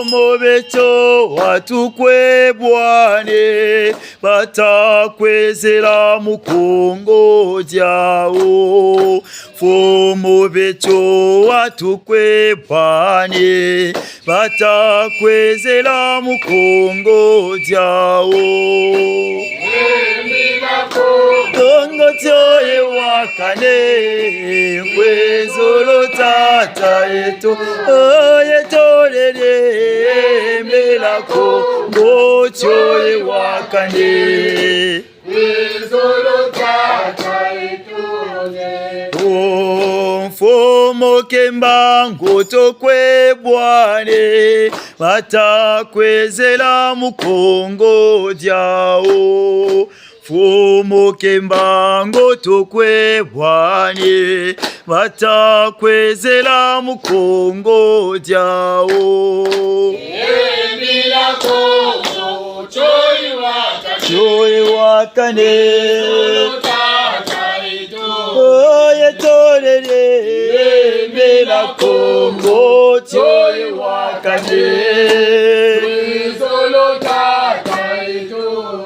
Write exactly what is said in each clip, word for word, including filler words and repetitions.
Mfumu Beto wa tukwe bwane, bata kwezela mu Kongo diawu. Mfumu Beto wa tukwe bwane, bata kwezela mu Kongo diawu. Kongo tio ye wakane, kwezolo tata eto, oye tolele, mbela Kongo tio ye wakane. Kwezolo tata eto. O Mfumu Kimbangu tukwe bwane, bata kwezela mu Kongo diawu. Mfumu Kimbangu tukwe bwane, bata kwezela mu Kongo diawu. Embila Kongo, tio ye wakane. Tio ye wakane. Tata eto. Oye tolele, embila Kongo, tio ye wakane. Kwezolo tata eto.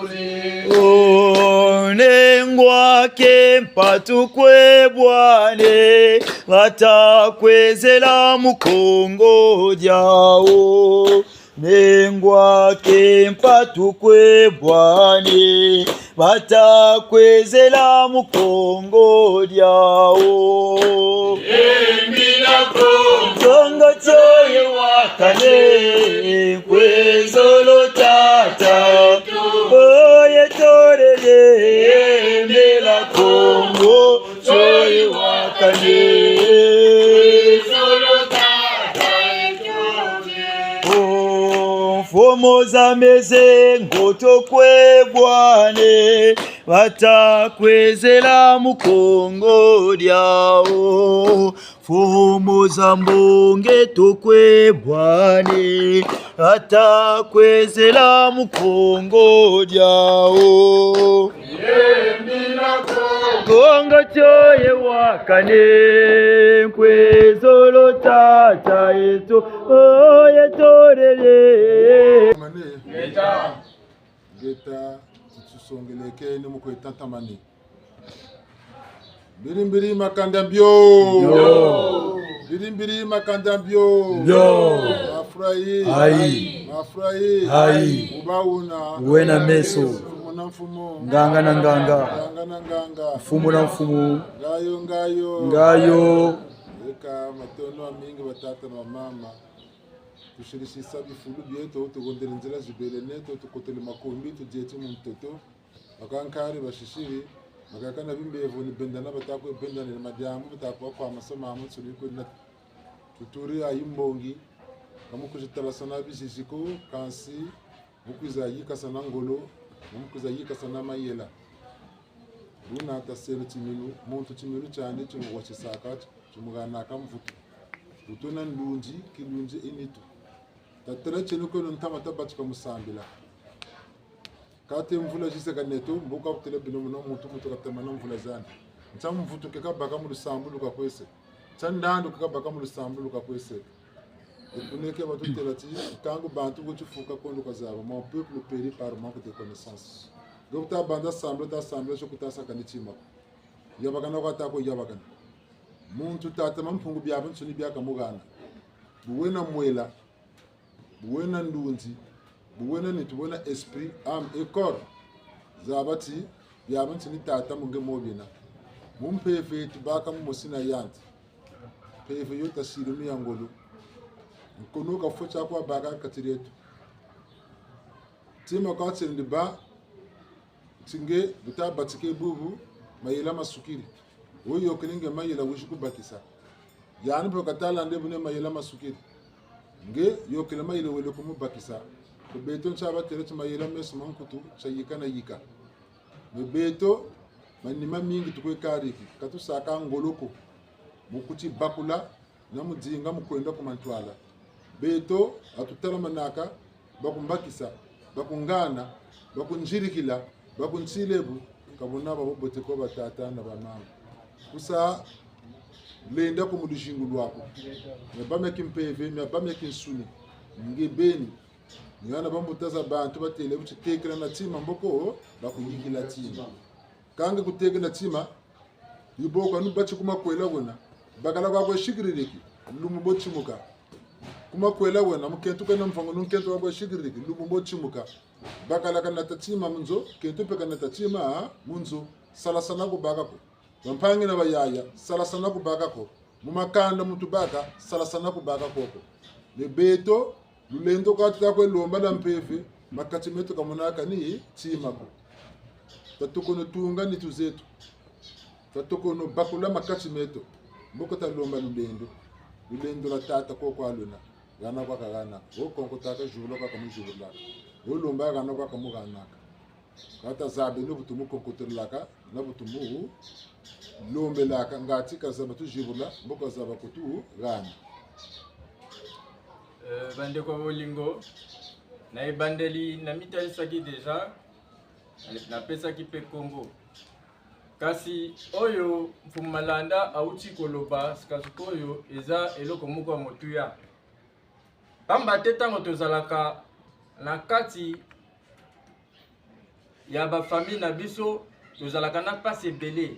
O Nengwa Kimpa tukwe bwane, bata kwezela mu Kongo diawu. Nengwa Kimpa tukwe bwane, bata kwezela mu Kongo diawu. Embila Kongo. Kongo tio ye wakane, kwezolo tata. Oye tolele, embila Kongo tio ye wakane. O Mfumu Zambezi ngo tukwe bwane, bata kwezela mu Kongo diawu. Mfumu Zambonge tukwe bwane, bata kwezela mu Kongo diawu. Kongo tio ye wakane, kwezolo tata eto, oye tolele. Ngeta, tutusongeleke ni mu kwe tatamani. Mbiri mbiri makanda mbio. Mbio. Mbiri mbiri makanda mbio. Mbio. Mafurahi. Ayi. Mafurahi. Ayi. Uba wuna. Wena meso. Mfumu na mfumu. Nganga na nganga. Nganga na nganga. Mfumu na mfumu. Ngayo, ngayo. Ngayo. Eka matondo mamingi batata na bamama. Tusirisisa bifulu bieto, tuhondele nzila zibele neto, tukotele makumbi, tudieti mu ntoto. Bakankari basisiri, bakaka na bimbevo ni bendana, bata kwe bendana ni madiambu, bata kwe kwa maso mamu, nsuni kwe na tuturi ya yimbongi, ka mu kwiza talasana bizizi ko, kansi mu kwiza yikasana ngolo, mu kwiza yikasana mayela. Buna tasele timinu, muntu timinu tiandi timuwatisaka, timuhanaka mvutu. Butuna ndunzi, kilunzi i nitu. Tatela tieno kweno ntama tabatika mu sambila. Kate mvula zizeka neto, mbo ka kutela bino muna muntu, muntu katamana mvula zandi. Ntia mvutu ke kabaka mu lusambulu kakwese. Ntia ndandu ke kabaka mu lusambulu kakwese. Ekuneke batutela ti, ntangu bantu bo tifuka kondo kazaba, mon peuple périt par manque de connaissance. Nge kuta banza sambila, ta sambila, tio kuta saka ni tima ko. Yabakana kwa ta ko yabakana. Muntu tata Mampungu biabiansoni bia kamuhana. Bu wena mwela, bu wena ndunzi, bu wena nitu, bu wena esprit, âme et corps. Zaba ti, biabiansoni tata mu nge mo biena. Mu mpeve tubaka mu mosi na yandi. Mpeve yo tasiri mu ya ngolo. Nkono kafwa tia kwa baka kati dieto. Tima kwa tsendi ba, ti nge, bu tabatike bubu, mayela masukiri. Wo yokele nge mayela wizi kubakisa. Yandi mpe kata landa bu ne mayela masukiri. Nge, yokele mayela wele kumubakisa. Ko beto ntia batela ti mayela meso ma nkutu, tia yika na yika. Mais beto, manima mingi tukwe kariki, ka tusaka ngolo ko. Mu kuti bakula, na mu dinga mu kwenda ku mantwala. Beto, batutalamanaka, bakumbakisa, bakungana, bakunzirikila, bakuntila bu, ka buna babobote ko batata na bamama. Kusa lenda ko mu luzingu lwaku. Mia ba mia kimpeve, mia ba mia kinsuni. Nge beni, ni hana bambuta za bantu batêle bu ti tekela na tima mboko, bakuyikila tima. Kâ nge kutekela tima, ni bo kwa nubati ku makwela wena, bakala kwa kwe sikiririki, lumbu mbo timuka. Ku makwela wena, mukento kena mvangu, nu nkento kwa kwe sikiririki, lumbu mbo timuka. Bakala kanata tima mu nzo, nkento mpe kanata tima mu nzo, salasana kubaka ko. Bampangi na bayaya, salasana kubaka ko. Mu makanda mu tubaka, salasana kubaka koko. Ni beto, lulendo ka tuta kwe lomba lwa mpeve, makati meto ka monaka ni tima ko. Tatokono tunga nitu zeto. Tatokono bakula makati meto. Mboko talomba lulendo. Lulendo lwa tata koko alwena. Hana kwa kahana. Wo konkotaka, zibula kwa kamuzibulaka. Wo lomba, hana kwa kamuhanaka. Ka tazabi ni bu tumukonkotelaka, na bu tumulombelaka, ngati kazaba tuzibula, mbo kazaba kutuhana. Eh, bandeko ya bolingo, na ebandeli, namitalisaki déjà, napesaki mpe nkombo. Kasi oyo Mfumu Malanda auti koloba, sika sikoyo eza eloko moko ya motuya. Pamba te, ntango tozalaka na kati ya ba famille na biso, tozalaka na mpasi ebele.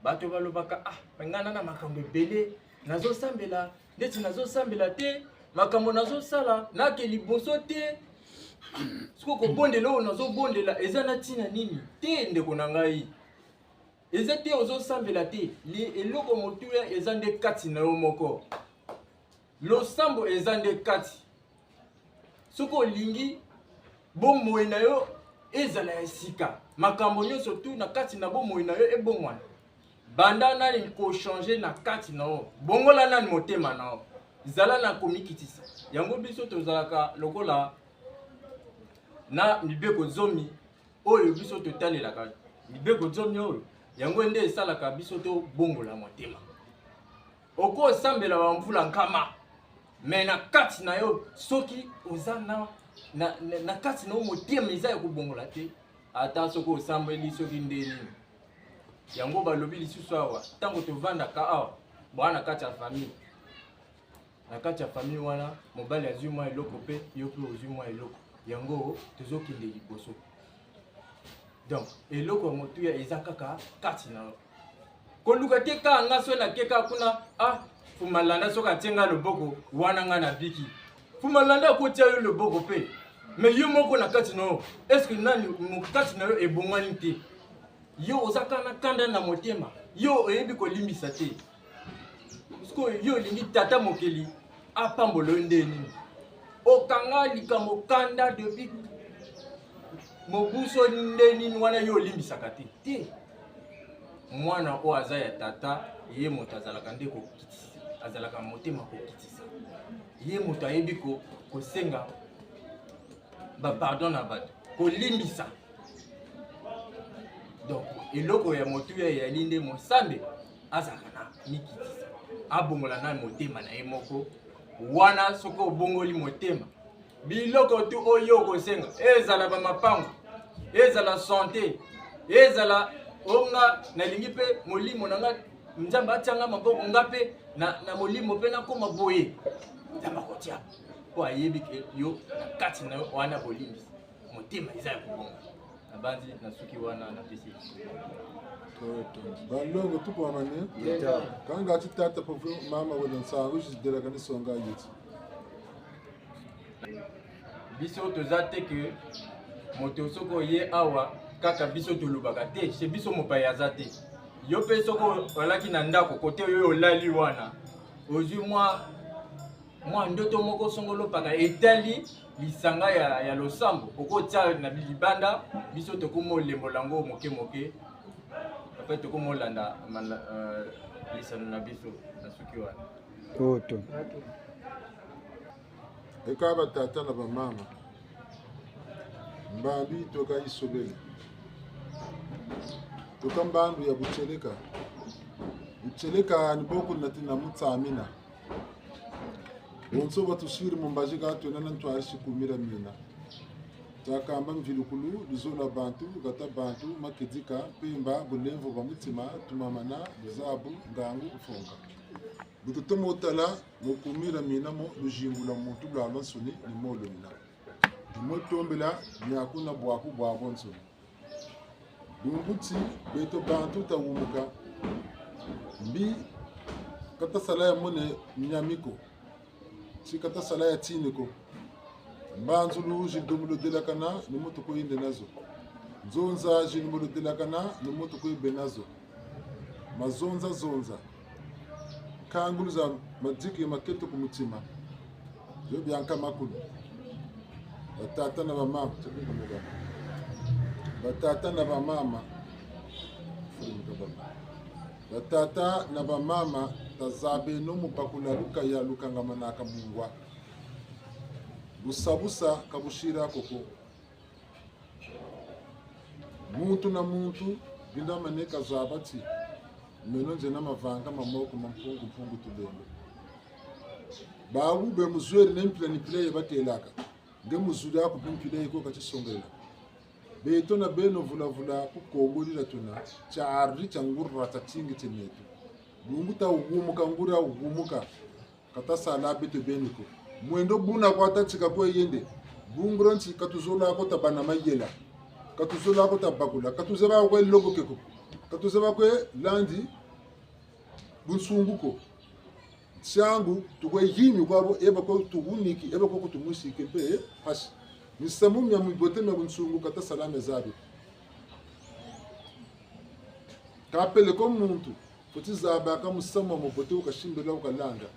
Bato balobaka: "Ah, mais ngai naza na makambo ebele, nazosambela, neti nazosambela te, makambo nazosala, nake liboso te. Siko kobondela oyo nazobondela, eza na ntina nini?" Te, ndeko na ngai. Eza te ozosambela te. Li-, eloko motuya eza nde kati na yo moko. Losambo eza nde kati. Soki olingi bomoi na yo ezala ya sika, makambo nyonso tu na kati na bomoi na yo ebongwana. Banda nani kochanger na kati na yo. Bongola nani motema na yo. Zala na komikitisa. Yango biso tozalaka lokola na mibeko zomi oyo biso totalelaka, mibeko zomi oyo, yango nde esalaka biso tobongola motema. Okosambela bamvula nkama, mais na kati na yo, soki oza na, na, na, na kati na yo motema eza ya kobongola te, ata soki osambeli soki nde nini. Yango balobi lisusu awa, ntango tovandaka awa, bwana, na kati ya famille, na kati ya famille wana, mobali azwi mwa eloko mpe yo mpe ozwi mwa eloko. Yango tozokende liboso. Donc, eloko ya motuya eza kaka kati na yo. Koluka te kaka nga soki nake kaka kuna, ah, Mfumu Malanda soki atie nga loboko, wana nga nabiki. Mfumu Malanda akotia yo loboko mpe. Mais yo moko na kati na yo, est-ce que nani mo-, kati na yo ebongwani te? Yo oza kaka na kanda na motema. Yo oyebi kolimbisa te. Sikoyo yo olingi Tata Mokeli apambola yo nde nini? Okanga likambo kanda depuis mobuso nde nini wana yo olimbisaka te? Te. Mwana oyo aza ya tata, ye moto azalaka nde kokitisa, azalaka motema kokitisa. Ye moto ayebi ko-, kosenga ba pardon na bato, kolimbisa. Donc, eloko ya motuya eyali nde mosambeli azalaka na mikitisa, abongola na motema na ye moko. Wana soki obongoli motema, biloko tu oyo okosenga, ezala bamapango, ezala santé, ezala o nga nalingi mpe molimo na nga, Nzambe atia nga maboko, nga mpe na, na molimo mpe nakoma boye. Nzambe akotia. Mpo ayebi ke yo na kati na yo wana bolimbisi. Motema eza ya kobonga. Nabanzi nasuki wana, napesi. Toto. Balongo tukwamane. Leta. Kanga ati tata pauvre mama wena nsangu zidelakani songa yeti. Biso toza te ke moto soki oye awa, kaka biso tolobaka te, chez biso mopaya aza te. Yo mpe soki olaki na ndako, kote yo olali wana, ozwi mwa, mwa ndoto moko songolo mpaka etali lisanga ya, ya losambo, okotia na libanda, biso tokomolembola yango moke moke. En fait, tokomolanda mala-, euh, lisano na biso, nasuki wana. Toto. Eka batata na bamama, mbambi toka isobele. Toka mbandu ya butieleka. Butieleka ni boko nati na mutsamina. Bonso batusiri mu mbazi ka twena na ntwarisi kumira mina. Bakamba mvilukulu, luzolo lwa bantu, kata bantu, makedika, mpemba, bulemvo bwa mutima, tumamana, luzabu, ngangu, mfonga. Bu tutomo tala, mu kumira mina mo, luzingu lwa muntu lwalwansoni, ni mo lumina. Ni mo tombela, miaku na bwaku bwabwansoni. Bungu ti, beto bantu tawumuka. Mbi, kata sala ya mone miami ko. Ti kata sala ya tini ko. Mbanzulu zi ndomo ludelakana, ni muntu kwe yende nazo. Nzonza zi ndomo ludelakana, ni muntu kwe bê nazo. Mazonza zonza. Nkangulu za madiki makete ku mutima. Zo bia nkama kulu. Batata na bamama. Batata na bamama. Batata na bamama, tazabeno mu bakula lukaya lukangamanaka mungwa. Busa busa ka busira ko ko. Muntu na muntu, binda maneka zaba ti, meno nzena mavanga ma moko ma Mpungu Mpungu Tulendo. Bawu be muzweri ne mpila ni mpila ye batelaka. Nge muzuri aku mpe mpila ye ko katisongela. Beto na beno vula vula ku Kongo dila tuna, tiari tia ngura tatingi tie neto. Bungu tawumuka ngura wumuka. Kata sala beto beni ko. Mwendo buna kwa tatika kwe yende. Bungu dia nti katuzola ko tabâ na mayela. Katuzola ko tabakula. Katuzaba kwe loboke ko. Katuzaba kwe landi bunsungu ko. Ntiangu, tukwe yimi kwa bo, eba ko tuwuniki, eba ko kutumwisiki mpe, eh, mpasi. Misamu mia mibote mia bunsungu kata sala mia zabi. Kapele ko muntu, fweti zaba ka musamu wa mubote wukasimbila wukalanga.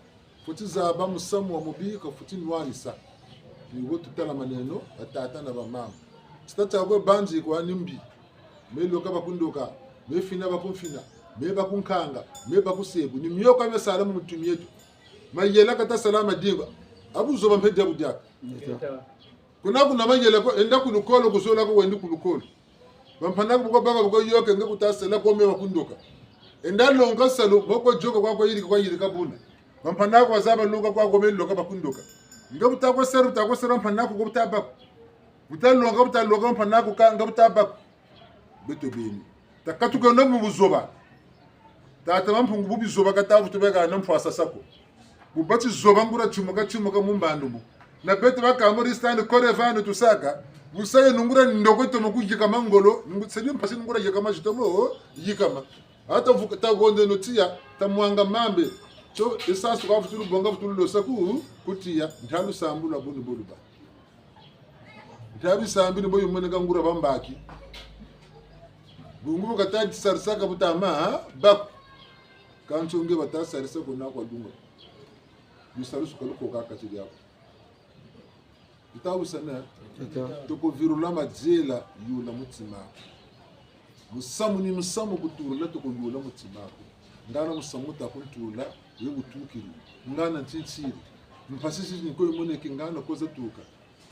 Fweti zaba musamu wa mubi ka fweti nwanisa. Ni wo tutalamaneno, batata na bamama. Tita tiakwe banzi kwa ni mbi. Me loka bakundoka, me fina bakumfina, me bakunkanga, me bakusebu. Ni mio ka mia sala mu mitu mieto. Mayela kata sala madinga. A buzoba mpe dia budiaka. Kuna kuna mayela ko, enda ku lukolo, kuzola ko wendi ku lukolo. Bampangi aku bu kabaka bu kayoka nge kuta sala ko me bakundoka. Enda longa salu, moko yoka kwa kwa yirika kwa yirika buna. Bampangi aku bazaba longa kwa ko me loka bakundoka. Nge buta kwa sala, buta kwa sala bampangi aku ko buta baka. Buta longa, buta longa bampangi aku ka, nge buta baka. Beto beni. Takatukeno mu buzoba. Tata Mampungu bu bizoba kata vutu beka na mpwasa sa ko. Bu bati zoba ngura timuka timuka mu mbandu mu. Na beto bakamba risitani kore vanu tusaka. Bu sa yeno ngura ndoko tomo kuyikama ngolo. Ngu-, sebi mpasi ngura yikama zitomo yikama. Ata vuka tagondeno tiya, tamwanga mambe. Tio esansi kwa vutulu bonga vutulu losa ku, ku tiya. Ntalu sambula bunu buluba. Ntabi sambini bo yumoneka ngura bambaki. Bungu bu kata tisarisaka buta ma, ha? Baku. Kansi nge bata sarisa ko na kwa dunga. Lusalusu ka lukoka kati diaku. Tuta wisana. Tuta. Toko virula madiela, yula mutima. Musamu ni musamu kutula, toko yula mutima aku. Ngana musamu ta kuntula, ye butukiri. Ngana ntintiri. Mpasi zi ni ko yimoneke ngana ko za tuka.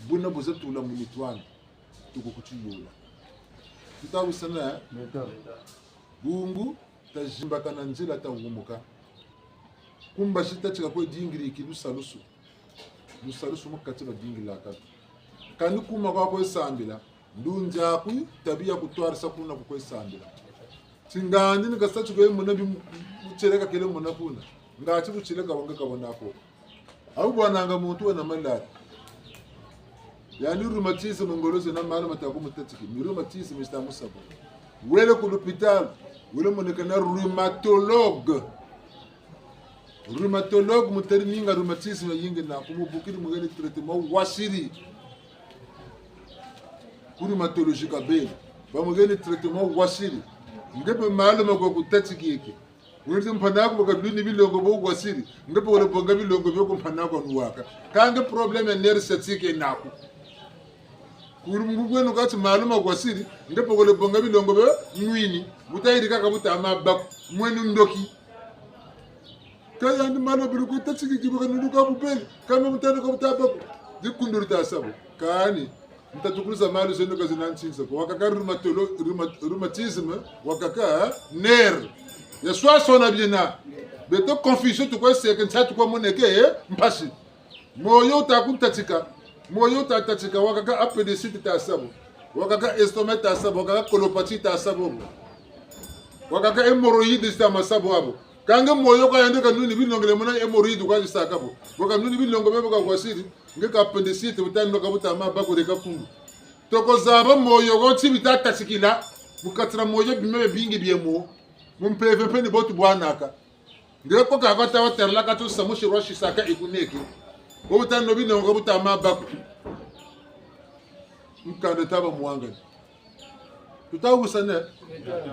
Buna bu za tula mu nitu ani, tuku kutiyula. Tuta wisana, eh? Neta. Bungu, tazimbakana nzila, tawumuka. Kumbazi tatika kwe dingiriki lusalusu. Lusalusu mu kati badingilaka. Kani kuma kwa kwe sambila. Ndunzi aku, tabi ya kutwarisa kuna ku kwe sambila. Tingandi ni kasa ti kwe mona bi mu-, mu-, mu tieleka kele mona kuna. Ngati ku tieleka wanga kabona ko. Awu bwananga muntu wena maladi. Yandi rhumatisme ngolo zena malu mata ku mutatiki. Ni rhumatisme zita musaba. Wele ku l'hôpital. Wele moneka na rhumatologue. Rhumatologue mutari ninga rhumatisme yingi na kumubukiri muheni traitement wasiri. Ku rhumatologie kabeni. Bamuheni traitement wasiri. Nge mpe malu ma kwa kutatikiki. Wele mpangi aku baka lwini bilongo bo wasiri. Nge mpe wele bonga bilongo bio ku mpangi aku anuwaka. Kâ nge problème ya nerf sciatique naku. Kuri mu ngwenu kati malu ma wasiri, nge mpe wele bonga bilongo bio nwini. Buta yirika ka buta ma baku. Mwenu ndoki. Kâ yandi malu ma bilu ku tatikiki baka nuluka bubeli. Kâ me mutano ka buta baku. Dikunduri ta sabo. Kani. Ntatukulu za malu zeno ka zina nsinsa ko. Wakaka rhumatolo-, rhuma-, rhumatisme, wakaka nerf. Ya swaswana biena. Beto confusion tukwe seke, nsa tukwe moneke, eh, mpasi. Moyo wuta kuntatika. Moyo ta tatika, wakaka appendicite ta sa bo. Wakaka estomac ta sa bo, wakaka colopathie ta sa bo. Wakaka hémorroïdes ta ma sa bo abo. Kâ nge moyo ka yandi ka nuni bilongo le mona hémorroïde kwa zisaka bo. Bo ka nuni bilongo bie bo ka wasiri, nge ka appendicite, bu ta noka bu ta ma bako de ka kundu. Toko zaba moyo ko ti bi ta tatikila, mu kati dia moyo bima bia bingi bie mo. Mu mpeve mpe ni bo tu bwanaka. Nge ko ka kwa ta wa terela ka tu samu sirwa sisaka ikuneke. Bo bu ta no bilongo bu ta ma bako. Mukanda ta ba mwangani. Tu ta wusane.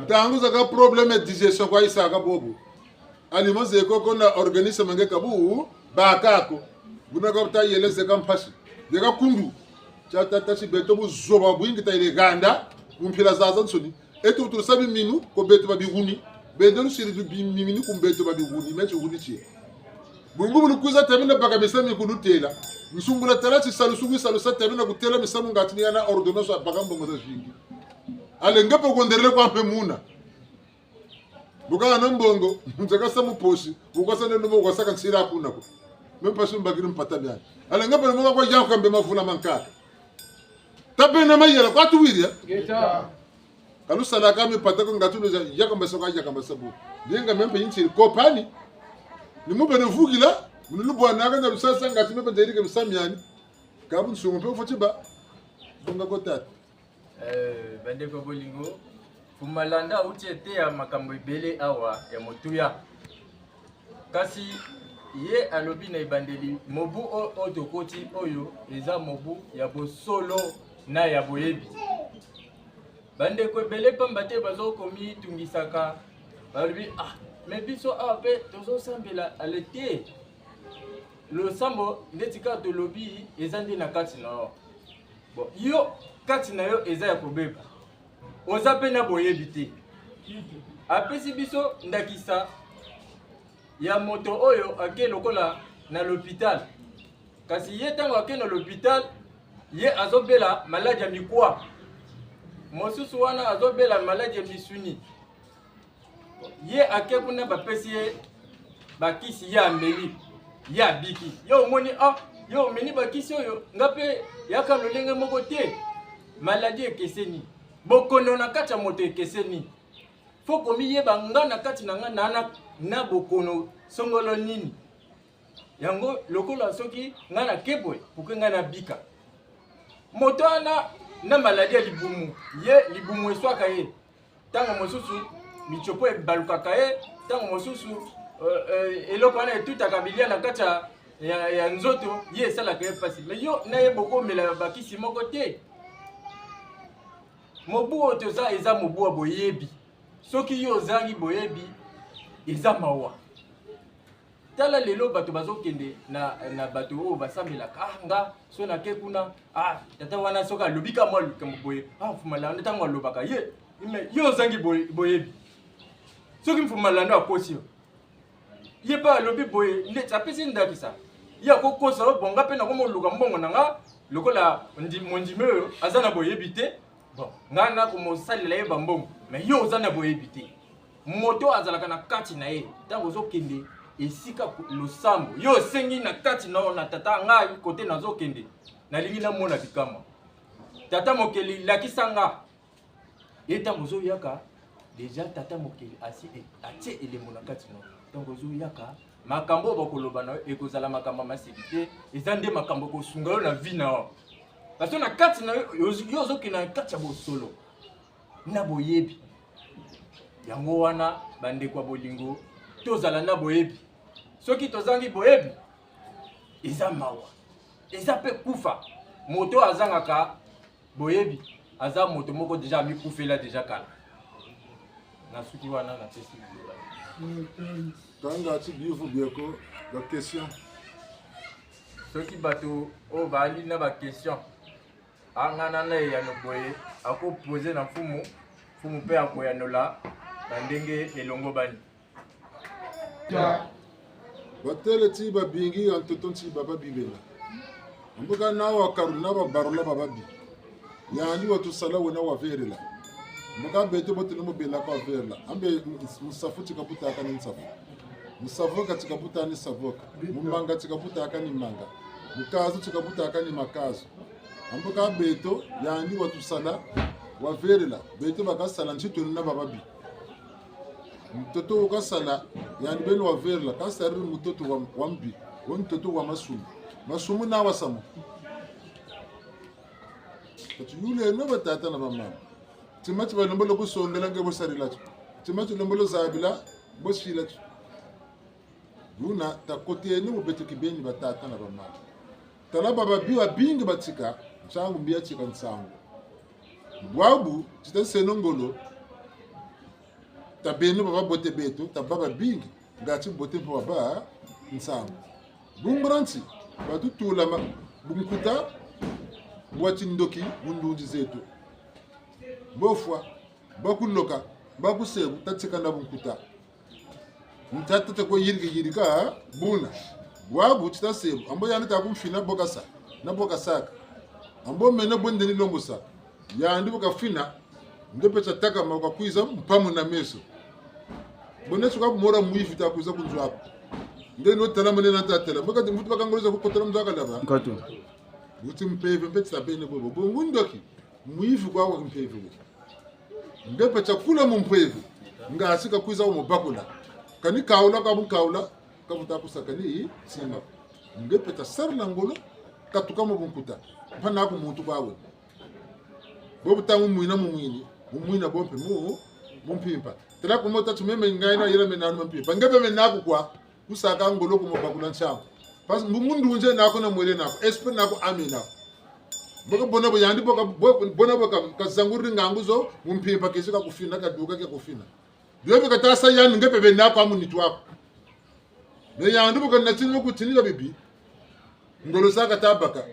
Ntangu zaka problème ya digestion kwa yisaka bobo. Aliment ze ko ko na organisme nge ka bu baka ko. Buna ka bu ta yele ze ka mpasi. Ze ka kundu. Tia ta tâ ti beto buzoba bwingi ta yele ganda. Mu mpila zazansoni. Eto tu lusa biminu ko beto ba bihuni. Bende lusiri lu biminu ku beto ba bihuni. Me ti huni tie. Bungu bu lukwiza ta bina baka misamu mi ku lutêla. Nsungula tala tisalu su kwiza lusa ta bina kutêla misamu ngatu ni yana ordonnance wa baka mbongo zazingi. Allez nge mpe wenderele kwa mpe muna. Bu ka na mbongo, nzeka sa mu poche, bu ka sa neno bu ka sa ka nsira kuna ko. Même pas mbakiri mpata miani. Allez nge mpe muna kwa yaka mbe mavula mankaka. Ta bena mayela kwa tuwiri, eh? Ngeta. Ka lusalaka mipata ko ngatu luza yaka mbasa kwa yaka mbasa bu. Nge nge me mpe yinti kopani. Ni mu bene vukila, mu lubwanaka na lusasa ngatu me mpe nzerike misamu miani. Ka bunsungu mpe ufweti ba. Bonga ko tata. Eh, bandeko ya bolingo, Mfumu Malanda awuti eteya makambo ebele awa ya motuya. Kasi ye alobi na ebandeli, mobu o-, oyo tokoti oyo eza mobu ya bosolo na ya boyebi. Bandeko ebele pamba te bazo komitungisaka, balobi, ah, mais biso awa mpe tozosambela, allez te. Losambo ndeti kaka tolobi eza nde na kati na yo. Bon, yo, kati na yo eza ya kobeba. Oza mpe na boyebi te. Apesi biso ndakisa ya moto oyo ake lokola na l'hôpital. Kasi ye ntango ake na l'hôpital, ye azobela maladi ya mikwa. Mosusu wana azobela maladi ya misuni. Ye ake kuna, bapesi ye bakisi, ye ameli, ye abiki. Yo omoni, ah, yo omeli bakisi oyo, nga mpe yaka lolenge moko te. Maladi ekeseni. Bokono na kati ya moto ekeseni. Faut komiyeba nga na kati na nga na, na, na bokono songolo nini. Yango lokola soki nga nake boye, pourquoi nga nabika? Moto wana na maladie ya libumu, ye libumu eswaka ye. Ntango mosusu mitsopo ebalukaka ye, ntango mosusu, euh, euh, eloko wana etutaka bilia na kati ya, ya, ya nzoto, ye esalaka ye mpasi. Mais yo na ye bokomela bakisi moko te. Mobu oyo toza eza mobu ya boyebi. Soki yo ozangi boyebi, eza mawa. Tala lelo bato bazokende na, na bato oyo basambelaka. Ah, nga, so nake kuna, ah, tata wana soki alobi ka mwa likambo boye, ah, Mfumu Malanda ntango alobaka, ye, mais yo ozangi boye-, boyebi. Soki Mfumu Malanda akosi yo, ye mpe alobi boye, ndeti apesi ndakisa. Ye akokosa yo, bon, nga mpe nakomoluka mbongo na nga, lokola ndi-, mondimi oyo aza na boyebi te, bon, nga nakomosalela ye bambongo. Mais yo oza na boyebi te. Moto azalaka na kati na ye. Ntango ozokende esika ko-, losambo, yo osengi na kati na yo na tata, nga kote nazokende, nalingi namona bikamwa. Tata Mokeli, lakisa nga. Ye ntango ozoyaka, déjà Tata Mokeli asi-, e-, atie elembo na kati na yo. Ntango ozoyaka, makambo oyo bakoloba na yo ekozala makambo ya maseki te, eza nde makambo ekosunga yo na vie na yo. Parce que na kati na yo, yo, yo ozokende na kati ya bosolo, na boyebi. Yango wana, bandeko ya bolingo, tozala na boyebi. Soki tozangi boyebi, eza mawa. Eza mpe kufa. Moto azangaka boyebi, aza moto moko déjà amikufela déjà kala. Nasuki wana, napesi liloba. Tanga ti bivu bieko, ba question. Soki bato oyo baali na ba question, angana na eyano boye, ako poser na Mfumu, Mfumu mpe akoyanola na ndenge elongobani. Ta. Batêle ti babingi, ya ntoto nti baba bibela. Mbuka na wakarula, na wabarula baba bi. Yandi watusala wena waverela. Mbuka beto bote ni mubela kwa verela. Ambe ns-, musafu ti kabutaka ni nsafu. Musavoka ti kabuta ni savoka. Mumanga ti kabutaka ni manga. Mukazu ti kabutaka ni makazu. Ambo ka beto, yandi watusala, wavelela. Beto bakasala nti twena na bababi. Mutoto wukasala, yandi beni wavelela, kasariri mutoto wa, wa mbi, wo mutoto wa masumu. Masumu na wasama. Kati yuleno batata na bamama. Tima ti balembolo kusongela nge bo sarila tio. Tima ti balembolo zabila, bo sila tio. Buna takoteno mu beto kibeni batata na bamama. Tala bababi babingi batika, nsangu mbi yatika nsangu. Bwabu, ti taseno ngolo, tabeno bababote beto, taba babingi, ngati bote mpe waba nsangu. Bungu dia nti, batutula ma, bunkuta, bwa tindoki, mu ndunzi zeto. Bofwa, bakuloka, bakusebu, tatika na bunkuta. Ntata ta kwe yirika yirika, buna. Bwabu ti tasebu, ambo yandi ta kumfina bo kasa, na bo kasaka. Ambo meno bwe ndeni longosa. Yandi bu kafina, nge mpe ta takama bu kakwiza mpamu na meso. Bwena ti ka kumona mwivi ta kwiza ku nzo aku. Nge no tala mane na tatela. Mbo kati mvutu bakangoloza kukotela mu nzo aku laba. Nkatu. Buti mpeve mpe ti tabene bobo. Bungu ndoki, mwivi kwa wa mpeve. Nge mpe ta kula mu mpeve, ngasi kakwiza wa mubakula. Kani kaula ka bu kaula, kabuta kusaka ni tima. Nge mpe tasarila ngolo, katuka mu bunkuta. Mpa naku muntu kwa we. Bo buta mu mwina mu mwini, mu mwina bo mpe mu, mu mpimpa. Tala ku mota ti meme ngaina yela mena nu mpimpa. Nge mpe mena ku kwa. Kusaka ngolo ku mubakula nsangu. Parce que mu ndunzi naku na mwele naku, esprit naku, âme naku. Mbo ka bona bo yandi bo ka, bo, bona bo ka, kazanguri ngangu zo, mu mpimpa kesi kakufina, kaduka kakufina. Bio bi kata sa yandi nge mpe bena kwa mu nitu aku. Mais yandi bu kanatini mu kutini bia bibi. Ngolo za kata baka.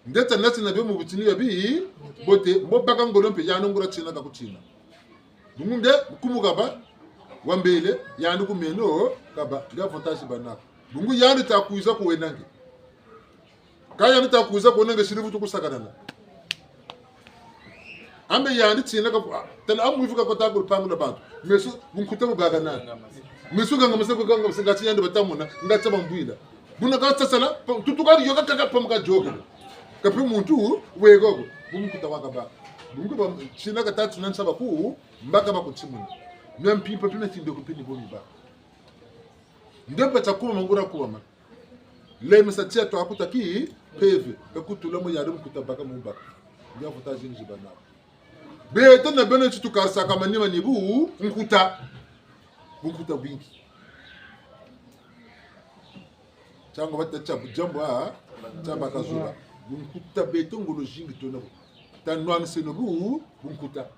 Nge tanatina bio mu butini bia bibote, mbo baka ngolo mpe yandi nguria tina kakutina. Bungu nge, ku mu kaba, wa mbele, yandi ku meno, kaba, nge avantage bena naku. Bungu yandi ta kwiza ku wena nge. Ka yandi ta kwiza ku wena nge, siri vutu kusakanana. Ambe yandi tina ka, ah, tala amu ivuka kota ku lupangu lwa bantu. Meso, bunkuta bu baka nani. Meso kanga meso kanga meso ngati yandi bata mona, ngati bambwila. Buna ka tasala, pa, tutuka yo ka kaka pa mu ka yôkele. Ka mpe muntu, weko ko, bunkuta wa kabaka. Bungu ba, tina kata tuna nsaba ku, mbaka ba ku timuna. Mia mpimpa mpe mia tindoki mpe ni bo mibaka. Nge mpe ta kubama nguria kubama. Lemesa tia twa kuta ki, mpeve, ka kutula mu yandi bunkuta baka mu baka. Nge avantage zingi zi bena naku. Beto na beno ti tukarisaka manima ni bu, nkuta. Bunkuta bwingi. Tiangu bata tia bu diambu a, tia baka zoba. Bunkuta beto ngolo zingi twena bo. Tanwaniseno bu, bunkuta.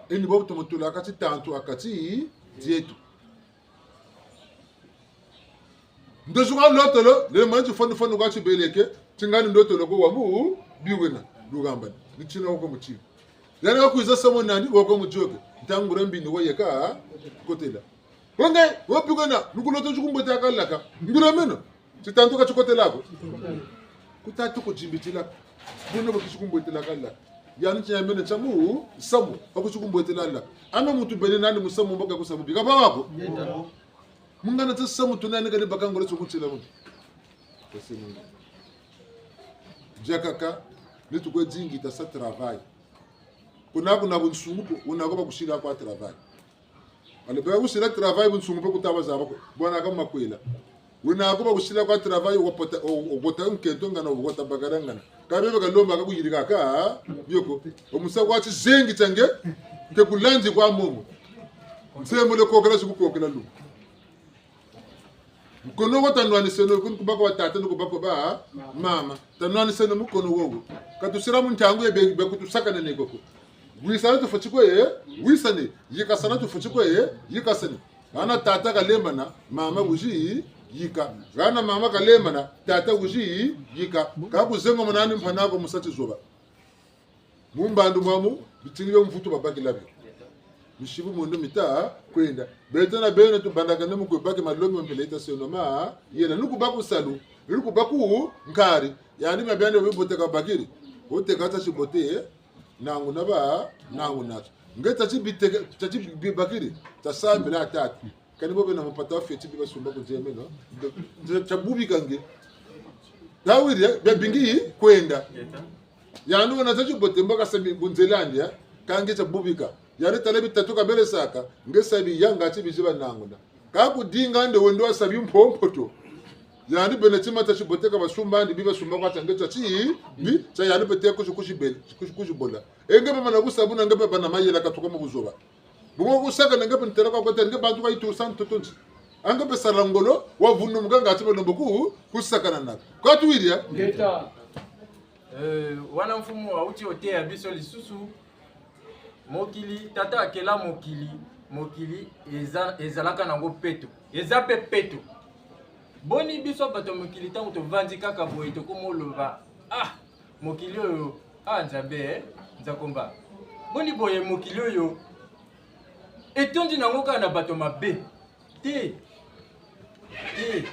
E ni bo bu tomo tula ha kati tantu ha kati dieto. Ndozi kwa lotolo, le mwana tifwani fwani kwa tibeleke, tingani lotolo ko wa mu, bi wena, lugambani, ni tina wo ko mu tima. Yandi kakwiza samu nandi, wo ko mu yôke, ntangu nguria mbi ni wo yeka, kotela. Wenge, wo pi kwena, nukuloto tikumbwete kalaka, nguria meno, titantu ka tikotela ko. Ku tatu ku dimbitila, buna bo kitikumbwetela kalaka. Yandi tia meno tia mu, samu, ba kutikumbwetela kalaka. Ame muntu beni nandi mu samu mbo ka kusa bubi, ka ba wa ko. Mungana ta samu tuna ni kani baka ngolo tio kutila muntu. Kasi mungu. Diakaka, ni tukwe dingi ta sa travail. Kuna kuna bunsungu ko, wuna ko ba kusila kwa travail. Ale ba kusila travail bunsungu mpe kuta ba zaba ko. Bwana ka makwela. Wuna ko ba kusila kwa travail, wa pota, o, o, kota nkento ngana, o kota bakala ngana. Ka bebe kalomba ka kuyirika ka, bio ko. O musa kwa tizengi tia nge, ke kulandi kwa momo. Nse mole kokela si kukokela lu. Mukono wo tanwaniseno, kuni ku baka wa tata, ni ku baka wa ba, mama. Tanwaniseno mukono wo. Ka tusila mu ntangu ya be, be kutusakanene ko ko. Wisana tufweti kwe, wisane. Yikasana tufweti kwe, yikasane. Hana tata kalembana, mama wizi yika. Hana mama kalembana, tata wizi yika. Ka kuzengo mona ni mpana ko musa ti zoba. Mu mbandu mwamu, bitini bia mvutu babakila bio. Misibu mwendo mita kwenda. Beto na beno tubandakane mu kwe baki malongi ma mpila yita seno ma yela. Ni ku baka ku salu, ni ku baka ku nkari. Yandi mia biandi bibote kabakiri. Wo teka ta tibote, nangu na ba, nangu na tio. Nge ta tibiteke, ta tibibakiri, ta sambila tata. Kani bo bena mapata fioti bi basumba ku nzemeno. Nze, nze, tia bubi ka nge. Tawiri, eh, biabingi kwenda. Yandi wena za tibote mbo kasa bi-, bunzelandi, eh, ka nge tia bubika. Yandi tala bitatu kabelesaka, nge sa bi yanga ti biziba nanguna. Ka kudinga nde wendo wasa bi mpompoto. Yandi bena tima tia tibote ka basumbandi, bi basumba kwa tia nge tia ti, bi, tia yandi pete kusi, kusi bel-, kusi, kusi bola. E nge bamana kusa buna nge bana mayela katuka mu kuzoba. Bungu kusakana nge mpe ntela kwa kote, nge bantu ka itu sa ntoto nti. A nge mpe sala ngolo, wavundumuka ngati beno mbo ku, kusakana nako. Ka tuwiri, eh? Ngeta. Eh, wana mfumu awuti oteya biso lisusu. Mokili, tata akela mokili, mokili eza-, ezalaka nango peto. Eza mpe peto. Boni biso bato ya mokili, ntango tovandi kaka boye, tokomi oloba, ah, mokili oyo, ah, Nzambe, eh, Nzakomba. Boni boye mokili oyo, etondi nango kaka na bato mabe? Te. Te.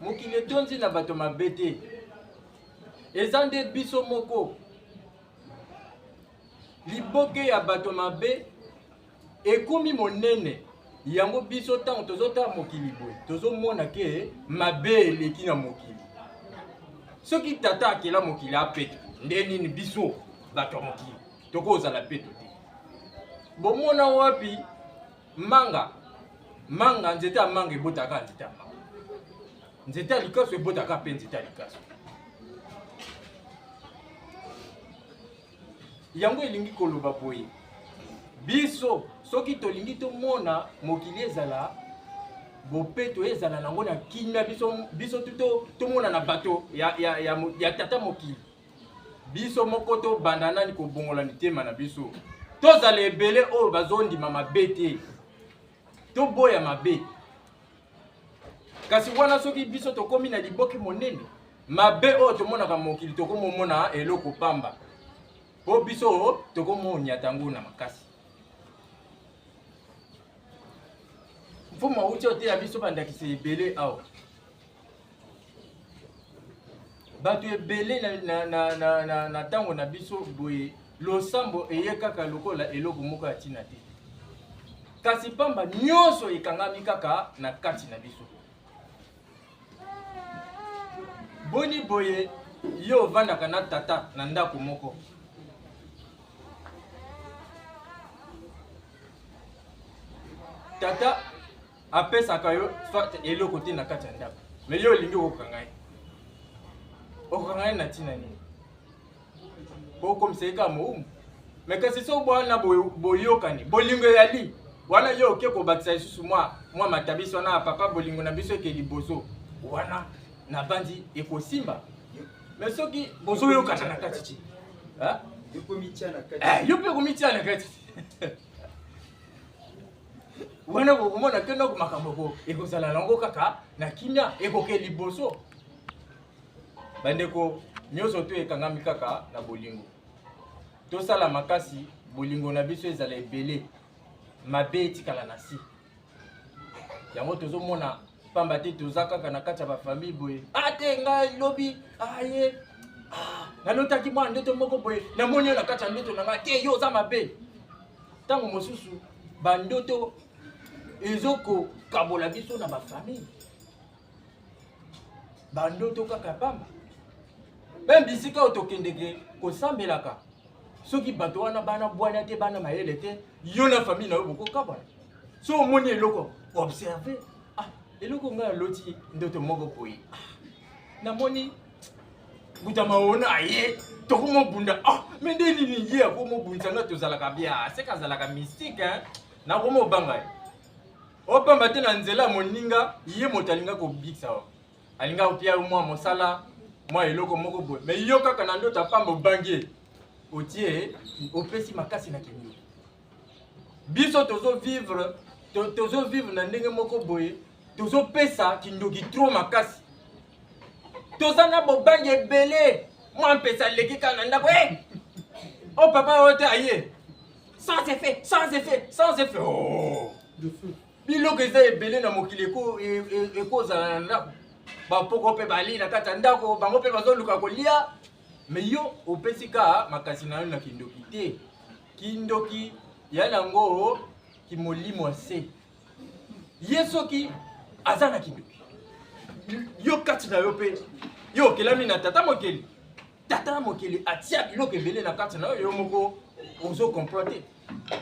Mokili etondi na bato mabe te. Eza nde biso moko. Liboke ya bato mabe ekomi monene. Yango biso, ntango tozotala mokili boye, tozomona ke mabe eleki na mokili. Soki tata akela mokili apeto, nde nini biso, bato ya mokili, tokozala peto te? Bomona wapi manga? Manga, nzete ya manga ebotaka nzete ya manga. Nzete ya likasu ebotaka mpe nzete ya likasu. Yango elingi koloba boye, biso, soki tolingi tomona mokili ezala bopeto, ezala nango na kimia, biso, biso tu to-, tomonana bato ya, ya, ya mo-, ya tata mokili. Biso moko tobanda nani kobongola mitema na biso. Tozala ebele oyo bazondima mabe te. Toboya mabe. Kasi wana soki biso tokomi na liboke monene, mabe oyo tomonaka mokili, tokomomona eloko pamba. Po biso tokomonyata yango na makasi. Mfumu awuti oteya biso bandakisa ebele awa. Bato ebele na, na, na, na, na, na ntango na biso boye, losambo eye kaka lokola eloko moko ya ntina te. Kasi pamba nyonso ekangami kaka na kati na biso. Boni boye yo ovandaka na tata na ndako moko. Tata apesaka yo soit eloko te na kati ya ndako. Mais yo olingi okokanga ye. Okokanga ye na ntina nini? Okomisa ye kaka mowumbu. Mais kasi soki bwana boy-, boyokani, bolingo eyali, wana yo oke kobakisa lisusu mwa, mwa matabisi wana, papa, bolingo na biso eke liboso. Wana nabanzi ekosimba. Mais soki bozoyokana na kati ti, hein? Yo komitia na kati. Eh, yo mpe komitia na kati. Wana bokomona ke ndako makambo ko, ekozala nango kaka na kimia, ekoke liboso. Bandeko, nyonso to ekangami kaka na bolingo. Tosala makasi, bolingo na biso ezala ebele, mabe etikala na se. Yango tozomona, pamba te toza kaka na kati ya bafamille boye. Ah, te, ngai lobi, ah, ye, ah, nalotaki mwa ndoto moko boye, namoni yo na kati ya ndoto na ngai, te, yo oza mabe. Ntango mosusu, bandoto ezokokabola biso na bafamille. Bandoto kaka pamba. Mpe bisika oyo tokendeke kosambelaka, soki bato wana bana bwana te, bana mayele te, yo na famille na yo bokokabwana. So omoni eloko, observe. Ah, eloko ngai naloti ndoto moko boye. Ah, namoni mbuta Maona aye, tokomobunda. Ah, mais nde nini ye akomobundisa ngai, tozalaka bien. Ah, c'est que azalaka mystique, hein? Nakomobanga ye. O pamba te na nzela ya moninga, ye moto alinga kobikisa yo. Alinga kopia yo mwa mosala, mwa eloko moko boye. Mais yo kaka na ndoto ya pamba obangi ye. Otie, opesi makasi na kindoki. Biso tozo vivre, to-, tozo vivre na ndenge moko boye, tozopesa kindoki trop makasi. Toza na bobangi ebele, mwa mpesa aleki kaka na ndako. Eh! Oh papa, oyo te aye. Sans effet, sans effet, sans effet. Oh! Biloko eza ebele na mokili eko-, e-, e-, ekozala na ndako. Bapoko mpe bali na kati ya ndako, bango mpe bazoluka kolia. Mais yo, opesi kaka makasi na yo na kindoki te. Kindoki, ya nango kimolimo ya se. Ye soki aza na kindoki, yo kati na yo mpe, Yo okelami na tata mokeli. Tata mokeli atia biloko ebele na kati na yo, yo moko ozo comprendre te.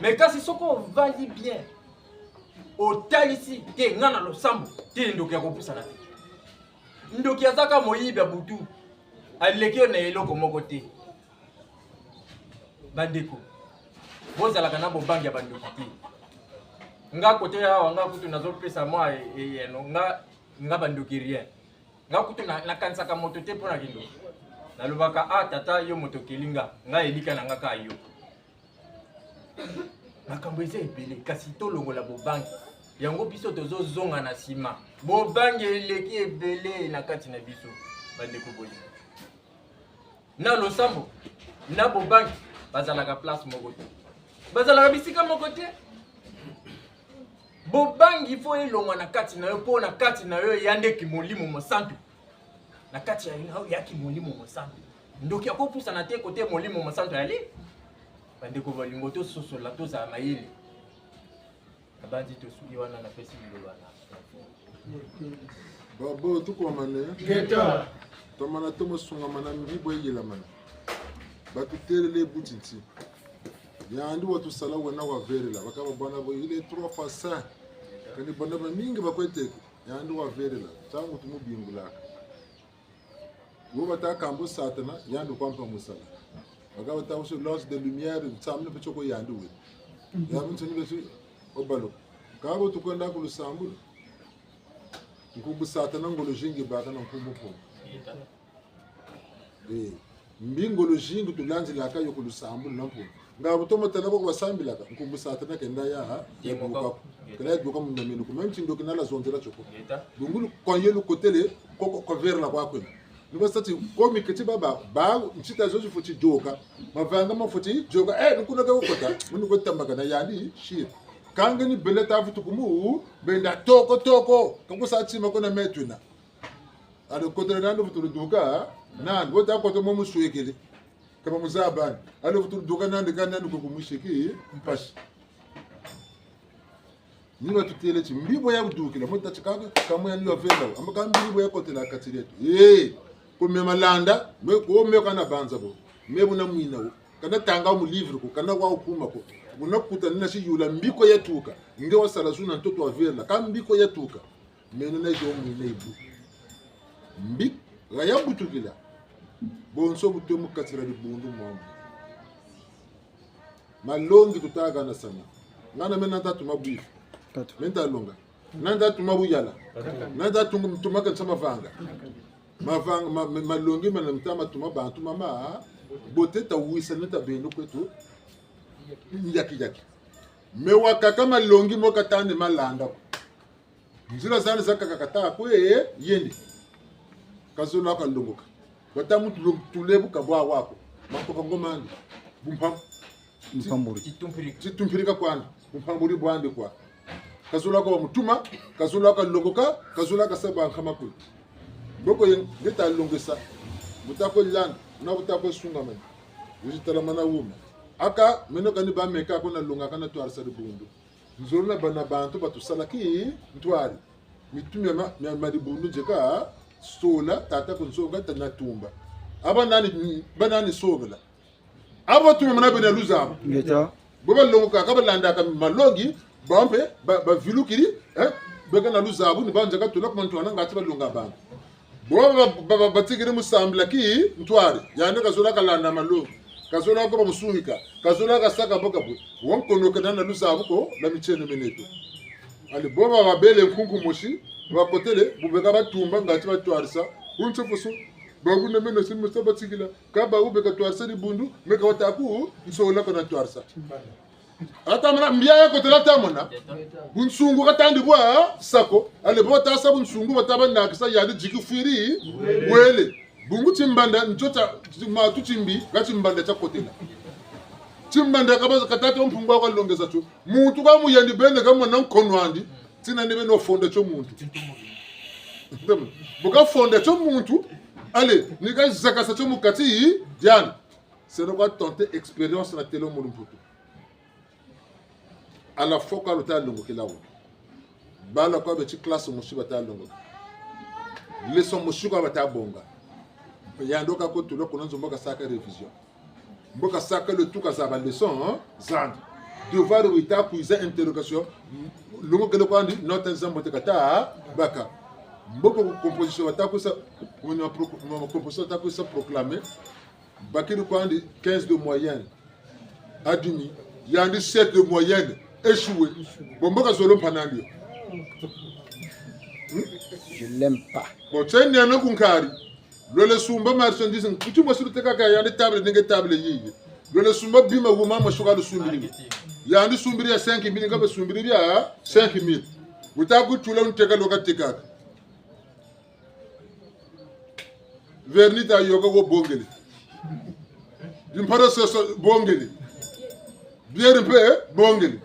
Mais kasi soki ovandi bien, otalisi te nga na losambo, te ndoki akopusana te. Ndoki azaka moyibi ya butu, aleki yo na eloko moko te. Bandeko, bozalaka na bobangi ya bandoki te. Nga kote awa, nga kutu nazopesa mwa e-, eyano, nga, nga bandoki rien. Nga kutu na, nakanisaka moto te mpo na kindoki. Nalobaka, ah, tata, yo moto okeli nga, nga elika na nga ka yo. Makambo eza ebele, kasi tolongola bobangi. Yango biso tozozonga na nsima. Bobangi eleki ebele na kati na biso, bandeko boye. Na losambo, na bobangi, bazalaka place moko te. Bazalaka bisika moko te. Bobangi faut elongwa na kati na yo, mpo na kati na yo ya nde ki Molimo Mosantu. Na kati ya yo ya ki Molimo Mosantu. Ndoki akopusana te kote Molimo Mosantu yali. Bandeko balingo tososola, tozala mayele. Nabanzi tosuki wana, napesi liloba na. Babo, tukwamane. Ngeta. Tomana tomo sungamana, mbi bwe yelamana. Batutelele butinti. Yandi watusala wena wavelela. Bakaba bana bo, il est trois fois saint. Kani bana bamingi bakweteke. Yandi wavelela. Ntangu tumubingulaka. Wo bata kambo Satana, yandi kwa mpa musala. Baka bata wusu l'ange de lumière, nsambu na pechoko yandi we. Yandi nsoni besu obalo. Kabo tukwenda ku lusambulu. Nkumbu Satana ngolo zingi baka na nkumbu mpungu. Eh, mbi ngolo zingi tulandilaka yo ku lusambulu na mpungu. Nga bu tomo tala ko basambilaka, nkumbu Satana kenda ya, ha? Ya duka. Kenda ya duka mu namenu, ku même tindo kina la zonzela tioko. Bungu lu, kwa ye lukotele, ko, ko, ko verela kwa kwena. Ni basa ti, komi keti baba, ba, ntita zo zifweti dioka. Mavanga mafweti dioka. Eh, nukuna ka kota, munu kota magana yandi, shie. Kanga ni bele ta vutu kumu, benda toko toko. Kakusa tima kona metwina. Alo kotele nandi vutulu duka, nandi, wota kote mo muswekele. Kama muzabani. Alo vutulu duka nandi, ka nandi kuku musiki, mpasi. Ni batutele ti, mbi bo ya kudukila, mo tati kaka, kamwe ya nilo venda, amba ka mbi bo ya kotela kati dieto. Eh, ko me malanda, me ko me kana banza bo. Me buna mwina wo. Kana tanga mu livre ko, kana wa kuma ko. Buna kuta nina si yula mbi ko ya tuka. Nge wasala zuna ntoto wa vela, ka mbi ko ya tuka. Meno na yo mwina ibu. Mbi, ga ya butukila. Bonso bu twe mu kati dia dibundu mwamu. Malongi tuta gana sana. Ngana mena nta tuma bwifu. Tatu. Mena nta longa. Nta tuma buyala. Nta tungu, tuma kansa mavanga. Mavanga, ma, ma, malongi mena nta ma tuma bantu mama. Bote ta wisa nta beno kweto. Yaki yaki. Me wakaka malongi mo katandi malanda ko. Nzila zandi zakaka kata kwe yende. Kazolo kalongoka. Bata mutu lo-, tulebu kabwa wako. Makoka ngomandi. Bumpam. Mpamburi. Titumpirika. Titumpirika kwandi. Bumpamburi bwandi kwa. Kazolo kwa mutuma, kazolo kalongoka, kazolo kasaba nkama kwe. Boko ye, nge ta longesa. Buta kwe landa, na buta kwe sungamana. Wizi talamana wuma. Aka, meno kani ba meka ko na longa kana twarisa dibundu. Nzolo na bana bantu batusala ki ntwari. Mitu mia ma-, mia, mia dibundu nzeka, sola, tata ku nzonga, ta na tumba. Aba nani, ba nani sobela. Aba tumba mana bena luzabu. Ngeta. Bo balongoka, ka balandaka malongi, bampe, ba, bavilukiri, eh, beka na luzabu, ni banzeka tula ku mantwana ngati balonga bantu. Bo ba, ba, ba, ba, batikiri mu sambila ki ntwari. Yandi kazolo kalanda malongi. Kazolo ko bamusungika. Kazolo kasaka boka bwe. Wankono kena na luzabu ko, la mitieno mieneto. Allez, bo ba babele nkunku mosi, bakotele, bu beka batumba, ngati batwarisa. Kunse fusu, babu na meno si musa batikila. Ka bawu beka twarisa dibundu, meka wata ku, nsola ko na twarisa. Ata mana, mbia ya kotela ata mana. Bunsungu katandi bwa sa ko. Allez, bo tasa bunsungu, bata banakisa yandi diki fwiri. Wele. Bungu timbanda, nto ta, ma tu timbi, ka timbanda tia kotela. Timbanda kaba katata mpungu kalongesa tu. Muntu ka muyandi bene ka mona nkono andi. Tina ni beno fonda tio muntu. Bu ka fonda tio muntu. Allez, ni ka zakasa tio mu kati, diana. C'est le quoi tenter expérience na telo mu lumputu. À la fois kwa luta longokela wo. Bala kwa beti classe mosi bata longoka. Leçon mosi kwa bata bonga. Yandi wo kakotula kuna nzo mbo kasaka révision. Mbo kasaka le tout kazaba leçon, hein, zandi. Devoir wita kwiza interrogation. Lungukele kwandi, note za mbote kata baka. Mbo ko composition wata kwisa, muna pro-, muna composition wata kwisa proclamer. Bakiri kwandi quinze de moyenne. Admis. Yandi sept de moyenne. Échoué. Bon, mbo kazolo mpanandi yo. Hmm? Je l'aime pas. Bon, tseni yana ku nkari. Lwele sumba marchandise, kuti mosi lutekaka yandi table, nenge table yiyi. Lwele sumba bima wuma mosi ka lusumbiri. Yandi sumbiri ya cinq mille, nga basumbiri bia cinq mille. Wuta kutula nteka lwa katekaka. Vernis ta yôka wo bongele. Dimpara soso bongele. Bière mpe bongele.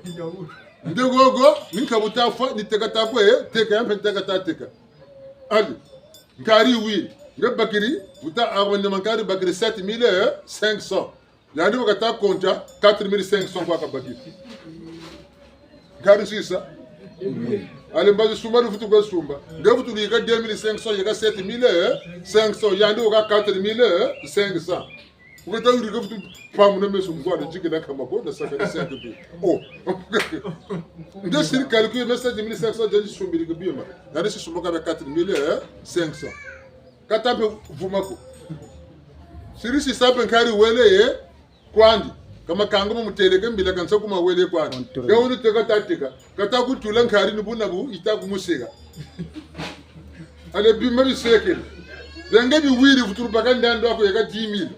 Nde gogo, ni nkabu ta fwa, ni teka ta kwe, teka ya mpe teka ta teka. Allez, nkari wiri. Nge bakiri, wuta abonnement nkari bakiri sept mille cinq cents. Yandi bu kata konta, quatre mille cinq cents kwa kabakiri. Nkari sisa. Allez, mbazi sumba, lufutu kwe sumba. Nge futu luyika deux mille cinq cents, yeka sept mille cinq cents. Yandi wuka quatre mille cinq cents. Wukata wiri nge futu pamuna meso ngwala, jikila kama ko, na saka ni cinq mille. Oh. Nge siri calcul, mais sept mille cinq cents, jandi sumbiri ke bima. Yandi si sumba ka ba quatre mille cinq cents. Kata mpe vuma ko. Siri sisa mpe nkari wele ye kwandi. Kama kangu mu muteleke mbila kansa kuma wele ye kwandi. Contrôle. Nge wunu teka ta teka. Kata kutula nkari ni buna bu yita kumuseka. Allez, bima bisekele. Bia nge biwiri vutulu baka ndandu aku yeka dix mille.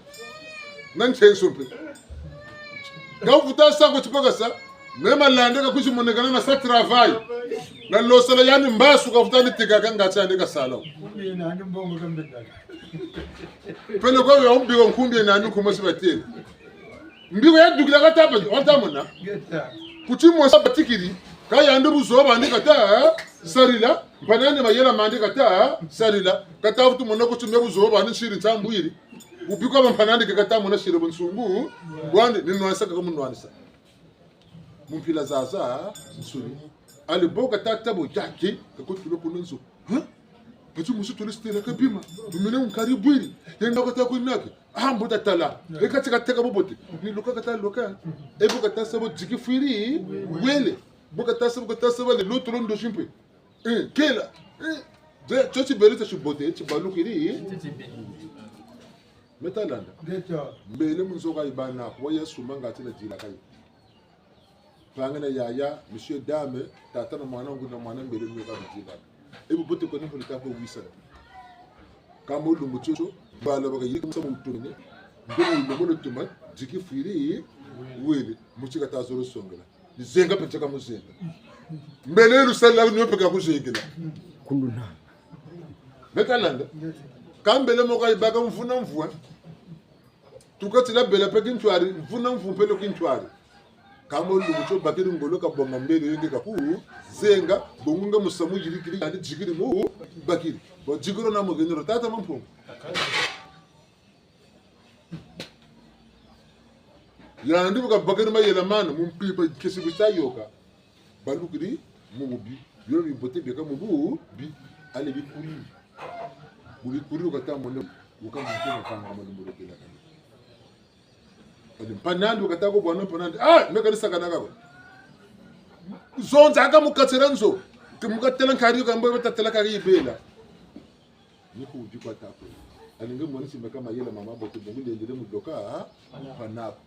Na ntenso mpe. Ka wuta sa ko tipaka sa. Me malanda ka kwizi monekana na sa travail. Na losala yandi mbasu ka wuta ni teka ka ngati yandi kasala. Kumbi yena andi mbongo ka mbetaka. Pele kwa ya mbiko nkumbi yena andi kuma si batele. Mbiko ya dukila kata ba, wata mona. Ngeta. Kuti mosi batikiri, ka yandi buzoba bandi kata, eh, sarila, mpanandi mayela mandi kata, eh, sarila, kata vutu mona kuti me buzoba bandi nsiri nsambwiri. Bubiko ba mpanandi ke kata mona siri bunsungu, bwandi ni nwanisa kaka munwanisa. Mu mpila zazansoni. Allez bo kata tabo yaki, kakutula kuna nzo. Hein? Pati musu tuli sitela ka bima. Bumene nkari bwiri. Yenda kata kunaki. Ah, mbo tatala. E kati kateka bobote. Ni luka kata luka. E bo kata sa bo diki fwiri. Wele. Bo kata sa bo kata sa bo le lotolo ndosi mpe. Eh, kela. Eh. De, tio tibele tia tibote, tibalukiri. Me ta landa. Ngeta. Mbele mu nzo ka yibâ naku, wa ya sumba ngati na dila kayi. Mpangi na yaya, monsieur, dame, tata na mwana, ngu na mwana, mbele mu yo ka bidila. E bubote ko ni mvula ta ko wisana. Kâ mo lumbu tio tio, bala baka yiri kumusa mu ntumene, mbele mu lumbu lutuma, diki fwiri, wele, muti kata zolo songela. Ni zenga mpe ntiaka mu zenga. Mbele lusala nio mpe ka kuzengela. Kuluna. Me ta landa. Kâ mbele mo ka yibâka mvu na mvu, eh. Tuka tila bela mpe kintwari, mvu na mvu mpe lo kintwari. Kâ mo lumbu tio bakiri ngolo kabonga mbele yo nge kaku zenga, bongo nge musamu yirikiri, yandi dikiri mu bakiri. Bo dikiri na mo genero, tata Mampungu. Yandi bu kabakiri mayela mana, mu mpimpa kiesi bu ta yôka. Balukiri mu bubi, bio bibote bieka mu bubi, allez bikuri. Bu bikuri bu kata mona, bu ka muntu na kanga malumbu lo kena kani. Allez mpanandi bu kata ko bwana mpanandi, ah, me ka ni sakana ka ko. Zonza ka mu katela nzo, ke mu katela nkari yo ka mbo ta tela ka yibela. Ni ku bubi kwa ta ko. Allez nge moni si meka mayela mama bote bongo lendele mu doka, ah, mpanako.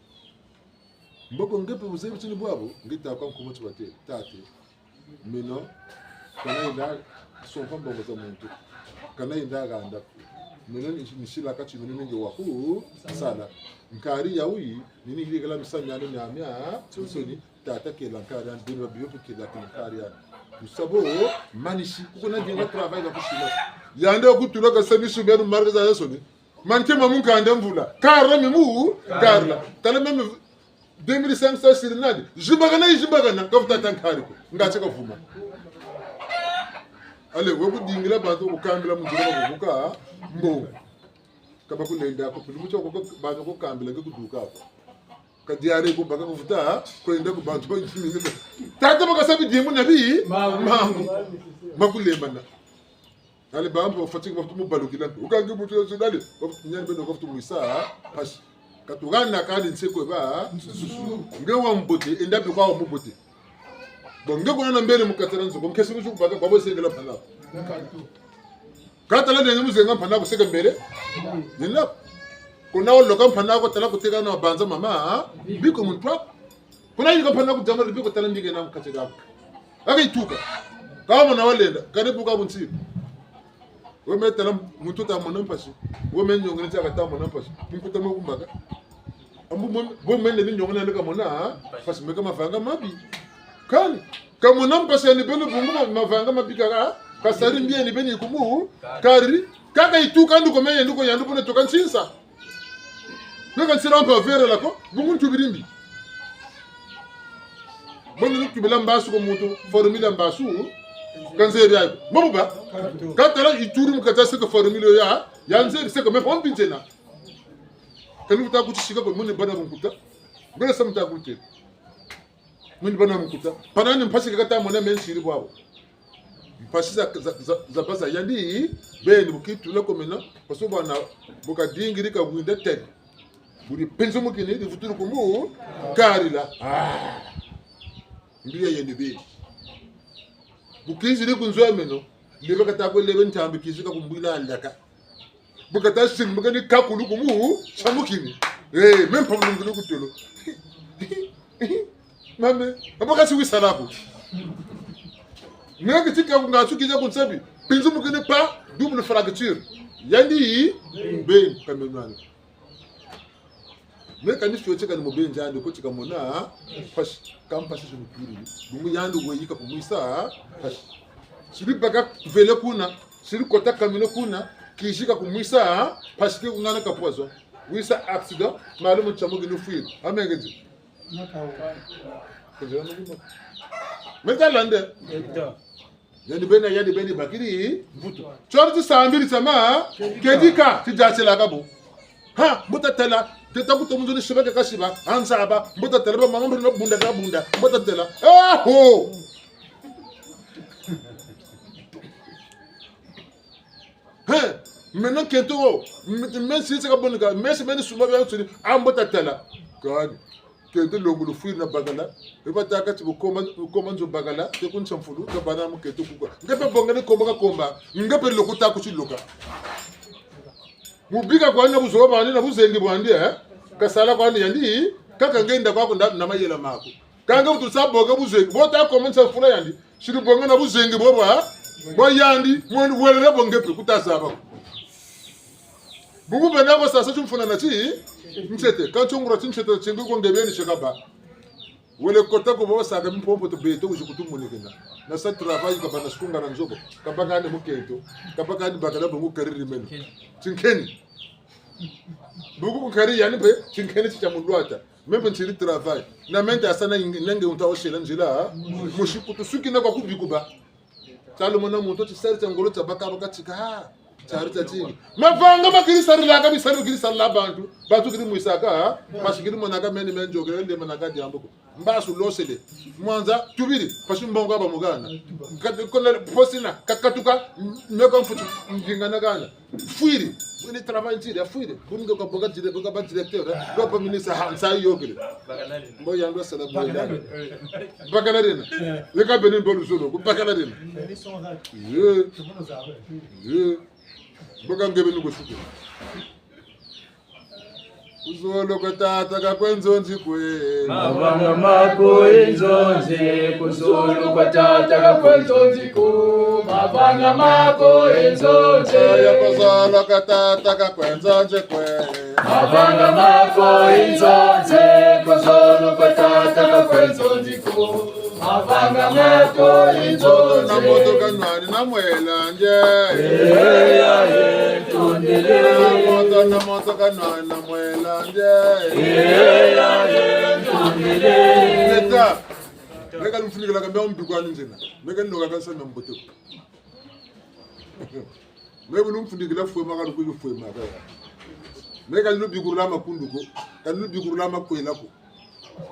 Mboko nge mpe buzebi tini bwabu, nge ta kwa nkumu ti batêle, tata. Meno, kana yenda sompa mbongo za muntu. Kana yenda ganda. Meno ni, ni sila kati meno ni nge wa ku sala. Nkari ya wuyi, ni ni yirikila misamu miandi miamiansoni, tata kela nkari yandi, beno ba bio mpe kela nkari yandi. Lusabo, manisi, kuko na dinga travail na kusila. Yandi wa kutula ka sa misu miandi marque zazansoni. Mantema mu nkanda mvula. Karla mi mu, karla. Tala meme deux mille cinq cents siri nandi. Zimbakana, zimbakana. Ka vuta ta nkari ko. Ngati ka vuma. Allez, we kudingila bantu kukambila mu nzila bakubuka mbongo. Ka bakulenda ko, pili mutu ko bantu kukambila nge kuduka ko. Ka diarrhée ko baka kuvuta, kwenda ku bantu ba yimini. Tata baka sa bidimbu na bi, mangu. Mangu. Bakulembana. Nani bampe, bafatiki, bafutu mubalukila mpe. Wukangi muntu yo zunale, bafutu nyani beno, bafutu mwisa mpasi. Ka tuhana kani nsekwe ba. Nge wa mbote, enda mpe kwa wa mbote. Bon, nge kuna na mbele mu kati dia nzo ko, nkesi mu zuku baka, babo sengela mpangi aku. Ka tala nenge mu zenga mpangi aku seke mbele. Nina. Kuna woloka mpangi aku tala kuteka na banza mama, ha? Biko muntu aku. Kuna yika mpangi aku diambu, biko tala mbike na mu kati diaku. Aka yituka. Ka mona walenda, kani buka bunsi. Weme tala muntu ta mona mpasi. Weme nyongene tia kata mona mpasi. Nkuta mo kumbaka. Ambu mo, bo mene ni nyongene leka mona, ha? Mpasi meka mavanga mabi. Kani, ka mona mpasi yandi beno bungu ma-, mavanga mabi kaka, kasari mbi yandi beni kumu, kari, kaka yituka nduko mene nduko yandi bone toka nsinsa. Neka nsira mpa vere lako, bungu ntubiri mbi. Boni nitubila mbasu ko muntu, formule ya mbasu, ka nzebi yayo. Mo buba? Ka tala yituri mu kati dia seke formule ya, ya nzebi seke me pompi nzena. Kani kuta kutisika ko muni bana bunkuta. Bela sa muta kute. Muni bana bunkuta. Panani mpasi kaka ta mona me nsiri bwabo. Mpasi za, za, za, za baza yandi, beni bu kitula ko mena, parce que bwana, bu kadingiri ka winda tele. Bu dipinzumukini, divutulu kumbu, karila. Ah. Mbi ya yandi beni. Bu kiziri ku nzo ya meno, leba kata kwe lebe ntambi kizika kumbwila alaka. Bu kata siri mukani kakulu kumu, samukini. Eh, même pas mukini kutolo. Mame, abo kasi wisala ko. Nenge tika ku ngasu kiza ku nsabi. Pinzumukini pa double fracture. Yandi, ben, kamenwani. Me kani fioti kani mu benza yandi ko tika mona, mpasi, ka mpasi zinu piri. Bungu yandi we yika kumwisa, mpasi. Siri baka vele kuna, siri kota kamino kuna, kizika kumwisa, mpasi ke kungana ka poison. Wisa accident, malu mu tiamu kinu fwiri. Amenge zi. Kuzira nukuma. Meta lande. Yandi beni, yandi beni bakiri mvutu. Tiori tisambiri tiama, kedika, tidiatilaka bo. Ha, mbuta tala, teta kuto munzoni siba ke kasiba, anzaba, mbuta tala, ba mama mbuta bunda ka bunda, mbuta tala. Eh, ho! He, meno nkento wo, m-, mesi se ka bonika, mesi meni suma bia nsuni, a mbuta tala. Kani. Kento longo lufwiri na bakala. E batâka ti bu koma, bu koma nzo bakala, te ku nsa mfulu, ka bana mu kento kuka. Nge mpe bonga ni komba ka komba. Nge mpe lokuta ku tiloka. Mu bika kwandi na buzoba bwandi na buzengi bwandi, eh? Kasala kwandi yandi, kaka nge nda kwaku nda, na mayela maku. Ka nge bu tusa bonga buzengi, bo ta koma nsa mfulu yandi. Siri bonga na buzengi bo bwa, bwa yandi, mwe welele bo nge mpe kuta zaba ko. Bungu bena ko sasa timfuna na ti, ntete, ka ntungura ti ntete, tingi ko nge beni tieka ba. Wele kota ko bo saka mpompo to beto, wizi kutu munikina. Na sa travail ka bana sikunga na nzo ko, ka bakani mu kento, ka bakani bakala bungu kariri meno. Tinkeni. Bungu kukari yandi mpe, tinkeni ti tia mu lwata. Me mpe ntiri travail. Na me nta sa na ing-, nenge unta osela nzila, ha? Mosi kutu sukina kwa ku bikuba. Tala mona muntu tisari tia ngolo tia baka baka tika, ha? Tiari tia tingi. Mavanga ma kiri sarilaka, bisari kiri sarila bantu. Bantu kiri mwisaka, ha? Masi kiri monaka meni me nzokele, nde monaka diambu ko. Mbasu losele. Mwanza, tubiri, pasi mbongo aba mugana. Kati kona posina, kakatuka, meko mfutu, mvingana gana. Fwiri, buni travail ntiri, ya fwiri. Buni nge ka boka dire-, boka ba directeur, eh, boka ba ministre, ha, nsa yokele. Mbo yandi wa sala bwe yandi. Bakala dina. Yeka beni mbolu zolo, ku bakala dina. Ye. Ye. Boka nge beni ko suku. Ku zolo kwa tata ka kwe nzonzi kwe. Mavanga maku i nzonzi, ku zolo kwa tata ka kwe nzonzi ku. Mavanga maku i nzonzi. Eya ku zolo kwa tata ka kwe nzonzi kwe. Mavanga maku i nzonzi, ku zolo kwa tata ka kwe nzonzi ku. Mavanga maku i nzonzi. Moto na moto kanwani na mwela nge. Eya, e, tondele. Na moto na moto kanwani na mwela nge. Eya, e, tondele. Leta. Me ka lumfunikila ka me mbi kwani nzena. Me ka nloka ka nsa na mbote. Me bu lumfunikila fwema ka lukuyu fwema ka. Me ka lubikurula makundu ko. Ka lubikurula makwela ko.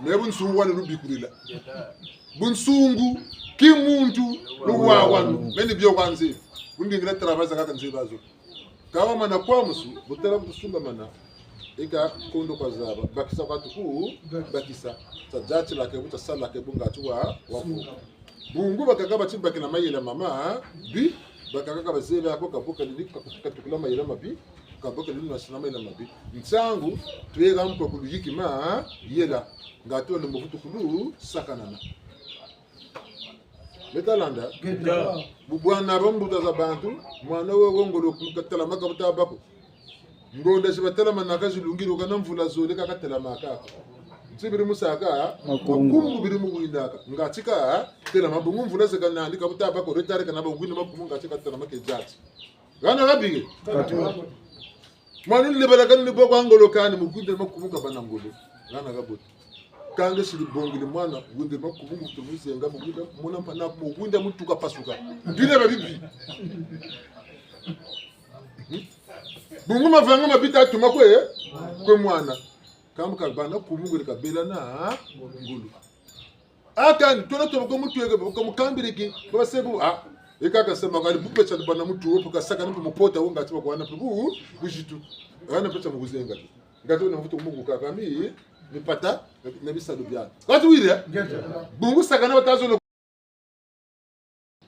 Me bu nsuwa lubikurila. Bunsungu, kimuntu, luwawanu. Meni bio kwa nzebi. Bundingila travail zakaka nzebi zo. Ka wamana kwa musu, bu tala bu tusungamana. Eka kondo kwa zaba, bakisa kwa tuku, bakisa. Tsa diatila ke bu, tsa sala ke bu ngatu wa, wa ku. Bungu bakaka bati bakila mayela mamabi, bakaka ka bazebi ako ka bu kalili, ka, katukula mayela mabi, ka bu kalili nasina mayela mabi. Nsangu, tweka mpe ku luyiki mayela, ngatu wa lumbu vutu kulu sakanana. Beta landa? Ngeta. Bu bwana ba mbuta za bantu, mwana we wo ngolo ku katelama ka buta bâ ko. Ngonda zi batelamanaka zilungiri, kana mvula zole ka katelamaka ko. Nti biri mu saka, makungu. Makungu biri mu windaka. Ngatu ka telama bungu mvula zeka nandi ka buta bâ ko, retard kana ba windi makungu ngatu ka telama ke diati. Hana ka bike. Katu. Mwana ni lebalaka ni bo kwa ngolo kani, mu windiri makumu ka bâ na ngolo. Hana ka bote. Kâ nge siri bongele mwana, windiri makumu mutu muzenga, mu windiri mwana mpa na mu windiri mutu ka pasuka. Bina ba bibi. Hmm? Bungu mavanga ma bita tuma kwe, kwe mwana. Kâ mu ka bâ na kumu ngolo ka bela na ngolo. Aka ni tona toba ko mutu eke, ko mukambiriki, baba sebu, ah, eka ka sema kali bupe cha bana mutu, opo ka saka ni mupota, wo ngatu ba kwa na mpe bu, buzitu. Hana mpe cha mu kuzenga. Ngatu na mvutu kumuku kaka mi, mipata, na, na bisalu bia. Kati wiri, eh? Ngeta. Bungu sakana bata zolo.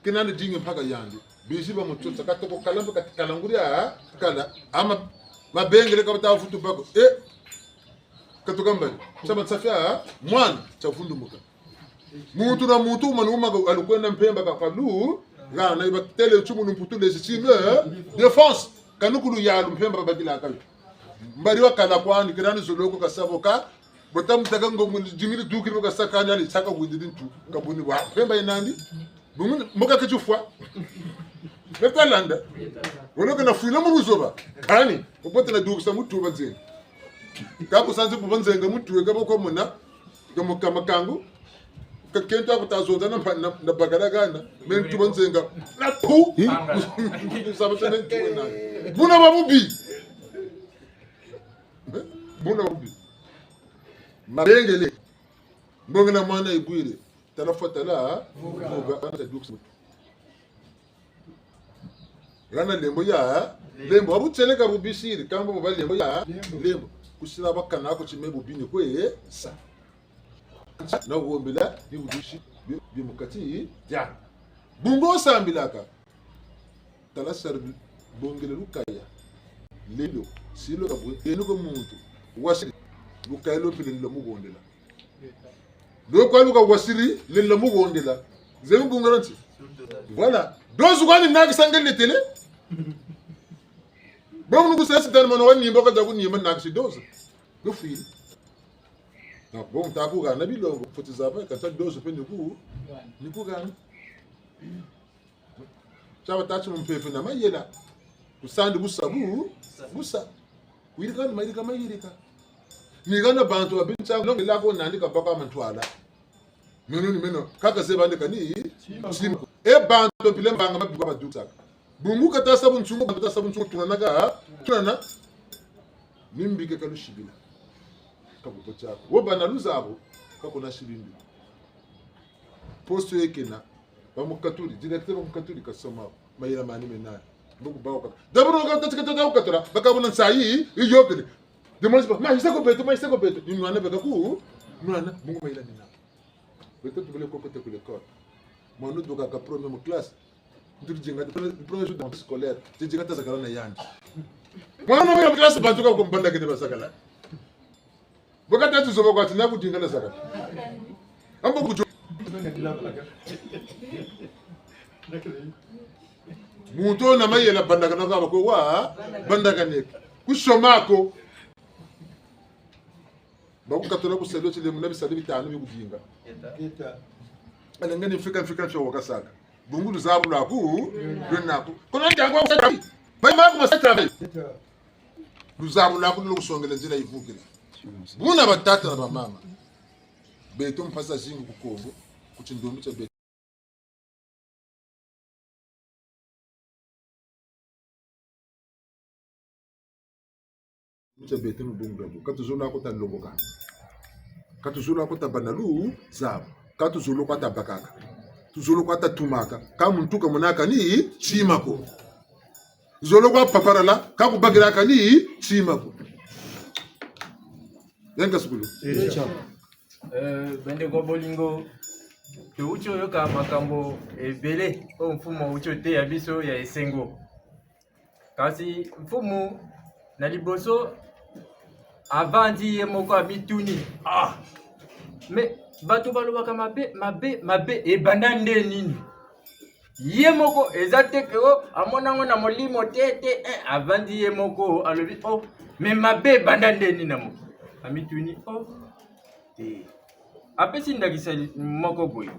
Kina ni dingi mpaka yandi. Bizi ba mutu, saka toko kala mpe kati kala nguri, ah, kala. Ama, mabengele ka bata vutu bâ ko. Eh, katuka mbali. Tia ba nsafia, mwana, tia vundumuka. Muntu na muntu, mwana wuma ka alukwenda mpemba ka kalu, hana iba tele tsumu numputu légitime, eh, défense. Kanu kulu yalu mpemba babakila kayo. Mbali wa kala kwani, kila ni zolo ko ka sabo ka, bota mutaka ngo mu dix mille dukiri ka sakani ali saka windiri ntu, ka buni wa, mpemba yi nandi. Bungu, mbo ka keti fwa. Beta landa. Wolo kana fwila mu luzoba. Kani, obote na dukisa mutu ba nzenga. Ka kusanzi bu ba nzenga mutu, eka boko mona. Kamo kama kangu. Ka kento aku ta zonza na mpa-, na, na bakala hana. Meni tu ba nzenga. Na pu. Saba tene tu na. Buna ba bubi. Buna ba bubi. Mabengele. Mbongela mwana igwire. Tala fwa tala, vuka, vuka, hana ta dukisa mutu. Hana lembo ya, lembo. Abu tieleka bu bisiri, kamba bu ba lembo ya, lembo. Kusila bakana ko ti me bu bini kwe, sa. Na wombela, ni bu dusi, bi, bi mu kati, dia. Bungu sambilaka. Tala sari bongele lukaya. Lelo, silo ka bwe, lelo ka muntu. Wasiri, lukaya lo pele lo mu bondela. Lo kwa luka wasiri, lelo mu bondela. Zemi bungala nti. Voilà. Dose kwani nakisa nge letele. Bon, nuku sesi tani mono wa nimba ka za ku nimba nakisi dose. Lufwiri. Donc, bon, ta ku hana bilongo, fweti zaba, kâ ta dose mpe ni ku, ni ku hana. Tia ba tâ ti mu mpeve na mayela. Kusandi busa bu, busa. Kuyirika ni mayirika mayirika. Ni hana bantu ba binsa, nonge la ko nandi ka baka mantwala. Meno ni meno, kaka ze bande kani, tima. E bantu mpila mbanga mabi kwa ba dukisaka. Bungu ka ta sa bunsungu, bantu ta sa bunsungu, tunanaka, tunana. Ni mbi ke ka lusibila. Ka bubote ako. Wo bâ na luzabu, ka kuna sibi mbi. Poste yekena, bamukatuli, directeur bamukatuli kasoma, mayela mani mena. Mbo ku bawu kaka. D'abord, ka tâ ti ka tata wukatula, baka buna nsayi, yiyôkele. Demande ba, ma, yisa ko beto, ma, yisa ko beto. Ni nwana beka ku, nwana, bungu mayela mena. Beto tubele koko te ku l'école. Mwana dukaka premier mu classe. Ntu dinga, premier, premier jour d'entrée scolaire. Ti dinga tazakala na yandi. Mwana mu classe, bantu ka ko mbandakene bazakala. Bo ka tâ ti zoba kwa ti na ku dinga na zakala. Ambo ku jo. Muntu na mayela bandakana ka ba ko wa, bandakaneke. Kusoma ko. Bakukatula ku salu ti lemu na bisalu bitanu bi kudinga. Eta. Alenge ni mfika mfika mfia wakasaka. Bungu luzabu lwaku, lwenaku. Kono ntangu wa kusaka. Bayi maku masaka. Eta. Luzabu lwaku ni lo kusongela nzila yivukila. Buna batata na bamama. Beto mpasi zazingi ku Kongo, ku tindombi tia beto. Tia beto mu bungu bwabu. Ka tuzolo ko ta longoka. Ka tuzolo ko ta bâ na luzabu. Ka tuzolo kwa tabakaka. Tuzolo kwa tatumaka. Ka muntu kamonaka ni tima ko. Zolo kwa paparala, ka kubakiraka ni tima ko. Yenga sukulu. Eh, bende kwa bolingo. Towuti koyoka makambo ebele oyo mfumu awuti koteya biso ya esengo. Kasi mfumu na liboso avandi ye moko amituni. Ah! Mais bato balobaka mabe, mabe, mabe, ebanda nde nini? Ye moko eza te ke o, amona yango na molimo te, te, eh, avandi ye moko, alobi, oh, mais mabe ebanda nde nini na mo-, amituni, oh, te. Apesi ndakisa moko boye.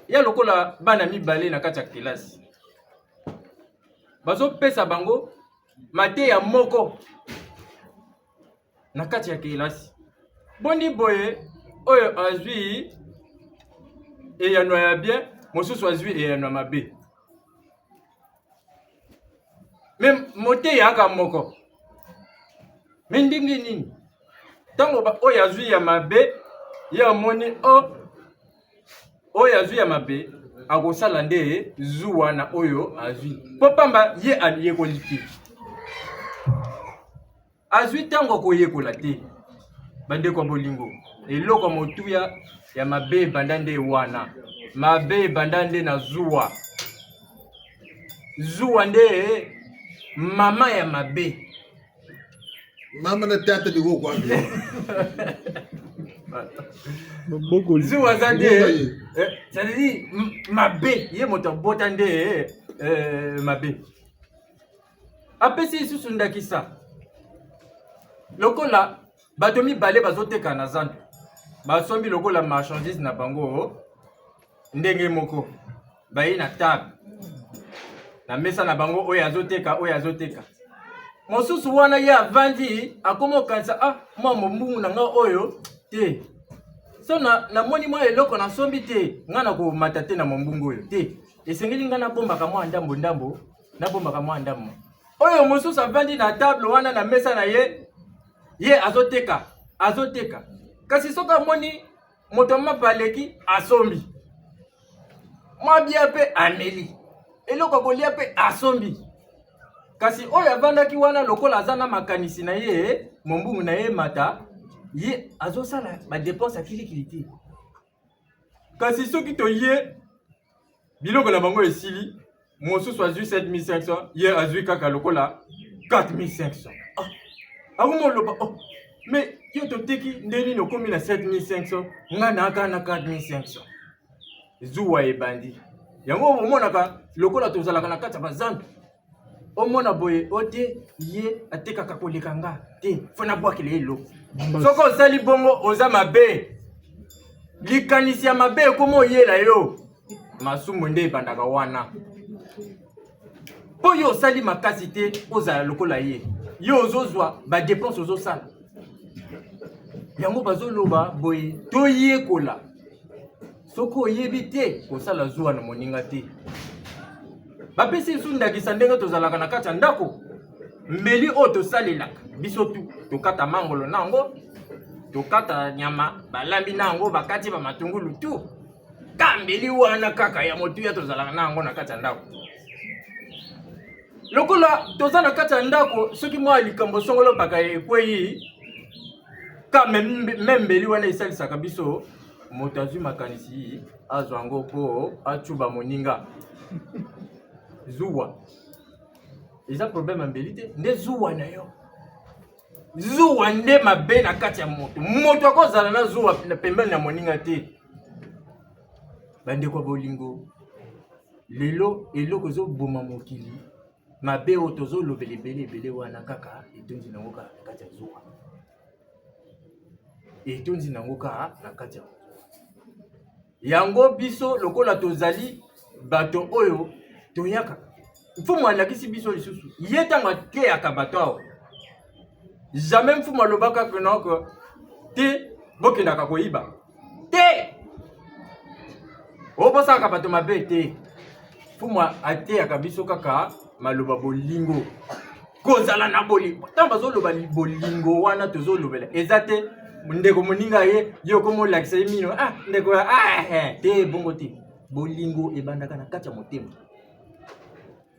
Ya lokola bana mibale na kati ya kelasi. Bazopesa bango mateya moko na kati ya kelasi. Boni boye, oyo azwi eyano ya bien, mosusu azwi eyano ya mabe. Mais moteyi yaka moko. Mais ndenge nini? Ntango ba-, oyo azwi ya mabe, ye amoni, oh, oyo azwi ya mabe, akosala nde zuwa na oyo azwi. Mpo pamba ye ayekoli te. Azwi ntango ya koyekola te. Bandeko ya bolingo, eloko ya motuya ya mabe ebanda nde wana. Mabe ebanda nde na zuwa. Zuwa nde mama ya mabe. Mama na tata ni wo kwa. Maboko. Zuwa aza nde, eh, c'est-à-dire, m-, mabe, ye moto abota nde, eh, mabe. Apesi lisusu ndakisa. Lokola bato mibale bazoteka na zandu. Basombi lokola marchandise na bango ndenge moko. Baye na table. Na mesa na bango, oyo azoteka, oyo azoteka. Mosusu wana ye avandi, akomi kokanisa, ah, mwa mombungu na nga oyo, te. So na, namoni mwa eloko nasombi te, nga nakomata te na mombungu oyo, te. Esengeli nga nabombaka mwa ndambo ndambo, nabombaka mwa ndambo. Oyo mosusu avandi na table wana na mesa na ye, ye azoteka, azoteka. Kasi soki amoni moto ya mapa aleki, asombi. Mwa bia mpe ameli. Eloko ya kolia mpe asombi. Kasi oyo avandaki wana lokola aza na makanisi na ye, mombungu na ye emata, ye azosala ba dépenses ya kilikili te. Kasi soki toye, biloko na bango esili, mosusu azwi sept mille cinq cents, ye azwi kaka lokola quatre mille cinq cents. Ah, akomi koloba, oh, mais yo toteki nde nini okomi na sept mille cinq cents, nga nayaka na quatre mille cinq cents. Zuwa ebandi. Yango omonaka lokola tozalaka na kati ya bazandu. Omona boye, oh te, ye atekaka koleka nga. Te, faut nabwakela ye eloko. Soki osali bongo, oza mabe. Likanisi ya mabe ekomi koyela yo. Masumu nde ebandaka wana. Mpo yo osali makasi te ozala lokola ye. Yo ozozwa, ba dépenses ozosala. Yango bazoloba boye, toyekola. Soki oyebi te, kosala zuwa na moninga te. Bapesi lisusu ndakisa ndenge tozalaka na kati ya ndako. Mbeli oyo tosalelaka, biso tu, tokata mangolo na yango, tokata nyama, balambi na yango, bakati ba matungulu tu. Ka mbeli wana kaka ya motuya tozalaka na yango na kati ya ndako. Lokola toza na kati ya ndako, soki mwa likambo songolo mpaka ekweyi, ka me-, me-, mbeli wana esalisaka biso, moto azwi makanisi, azwa yango mpo atsuba moninga. Zuwa. Eza problème ya mbeli te, nde zuwa na yo. Zuwa nde mabe na kati ya moto. Moto akozala na zuwa na pembeni na moninga te. Bandeko ya bolingo, lelo eloko ezoboma mokili, mabe oyo tozolobela ebele ebele wana kaka etondi na yango kaka na kati ya zuwa. Etondi na yango kaka na kati ya zuwa. Yango biso lokola tozali bato oyo toyaka. Mfumu alakisi biso lisusu. Ye ntango ateyaka bato awa, jamais mfumu alobaka que non, que te, bokendaka koyiba. Te! Oyo bosalaka bato mabe te. Mfumu ateyaka biso kaka maloba bolingo. Kozala na bolingo. Ntango bazoloba li-, bolingo wana tozolobela, eza te Ndeko moninga ye, yo komo lakisa ye mino. Ah, ndeko ya, ah, eh, te, bongo te. Bolingo ebandaka na kati ya motema.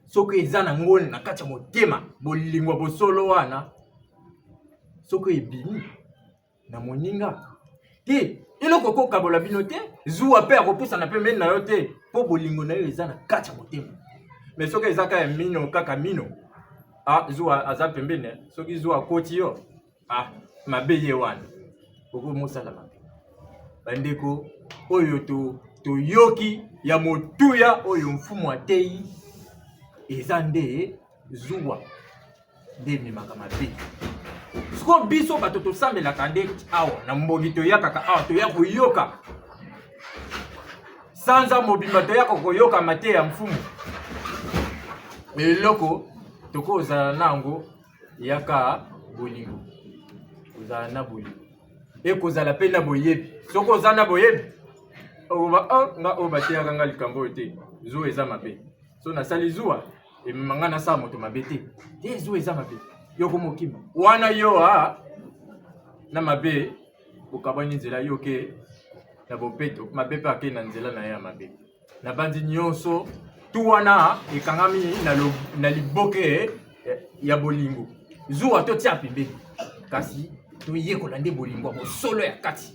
Soki eza na ngoni na kati ya motema, bolingo ya bosolo wana, soki ebimi na moninga, te, eloko ekokabola bino te, zuwa mpe akopusana pembeni na yo te, mpo bolingo na yo eza na kati ya motema. Mais soki eza kaka ya mino, kaka mino, ah, zuwa aza pembeni, soki zuwa akoti yo, ah, mabe ye wana. Okomosala mabe. Bandeko, oyo to-, toyoki ya motuya oyo mfumu ateyi, eza nde zuwa nde ememaka mabe. Sikoyo biso bato tosambelaka nde awa, na mbongi toyakaka awa, toya koyoka. Sanza mobimba toyaka koyoka mateya ya mfumu. Eloko tokozala na yango, yaka bolingo. Kozala na bolingo. E kozala mpe na boyebi. Soki oza na boyebi, okoba, oh, nga oyo bateyaka nga likambo oyo te. Zuwa eza mabe. So nasali zuwa, emema nga nasala moto mabe te. Te, zuwa eza mabe. Yo komokima. Wana yo, ah, na mabe, okabwani nzela yo ke na bopeto, mabe mpe ake na nzela na ye ya mabe. Nabanzi nyonso, tu wana ekangami na lo-, na liboke, eh, ya bolingo. Zuwa totia pembeni. Kasi toyekola nde bolingo ya bosolo ya kati.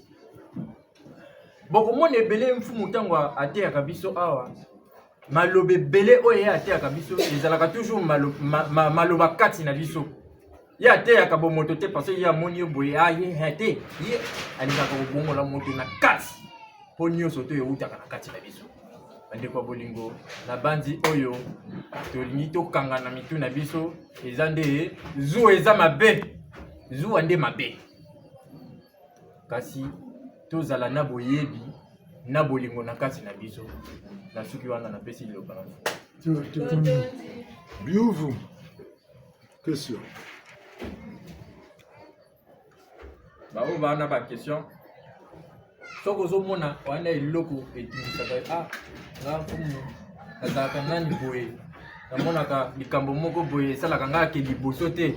Bokomona ebele mfumu ntango a-, ateyaka biso awa, maloba ebele oyo ye ateyaka biso, ezalaka toujours malo-, ma-, ma-, maloba kati na biso. Ye ateyaka bomoto te, parce que ye amoni yo boye, ah, ye, he, te, ye alingaka kobongola moto na kati, mpo nyonso to eutaka na kati na biso. Bandeko ya bolingo, nabanzi oyo tolingi tokanga na mitu na biso, eza nde zuwa eza mabe, zuwa nde mabe. Kasi tozala na boyebi, na bolingo na kati na biso. Nasuki wana, napesi liloba na bino. Biyuvu. Question. Baoyo bana ba question. Soki ozomona wana eloko etungisaka, ah, nga mfumu, nazalaka nani boye? Namonaka likambo moko boye esalaka nga ke liboso te.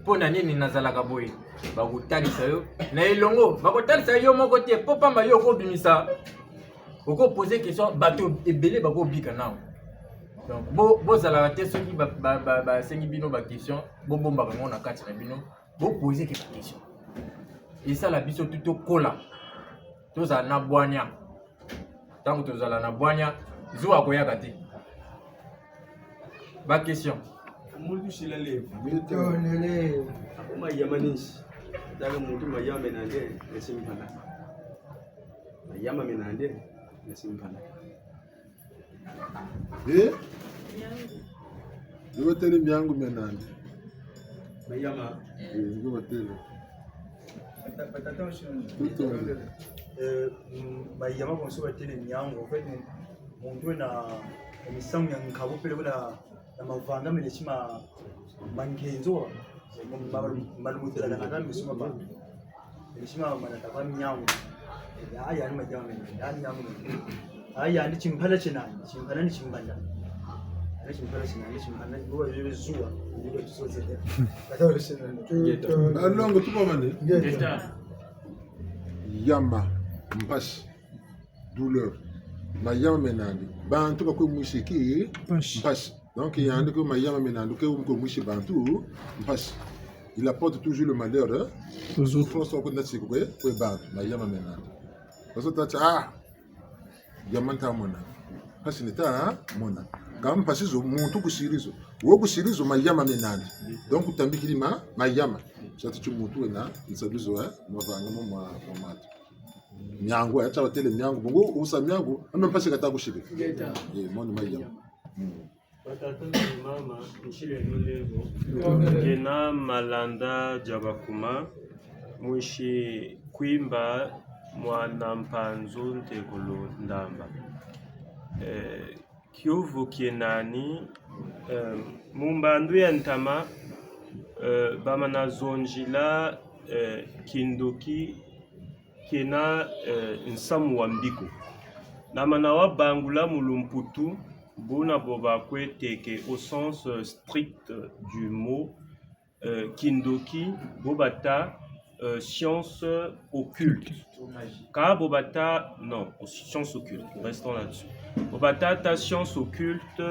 Mpo na nini nazalaka boye? Bakotalisa yo na elongo, bakotalisa yo moko te, mpo pamba yo okobimisa, okoposer question, bato ebele bakobika nao. Donc, bo-, bozalaka te soki ba-, ba-, ba-, basengi bino ba question, bobombaka yango na kati na bino, boposer ke ba question. Esala biso tu tokola, tozala na bwanya. Ntango tozala na bwanya, zuwa akoyaka te. Ba question. Muntu sila levu. Mitondele. Ako mayama ninsi. Tala muntu mayama mena nandi, nesi mpana. Mayama mena nandi, nesi mpana. Eh? Yo batele miangu mena nandi. Mayama. Eh, yo batele. Bata-, batata ocean. Tutondele. Eh, mm, mayama bonso batele miangu. En fait, muntu wena misamu mia nkabo peleko na, na mavanga mena tima ma ngenzo. Ma-, ma-, malumutelaka na kami suma ba. Sima manata kwa miangu. Ya, ya, ni mayama mena, ya, miangu mena. Ah, yandi timpala tiena nandi, timpala ni timbanda. Yandi timpala tiena nandi, timpala ni, bo bayoyo zuwa, ni bo tisoze te. Kata wale tiena nandi. Ngeta. Alongo, tukomane. Ngeta. Ngeta. Yama, mpasi, douleur. Mayama mena nandi. Bantu bakwe mwisi ki mpasi. Mpasi. Donc, yandi ke mayama mena nandi, ke, ke mwisi bantu mpasi. Il apporte toujours le malheur, hein? Aux autres. Souffrance, ko nati kwe, kwe bantu, mayama mena nandi. Parce que tati, ah, yama nta mona. Mpasi ni ta, hein? Mona. Kâ mpasi zo, muntu kusiri zo. Wo kusiri zo, mayama mena nandi. Donc, tambikiri ma, mayama. Tati ti muntu wena, nsabi zo, hein? Mavanga mo mwa, mwa matu. Miangu, ya tia batele miangu. Bongo, usa miangu, ame mpasi kata kusiri. Ngeta. Eh, moni mayama. Mm. Batata na mama, nsileno levo. Kena Malanda Diabakuma, mwisi Kwimba, mwana Mpanzu ntekolo Ndamba. Eh, kiuvu kiena nani, eh, mu mbandu ya ntama, eh, bamana zonzila, eh, kindoki kiena, eh, nsamu wa mbi ko. Namana wa bangula mu lumputu, buna bo bakwe teke au sens, euh, strict du mot, euh, kindoki, bo bata, euh, science occulte. Kâ bo bata, non, science occulte, restons là-dessus. Bo bata tâ science occulte,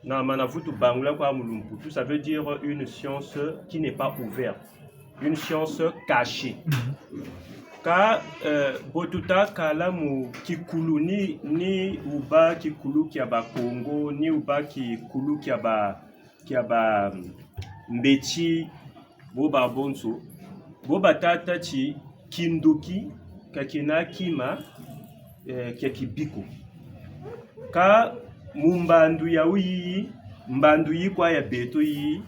na mana vutu bangula kwa mu lumputu, ça veut dire une science qui n'est pas ouverte, une science cachée. Kâ, euh, bo tuta kala mu kikulu ni, ni wuba kikulu kia ba Kongo, ni wuba kikulu kia ba, kia ba, mm, mbeti, bo babonso, bo bata tâ ti kindoki ka kena kima, eh, kia kibi ko. Kâ mu mbandu yawu yiyi, mbandu yi kwa ya beto yiyi,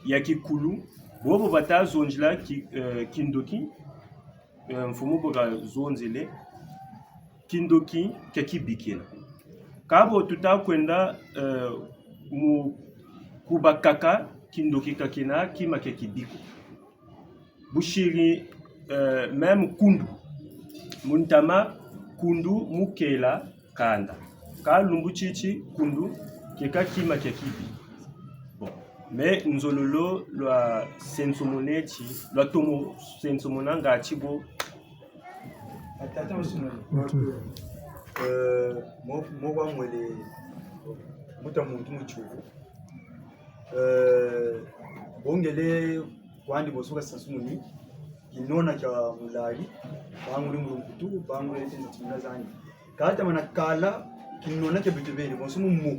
ya kikulu, bobo bata zonzila ki-, eh, kindoki, eh, mfumu bo kazonzele, kindoki kia kibi kena. Kâ bo tuta kwenda, eh, mu kubakaka, kindoki ka kena kima kia kibi ko. Busiri, eh, même kundu. Mu ntama kundu mu kela kanda. Kâ lumbu titi kundu kieka kima kia kibi. Bon. Mais nzololo lwa sensomona ti, lwa tomo sensomona ngatu bo. Atata musumani. Euh, mo, mo kwa mwele, mbuta muntu mu tiyuvu. Euh, bongele kwandi boso ka sansumuni, kinona kia mulari, banguri mu lumputu, banguri ntenza timuna zani. Kâ tamana kala, kinona kia beto beni, bonso mu mo,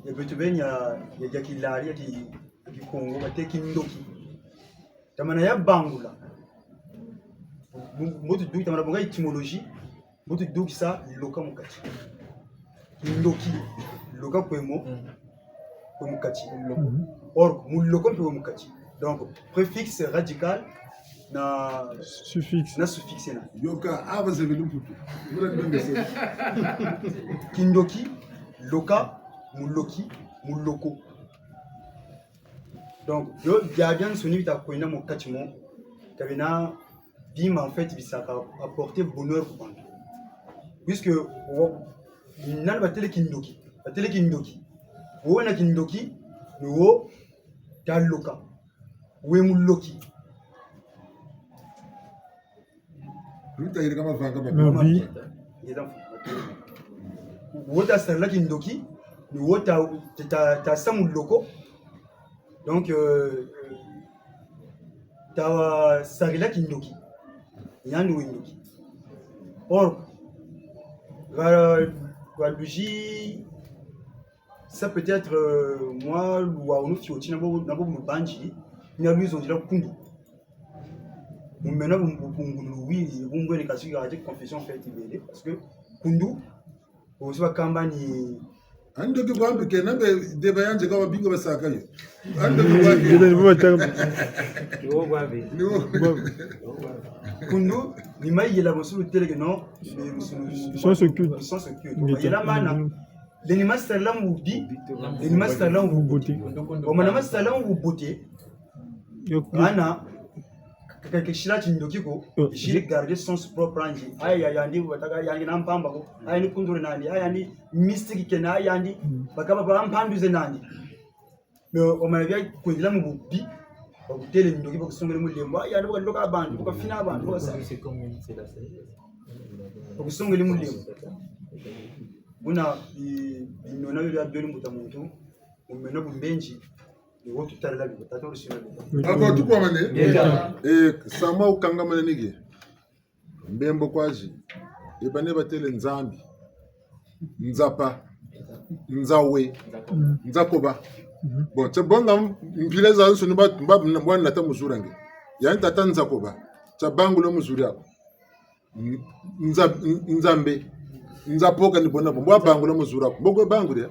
ya beto beni ya, ya, ya kilari, ya ki, ya kikongo, bate kindoki. Tamana ya bangula. Mu, mu, mbo tuduki, tamana bonga étymologie, mbo tudukisa loka mu kati. Kindoki, loka kwe mo, kwe mu kati. Mhm. Or, mu loko mpe kwe mu kati. Donc, préfixe radical na suffixe. Na suffixe na. Yoka, ah, vous avez le poutou. Vous l'avez bien dit. Kindoki, loka, mu loki, mu loko. Donc, bio, bia biansoni bita kwenda mu kati mo, ka bina bima, en fait, bisaka apporter bonheur ku bantu. Puisque, wo, nani batele kindoki? Batele kindoki. Wo na kindoki, ni wo ta loka. We mu loki. Luta yirika mavanga mabi. Mabi. Wo ta sarila kindoki, ni wo ta, ta, ta, ta sa mu loko. Donc, euh, ta sarila kindoki. Yandi we ndoki. Or, ga, ga luzi, ça peut être, euh, mwa luwawunu fioti na bo, na bo mu banzi, ni a luzi zonzila kundu. Mu mena bu, bu, bu, ngulu wi, bu mbwene kasi ka ati confession faite bele, parce que kundu, bo si bakamba ni. Andoki kwa mbi kena mbe deba yanze ka babinga basaka yo. Andoki kwa mbi. Deba ni bo batanga. Ni wo kwa mbi. Ni wo. Kundu, ni mayela bo si lutele ke non, mais bo si lu-, sens occulte. Sens occulte. Ngeta. Mayela mana, mhm. Leni masala mu bubi, leni masala mu bubote. Omana masala mu bubote. Yo, yo. Ana, ka, ka, ka sila tindoki ko, yo, sila garder sens propre andi. Aya, yandi, bataka, yandi na mpamba ko. Aya ni kundure nandi, aya ni mystique kena, yandi, mm, bakaba ba mpandu ze nandi. Mais omana bia kwendela mu bubi, bakutele ndoki, bakusongele mulembo. Aya, yandi bakaloka bantu, bakafina bantu, bakasa. Bakusongele mulembo. Buna, i, binona bio bia biole mbuta muntu, mu mena bu mbenzi, ni wo tutarila bio, tata wo lusina bio. Ako tukwamane? Ngeta. Eh, sama wukangamane nige. Mbembo kwa zi. Eba ne batele Nzambi. Nzapa. Nzawe. Mm. Nzakoba. Mhm. Bon, tia bonga mpila zazansoni ba, ba, ba, bwa nata mu zulu ange. Yandi tata Nzakoba. Tia bangula mu zulu yaku. Nza-, Nzambe. Nzapoka ni bona bo. Mbwa bangula mu zulu aku. Mboko bangula.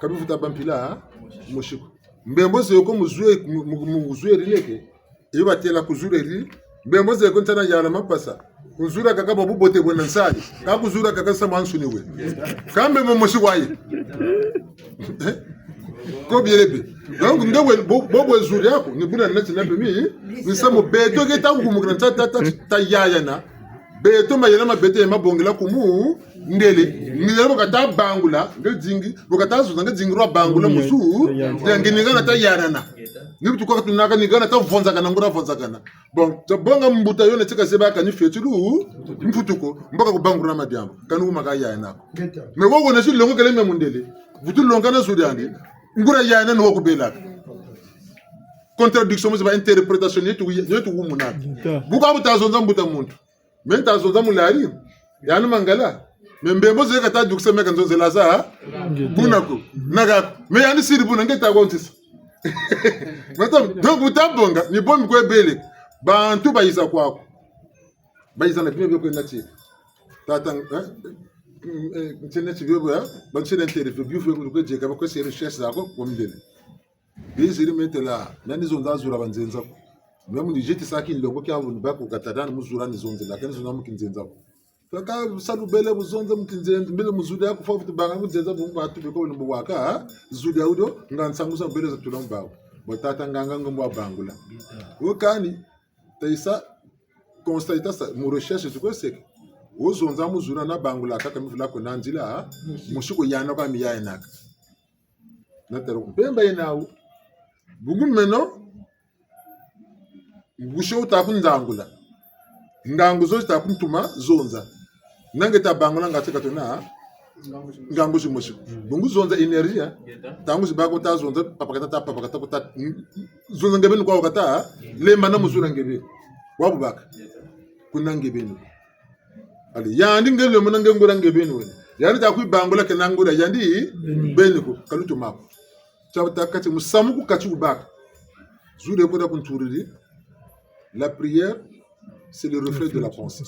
Ka bivuta ba mpila, ha? Mosi ko. Mbembo ze ko mu zwe, mu, mu, mu zwe rileke. Iba tela ku zulu ri. Mbembo ze ko ntana yala mapasa. Ku zulu kaka bo bubote bwena nsali. Ka ku zulu kaka sa mwansuni we. Ka mbembo mosi waye. Ko biele be. Donc, nge we, bo, bo bwe zulu yaku, ni buna nati na pemi, ni sa mu beto ke ta kumukina ta, ta, ta, ta yayana. Beto mayela ma beto ye mabongela ku mundele. Ni lelo bo kata bangula, nge dingi, bo kata zuza nge dingi lwa bangula mu zulu, ya nge ni nga na ta yanana. Ni bu tukwaka tunaka ni hana ta vonzakana, nguria vonzakana. Bon, tabonga mbuta yo na tika zebaka ni feti lu, mputu ko, mbo ka kubangula madiambu, kani wuma ka yaye nako. Ngeta. Mais wo wona si longo kele mia mundele. Vutu longa na zu diandi, nguria yaye na ni wo kubelaka. Contradiction mu ziba interprétation yeto, yeto wumunaka. Ngeta. Bu ka bu ta zonza mbuta muntu. Me nta zonza mulari, yandi mangala. Me mbembo ze ka ta dukisa me ka nzonzela za, ha? Ngeta. Buna ko, naka ko. Me yandi siri buna, nge ta ko ntisa. Mata, donc, bu ta bonga, ni bo mi kwe bele. Bantu bayiza kwaku. Bayiza na bima bio kwe na ti. Tata, eh? Mm, eh, ntiene ti bio bio, eh? Bantiene interview, bio bio kwe dieka, ba kwe se recherche zako, kwa mundele. Biziri me têla, nani zonza zula banzenza ko. Même ni jeti saki nlongo kia bu ni bako kata dani mu zula ni zonzela, kani zonza mu kinzenza ko. Kaka salu bele bu zonza mu kinzenza, mbele mu zula ya kufa futu banga mu nzenza bu mba tu beko ni mbo waka, ha? Zula ya wudio, nga nsangu za mbele za tula mbawu. Bo tata nganga ngo mbo bangula. Wo kani, ta yisa, constat yita sa, mu recherche tu kwe seke. Wo zonza mu zula na bangula kaka mi vula ko na nzila, ha? Musi ko yana kwa mi yaye naka. Na têla mpemba yena wu. Bungu meno, ngusie wuta kunzangula. Ngangu zo zita kuntuma zonza. Na nge ta bangula nga ti ka tuna, ngangu zimosi. Bungu zonza énergie, eh. Ntangu zibâ ko ta zonza, papakata ta, papakata ko ta, zonza nge beni kwa wakata, lemba na mu zula nge beni. Wa bubaka. Kuna nge beni. Allez, yandi nge lwe muna nge nguria nge beni wena. Yandi ta kwe bangula kena nguria yandi beni ko, ka lutuma ko. Tia bu ta kati musamu ku kati wubaka. Zu de ko da ku nturiri. La prière, c'est le reflet de la pensée.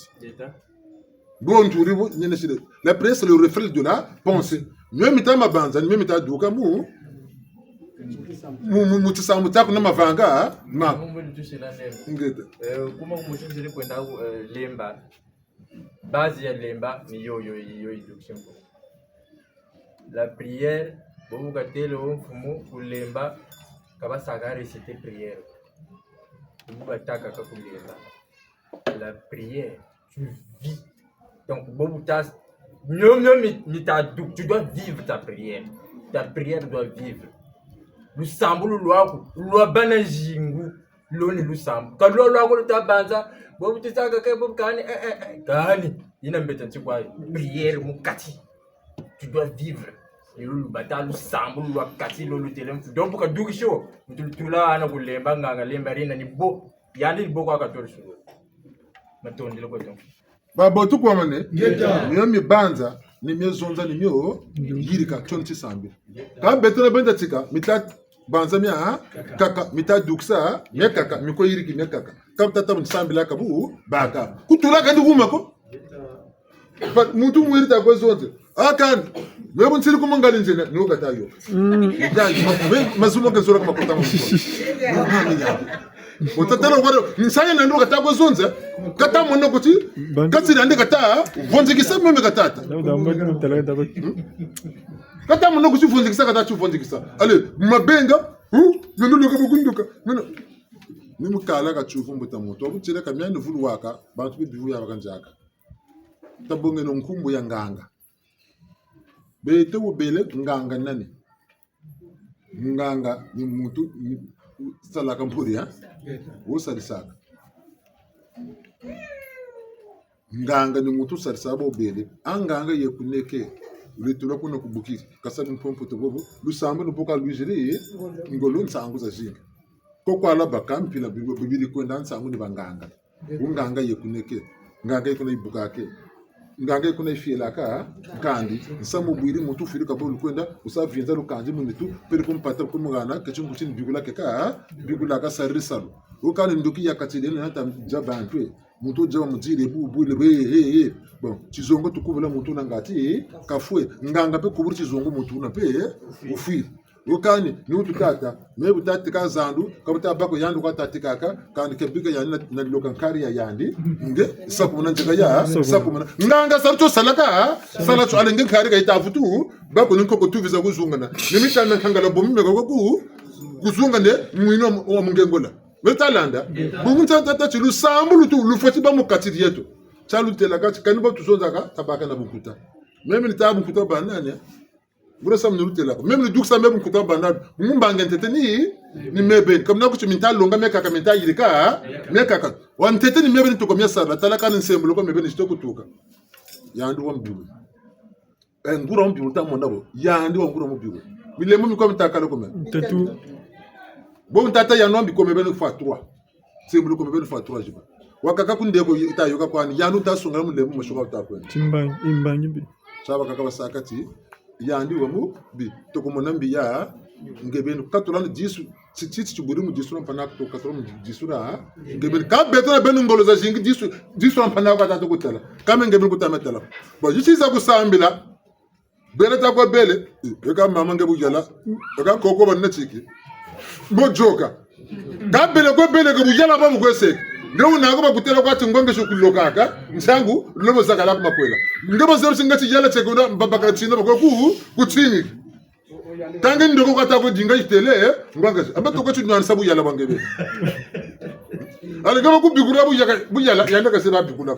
Bo nturi bu, nyene sile. La prière, c'est le reflet de la pensée. Mio mita mabanza, ni mio mita duka mu, mu, mu, mu tisamu tiaku na mavanga, ha? Ma. Ngeta. Eh, kuma kumosi nzele kwenda, eh, lemba. Base ya lemba ni yo, yo, yo, yo, yo. La prière, bo bu katêle wo mfumu kulemba, ka basaka réciter prière. Bo bu batâka ka kulemba. La prière, tu vis. Donc, bo bu ta, mio, mio, mi, mi ta du, tu dois vivre ta prière. Ta prière doit vivre. Lusambulu lwaku, lwa bana zingu. Lo ni lusambulu. Ka lo lwaku lu ta banza, bo bu tisaka ke, bo bu kani, eh, eh, eh, kani. Yina mbeta nti kwa prière mu kati. Tu dois vivre. Ni lo lu bata lusambulu lwa kati lo lutêle mfu. Donc bu kadukisi wo, muntu lutula hana kulemba nganga lemba rina ni bo. Yandi ni bo kwa katôle sulu. Matondele kwa tongo. Babo tukwamane. Ngeta. Mio mi banza, ni mio zonza, ni mio yirika, tio nti sambila. Ka beto na benda tika, mita banza mia, ha? Kaka, mita dukisa, mia kaka, mi kwe yiriki, mia kaka. Ka bu tata bu nsambilaka bu, baka. Kutulaka ndi kuma ko. Ba, muntu mwiri ta kwe zonze. A kani, me bu nsiri kuma ngali nzena, ni wo kata yo. Mm. Ya, ma, me, mazumo ke nzolaka makota mo. Nani ya? Wo tata na waro, nsaya na ni wo kata kwe zonze. Kata mono kuti, kati nandi kata, vonzekisa meme katata. Kata mono kuti vonzekisa, kata ti vonzekisa. Allez, mabenga, hu, meno luka bukunduka, meno. Ni mu kala ka tiyuvu mbuta muntu, wa bu tieleka miani vuluwaka, bantu be bivu ya bakanzaka. Tabongeno nkumbu ya nganga. Beto bobele nganga nani? Nganga ni muntu, ni, salaka mpuri, ha? Wo salisaka. Nganga ni muntu salisaka bobele. A nganga ye kuneke. Lutula kuna ku bukiri. Kasa ni mpompo to bobo. Lusamba ni buka lwiziri. Ngolo nsangu zazingi. Ko kwa lwabaka mpila bi-, bibiri kwenda nsangu ni banganga. Ku nganga ye kuneke. Nganga ye kuna yibukake. Nganga ye kuna yifielaka. Kandi, nsamu bwiri muntu wufiri ka bo lukwenda, wusa vinza lukanzi mu nitu, pele ku mpata ku muhana, keti nkuti ni bigula keka, bigula ka sariri salu. Wo kani ndoki ya katile na ta dia bantu e. Muntu dia bamudire bu, bu le, be, he, he. Bon, tizongo tukubula muntu na ngati, kafwe. Nganga mpe kuburi tizongo muntu na mpe, wufwiri. Wo kani, ni wutu tata, me bu tata ka zandu, ka bu ta bako yandi kwa tata kaka, kandi ke bika yandi na, na loka nkari ya yandi, nge, sakumuna nzeka ya, sakumuna. Nganga salu tio salaka, sala tio ale nge nkari ka yita vutu, bako ni nkoko tuviza kuzungana. Ni mita na nkangala bomi meka ku, kuzungane, mwino wa mu-, wa mungengola. Me ta landa, bungu nta tata ti lusambulu tu, lufweti bâ mu kati dieto. Tia lutêlaka ti, kani bo tuzonzaka, tabaka na bunkuta. Meme ni ta bunkuta ba nani, eh? Buna samu ni lutêlaka. Meme ni dukisa me bunkuta ba nani. Bungu mbangi ntete ni, Ni me beni. Ka muna ku ti mi nta longa miakaka, mi nta yirika miakaka. Wa ntete ni me beni tuka mia sala. Tala kani nsembolo ko me beni ti to kutuka. Yandi wa mbi we. Eh, nguria wa mbi we ta mona bo. Yandi wa nguria wa mbi we. Milemo mi kwa mi ta kala ko me. Ntatu. Bo ntata yandi wa mbi ko me beni fois trois. Nsembolo ko me beni fois trois ziba. Wakaka ku ndeko yi-, ta yôka kwani, yandi ta sungula mulemo masuka ta kwenda. Timbangi, imbangi mbi. Sa bakaka basaka ti, yandi wa mbi, toko mona mbi ya nge beni. Katula ni disu, ti, ti, ti, tiburi mu disu na mpangi aku, katula mu disu na nge beni. Ka beto na beno ngolo zazingi disu, disu na mpangi aku ta toko tala. Ka me nge beni ku ta me tala. Bon, yi ti za ku sambila. Bele ta kwa bele, eh, eka mama nge buyala, eka koko ba natiki. Mo yôka. Ka bele kwa bele nge buyala ba mu kwe seke. Nge wuna ko ba ku têla kwa ti ngwa nge si ku lokaka, nsangu, lobo zakala ku makwela. Nge ba zebi ti nge ti yala tieke wuna, mbamba ka tina ba kwe ku, ku tini. Ka nge ndoko ka ta kwe dinga yi têle, eh, ngwa nge si. Amba toko ti nwanisa buyala bwa nge be. Allez, nge ba ku bikula buyaka, buyala, yandi ka zebi bikula.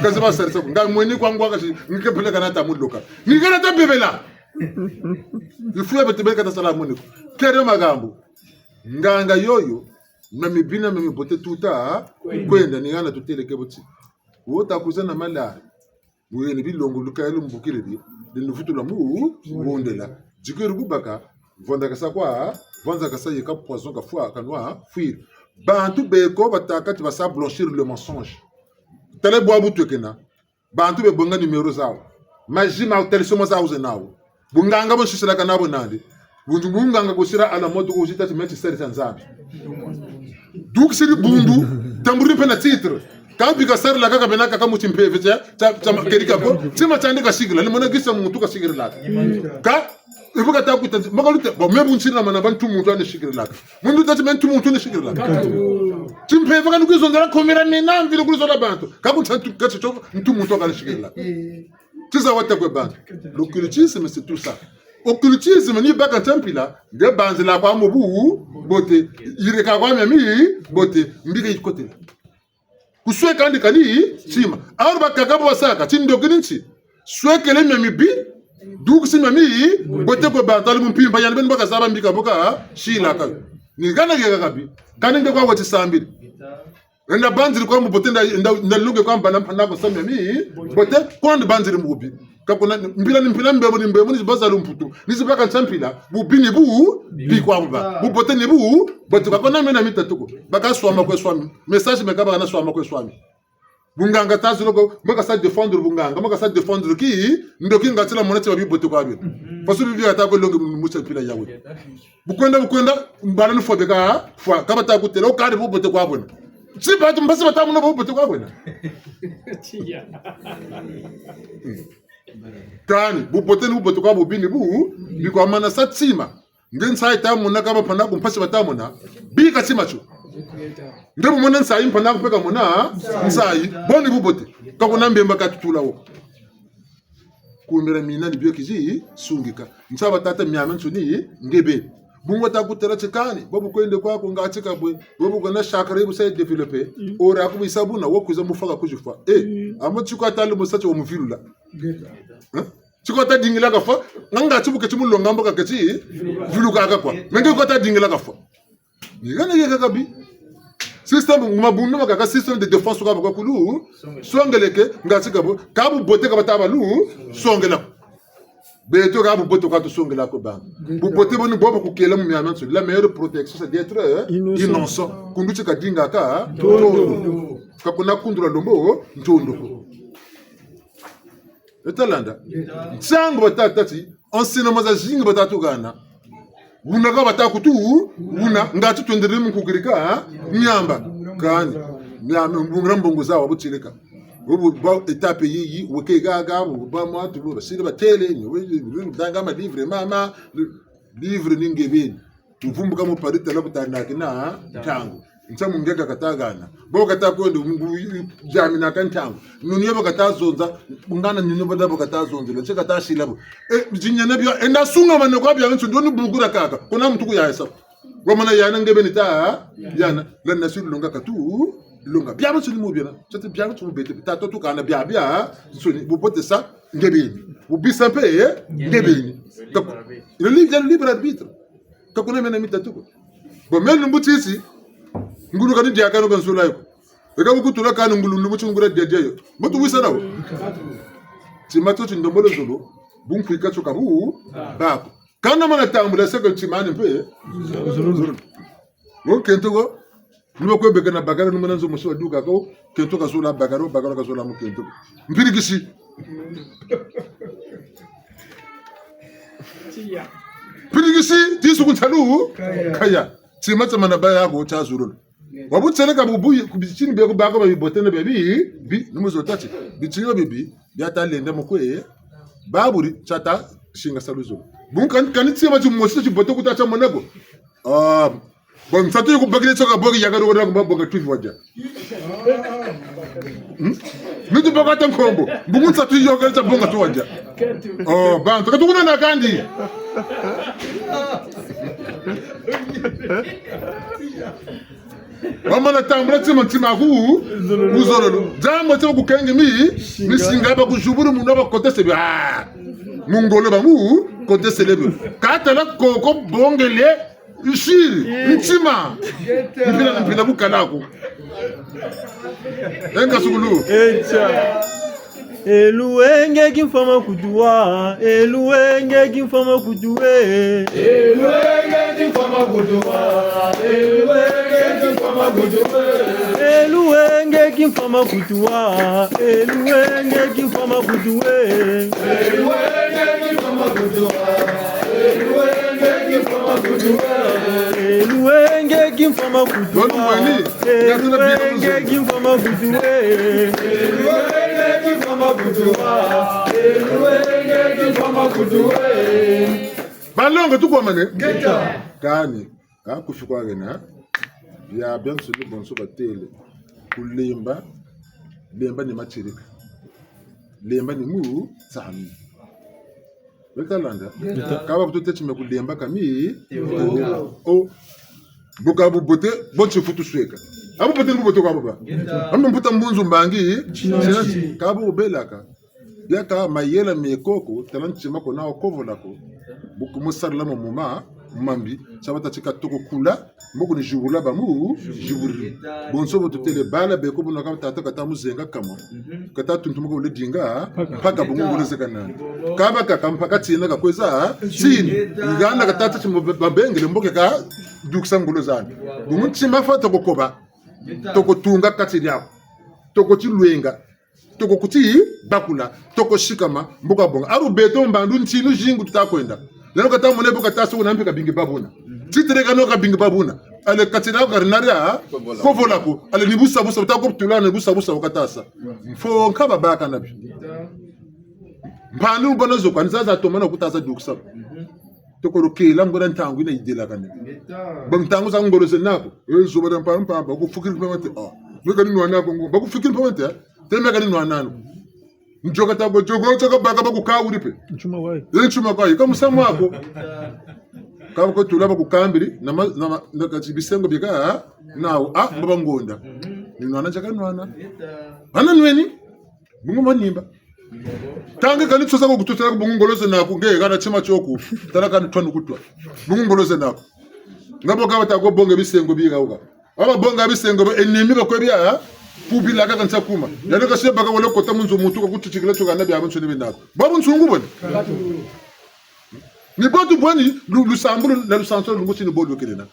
Ka zebi sarisa ko. Nga mweni kwa ngwa ka si, nge peleko na ta mu loka. Ni hana ta bebela. Ifu ya beto beka ta sala moni ko. Kere makambu. Nganga yoyo, na mibi na mibote tuta kwenda, ni hana tutêle ke bo ti. Wo ta kwiza na malari. Wuye ni bilongo luka ya lumbukiri bi, ni luvutula mu, wondela. Dikiri ku baka, vwanzakasa kwa, vwanzakasa yeka poison ka fwa, ka nwa, fwiri. Bantu beko batâka ti ba sa blanchir le mensonge. Tala bwabu twekena. Bantu be bonga numéro zawu. Magie ma talisoma zawu ze nawu. Bunganga bo nsisilaka nabo nandi. Bundu bunganga kusila à la mode ko zita ti me ti sari tia Nzambi. Dukisiri bundu, tamburi mpe na titre. Ka bika sarilaka ka bena kaka mu timpeve tia, tia, tia ma-, kerika ko. Tima tiandi ka sikila, ni mona gisa muntu ka sikilaka. Ka, ibu ka ta kuta, maka lute, bon, me bu nsiri na mana ba ntu muntu ani sikilaka. Muntu tâ ti me ntu muntu ni sikilaka. Timpeve ka ni kwiza nzala komera mena mvila kwiza na bantu. Ka ku nsa ntu, ka ti tio, ntu muntu ka ni sikilaka. Ti za wata kwe bantu. L'occultisme, c'est tout ça. Occultisme, ni baka ntia mpila, nge banzila kwa mu bubote, yirika kwa miamibote, mbi ka yikotela. Kusweka ndi kani tima. Alors bakaka bo basaka, ti ndoki ni nti. Swekele miamibi, dukisi miamibote kwe bantu, ali mu mpimpa, yandi beni baka zaba mbi ka bo ka silaka. Ni hana yeka kabi. Kani nge kwa weti sambili. Nda banziri kwa mu bubote, nda, nda, nda longe kwa mbala mpangi aku sa miamibote, kwa nda banziri mu bubi. Ka kuna, mpila ni mpila, mbembo ni mbembo, ni zi baza lumputu, ni zi baka ntia mpila, bubi ni bu, bi kwa buba. Bubote ni bu, bote ka kuna mena mitatu ko. Baka swama kwe swami. Message meka baka na swama kwe swami. Bunganga ta zolo ko, mbo ka sa défendre bunganga, mbo ka sa défendre ki, ndoki nga tila mona ti ba bibote kwa bina. Façon bibi ata ko longe mu tia mpila yawe. Bu kwenda, bu kwenda, mbala ni fwa beka fwa, ka bata kutêla, o kani bubote kwa bwena. Si bantu mpasi bata mona bubote kwa bwena. Kani, bubote ni bubote kwa bubi ni bu, bi kwa mana sa tima. Nge nsayi ta mona ka ba mpangi aku mpasi bata mona, bika tima tio. Nge bu mona nsayi mpangi aku mpe ka mona, nsayi, bo ni bubote. Ka kuna mbemba ka tutula wo. Kumira mina ni bio kizi sungika. Nsa batata miamiansoni nge beni. Bungu ta kutêla ti kani, bo bu kwenda kwaku nga ti ka bwe, bo bu kwenda chakra yi bu sa développer. Ora ku bu yisa buna, wo kwiza mu fwa ka kwizi fwa. Eh, amo ti kwa tali mu sa ti wa mu vilula. Hein? Ti kwa ta dingila ka fwa, nga nga ti bu keti mu longa mbo ka keti vilukaka kwa. Mais nge kwa ta dingila ka fwa. Ni hana yeka kabi. Système, mabundu makaka système de défense kwa bakulu songeleke, nga ti ka bo, ka bubote ka bata ba lu songela ko. Beto ka bubote kwa tusongela ko bana. Bubote bo ni bo bu kukela mu miamiansoni. La meilleure protection, c'est d'être, euh, innocent. Innocent. Kundu ti kadingaka ntondo. Ka kuna kundula lembo ntondo ko. Beta landa. Ntiangu bata tâ ti, enseignement zazingi bata tuhana. Wuna ka bata kutu, wuna, nga ti twendele mu kukirika, ha? Miamba. Kani, miamba, mbungira mbongo zawu bu tileka. Bo bu ba étape yiyi, weke gaga, bo bu ba mwatu, bo basiri batêle, ni we, ni we, danga ma livre, mama, livre ni nge beni. Tuvumbuka mu Paris tala bu tari na kina ntangu. Ntia mu nge ka kata hana. Bo kata kwenda, mu ngu, yami na ka ntangu. Nuni yo bo kata zonza, ngana nuni bo da bo kata zonzela, ntie kata sila bo. E, zinyana bio, e na sungamana kwa biabiansoni, ndo ni bukula kaka. Kuna muntu ku yayisa. Wamana yana nge beni ta, yana, la na si longa katu, longa. Biabiansoni mu biena, tiati biabiansoni mu beto, ta to tukana biabiansoni, bubote sa, nge beni. Bubi sa mpe, eh, nge beni. Ka ku-, le libre, le libre arbitre. Ka kuna mena mitatu ko. Bo me lumbu titi, ngulu kani diaka no ka nzula yo. Eka bu kutula kani ngulu lumbu ti ngula dia dia yo. Mbo tu wisa nawo. Tima tio ti ndombolo zolo, bu nkwika tio ka bu, bako. Kana mana tambula seke tima ni mpe. Wo kento ko, ni ba kwe beka na bakala, ni mana nzo mosi wa duka ko, kento ka zola bakala, bakala ka zola mu kento ko. Mpirikisi. Mpirikisi, tisu ku nsalu, kaya. Tima tia mana baya ko tia zululu. Wa bu tieleka bubu, ku bitini bia ku bako ba bibote na bia bi, bi, ni mu zo tâ ti. Bitini bia bibi, bia ta lenda mu kwe, baburi, tia ta, singa salu zo. Bu kani, kani tima timosi tibote ku ta tia mona ko. Ah, bon, nsatu yo ku bakiri tio ka boki yaka doko na ku ba bonga tufi wadia. Hmm? Nitu baka ta nkombo. Bungu nsatu yo ka tia bonga tu wadia. Oh, bantu, ka tukuna na kandi. Wamana tambula tima, tima ku, ku zololo. Diambu tio ku kengi mi, misinga ba ku zubulu muna ba kotese bi. Ah, mu ngolo ba mu, kotese le bi. Ka tala koko bongele, isiri, ntima. Mpila, mpila ku kala ko. Enga sukulu. Echa. Eluwenge kimfama kutuwa, eluwenge kimfama kutuwe. Eluwenge kimfama kutuwa, eluwenge kimfama kutuwe. Eluwenge kimfama kutuwa, eluwenge kimfama kutuwe. Eluwenge kimfama kutuwa, eluwenge kimfama kutuwa. Eluwenge kimfama kutuwe. Eluwenge kimfama kutuwa, eluwenge kimfama kutuwe. Balongo tukomane. Ngeta. Kani, ka kufi kwa gena, bia biansoni bonso batêle. Kulemba, lemba ni matirika. Lemba ni mu tsami. Beka landa. Ngeta. Ka ba kutu teti me kulemba kami. Ngeta. O. Buka bubote, bo nti futu sweka. A bubote ni bubote kwa baba. Ngeta. Ambe mputa mbunzu mbangi. Nti. Nti. Ka bu bubelaka. Biaka mayela me koko, tala ntima ko na wo kovola ko. Bu ku mu sarila mo muma, mambi, tia bata tika toko kula, mboko ni zibula ba mu, zibuliri. Bonso bo tutêle bala beko buna ka tata kata mu zenga kama. Kata tuntumuka wule dinga, mpaka bungu ngolo zeka nani. Ka bakaka mpaka tina ka kweza, tini. Ngana ka tata ti mu babengele mboke ka dukisa ngolo zani. Bungu ntima fwa toko koba, toko tunga kati diaku, toko tilwenga. Toko kuti bakula, toko sikama, mbo ka bonga. Aru beto mbandu ntinu zingu tuta kwenda. Lelo kata mone bo kata suku na mpe kabingi babuna. Titre kano kabingi babuna. Ale kati na ka rinaria, kovola ko. Ale ni busa busa, buta ko tula ni busa busa wakatasa. Mfo nkaba baka na bi. Mpandu bana zo kwa, ni zaza tomana kutasa dukisa. Toko lokela ngolo ntangu yina yidelakane. Ba ntangu za ngolo zena ko. E zo ba da mpamba, ba kufukiri mpamba te. Ah. Nwe kani nwana ko ngo. Ba kufukiri mpamba te. Te me kani nwana no. Nzoka ta ko, nzoka, nzoka baka ba kukawuri mpe. Ntsuma kwa yi. Ye ntsuma kwa yi. Ka musamu wako. Ka ko tula ba kukambiri, na ma, na ma, na kati bisengo bieka, ha? Nawu, ah, baba ngonda. Ni nwana nzaka nwana. Ana nweni. Bungu manimba. Tangi kani tsosa ko kututela ko bungu ngolo zena ko nge, kana tima tsoku. Tala kani twanu kutwa. Bungu ngolo zena ko. Nga bo ka bata ko bonga bisengo bieka uka. Aba bonga bisengo ba ennemi ba kwe bia, ha? Kubila kaka nsa kuma. Yano ka se baka wala kota mu nzo muntu ka kutitikila tsoka na bia bunsu ni bina ko. Ba bunsungu boni. Ni bo tubweni, lu-, lusambulu na lusansu lungu ti ni bo lwekelena.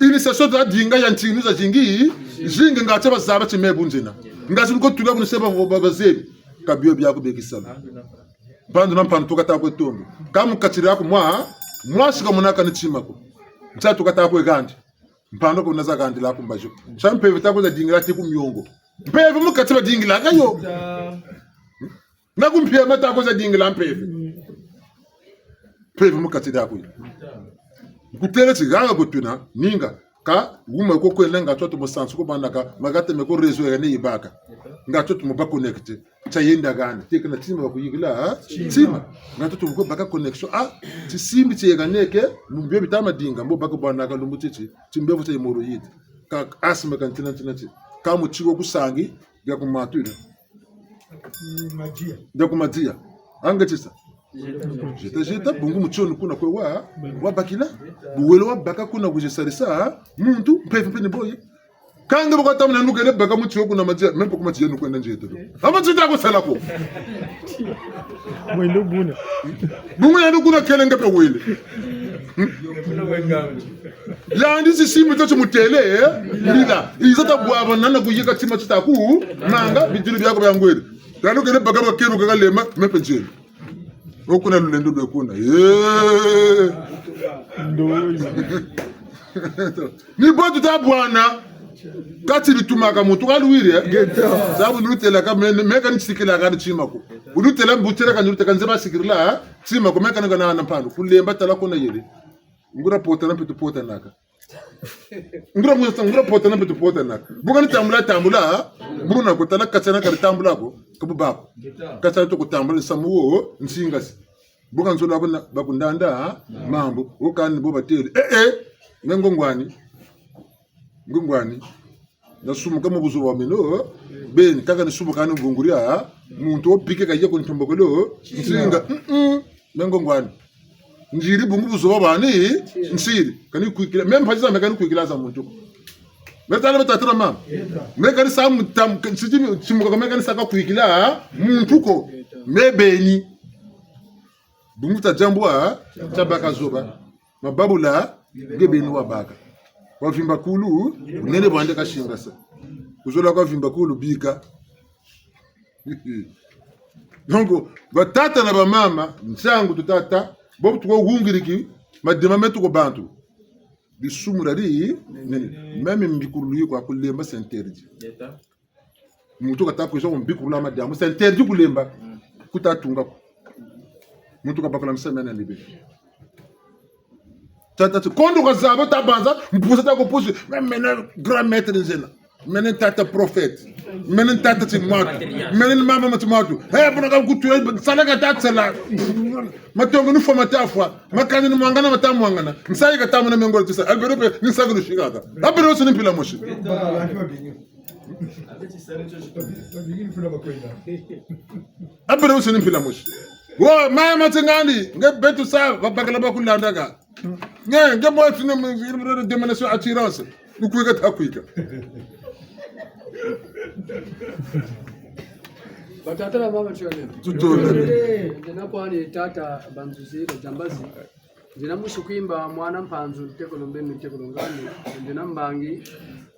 Initiation za dinga ya ntinu zazingi, zingi ngati bazaba ti me bu nzena. Ngati luko tula bu ni se ba, ba, bazebi. Ka bio biaku beki sala. Mpandu na mpandu tuka ta kwe tombe. Ka mu kati diaku mwa, mwa sika muna kani tima ko. Nsa tuka ta kwe kandi. Mpandu ko na za kandi la ku mbazi ko. Sa mpeve ta kwe za dingila ti ku miongo. Mpeve mu kati ba dingila ka yo. Na ku mpia mata ko za dingila mpeve. Mpeve mu kati diaku. Kutêle ti haha ko tuna, ninga, ka, wuma ko kwenda nga tsoto mu sansu ko banaka, ma kate me ko réseau ya ne yibaka. Nga tsoto mu ba connecté. Tia yenda hana, teka na tima ba kuyikila, ha? Tima. Nga tsoto mu ko baka connexion, ah, tisimbi tie kaneke, mu mbio bita ma dinga, mbo baka bwanaka lumbu titi, timbevo tia hémorroïde. Ka asthme ka ntina ntina ti. Ka mu tiwo ku sangi, dia ku matu ina. Mm, madia. Dia ku madia. Ange tisa. Jeta, jeta, bungu muti wo ni kuna kwe wa, wabakila. Bu wele wabaka kuna kwizi sarisa muntu, mpeve mpe ni boye. Kâ nge bu kata muna nukele baka muti wo kuna madia, même pas ku madia nukwenda nzieta do. A madia ta ku sala ko. Mwendo buna. Bungu yandi kuna kele nge mpe wele. Yandi si simu tio timutêle, eh? Lila. Yiza ta bwabana na kuyika tima ti ta ku manga, bidilu biaku bia ngwele. Yandi kele baka bakelu kaka lema, même pas nziela. Wo kuna lulendo lwe kuna. Eh. Ndoyi. Ni bo tuta bwana. Kâ ti bitumaka muntu ka luwiri, eh? Ngeta. Sa bu nulutêla ka me, me ka ni sikila ka ni tima ko. Bu nulutêla mbu têla ka nulutêla ka nze ba sikirila, eh? Tima ko, me ka ni kana na mpandu. Kulemba tala kuna yele. Nguria potana mpe tupotanaka. Nguria musa, nguria potana mpe tupotanaka. Bu ka ni tambula, tambula, buna ko tala katsana ka ni tambula ko, ka bu bâ ko. Katsana toko tambula, nsamu wo, nsingasi. Bu ka nzola buna, bakundanda, mambu, wo kani bo batêle. Eh, eh, nge ngongwani. Ngongwani. Nasumuka mu buzoba bwa meno beni, kaka ni sumuka ni ngunguria, muntu wo bike ka ye ko ntombokolo, nsinga, mm, mm, me ngongwani. Nziri bungu buzoba bwani, nsiri, ka ni kwikila, même mpasi za me ka ni kwikila za muntu ko. Me tala batata na mama. Me ka ni sa mutam, siti, simuka me ka ni sa ka kwikila muntu ko. Me beni. Bungu ta diambu wa, tia baka zoba. Mababula, nge beni wabaka. Wavimba kulu, bunene bwandi kasingasa. Kuzola kwa vimba kulu bika. Donc, batata na bamama, nsangu tutata, bobu tuko wungiriki, madima meto ko bantu. Bisumurari, nene. Même mbikululu yi kwa kulemba c'est interdit. Muntu kata kwiza kumbikulula madiambu, c'est interdit kulemba. Kuta tunga ko. Muntu kabakula misa mena libe. Tata ti, kondo kazaba ta banza, mpusa ta kupusi, me mene grand maître nzena. Mene tata prophète. Mene tata timwatu. Mene ni mama ma timwatu. Eh, buna ka kutu, eh, sala ka ta sala. Matongo ni fwa ma ta fwa. Makani ni mwangana ma ta mwangana. Nsayi kata mona mengo ti sa. Albert pe, ni sa kulu shikaka. Albert wo si ni mpila mosi. Abere wo si ni mpila mosi. Wo, mama ti ngani, nge beto sa, babakala bakulandaka. Nge, nge mwa ti ni mu-, mu-, mu-, domination attirance. Ni kwika ta kwika. Batata na bamama tiole. Tutole. Nzena kwani tata Banzuzi, Bajambazi. Nzena musi Kwimba, mwana Mpanzu, ntekolo Mbembe, ntekolo Ngandu, nzena mbangi,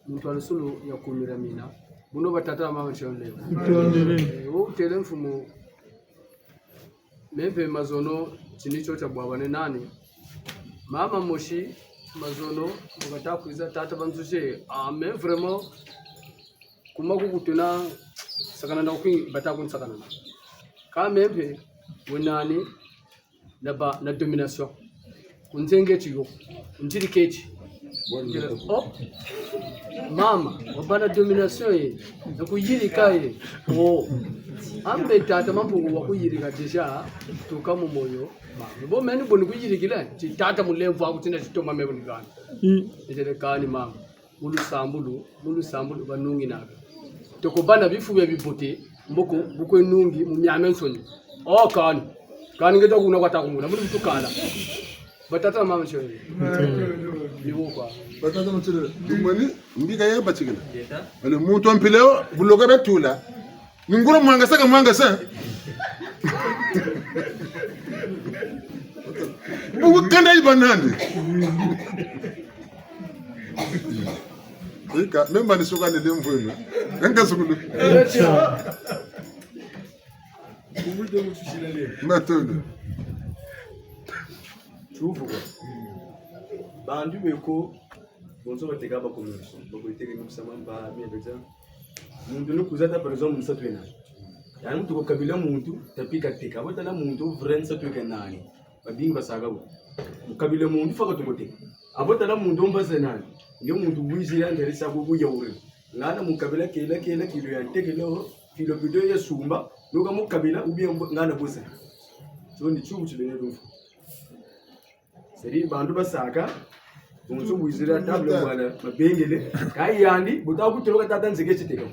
muntu wa lusulu ya kumira mina. Buno batata na bamama tiole. Tutondele. Eh, wo wutêle mfumu, me mpe mazono, tini tio tia bwabane nani. Mama mosi, mazono, bu kata kwiza tata Banzuzi, ah, mais vraiment, kuma ku kutuna, sakana na kwi, bata kunsakana. Kâ me mpe, we nani, na ba, na domination. Ku nzenga ti yo. Nziri keti. Oh. Mama, wabâ na domination ye. Na kuyirika ye. Oh. Ambe tata Mampungu wakuyirika déjà. Tuka mu moyo. Mama. Bo meni boni kuyirikila. Ti tata mulemvo aku tina titoma me boni kani. Mm. Etele kani mama. Mu lusambulu, mu lusambulu banunginaka. Toko bâ na bifu bia bibote, mboko, bu kwe nungi, mu miamiansoni. Oh, kani. Kani nge ta kuna kwa ta kumuna, mu ni mutu kala. Batata na mama tiole. Ni wo kwa. Batata na mama tiole. Dumani, mbika ya batikila. Ngeta. Ale muntu wa mpila wo, buloka batula. Ni nguria mwangasa ka mwangasa. Bubu kanda yi bâ nandi. Ika, même bani suka ni lemvwenu. Enga sukulu. Matondo. Tufu kwa. Bantu beko, bonso bateka ba commerçant, bako teka ni kusama mpa, bien beja. Muntu ni kwiza ta, par exemple, nsatu yena. Yandi muntu ko kabila muntu, ta pika teka. Abo tala muntu, vrai nsatu yena nani. Babingi basaka bo. Mu kabila muntu faka toko teka. Abo tala muntu mbaza nani. Nge muntu wizira ndarisa ko kuyauri. Ngana mu kabila kela kela kilo ya ntekelo, kilo pido ya sumba, nuka mu kabila ou bien ngana bosa. So ni tsubu tibene dumfu. Seri bantu basaka, muntu wizira table mwana mabengele, ka yandi, bu ta kutoloka tata nzeke titeka.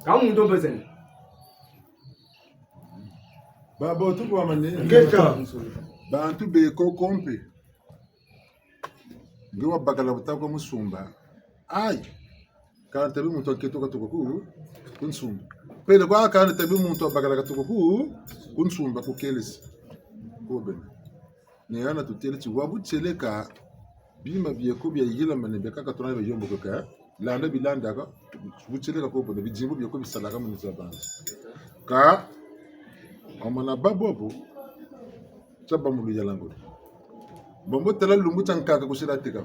Ka muntu mbaza nani. Babo, tukwamane. Ngeta. Bantu beko ko mpe. Nge wabakala bu ta kwa musumba. Ayi. Kâ ntabi muntu wa nkento katuka ku, ku nsumba. Peleko kâ ntabi muntu wabakala katuka ku, ku nsumba ku kelesi. Ko bena. Ni hana tutêle ti wa bu tieleka bima bieko bia yilamane biakaka tuna bia yombo ko ka, landa bilandaka, bu tieleka ko bena, bidimbu bieko bisalaka mu niza bantu. Kâ, wamana babo bo, tia ba mu luyalangolo. Bombo tala lumbu tia nkaka kusila teka.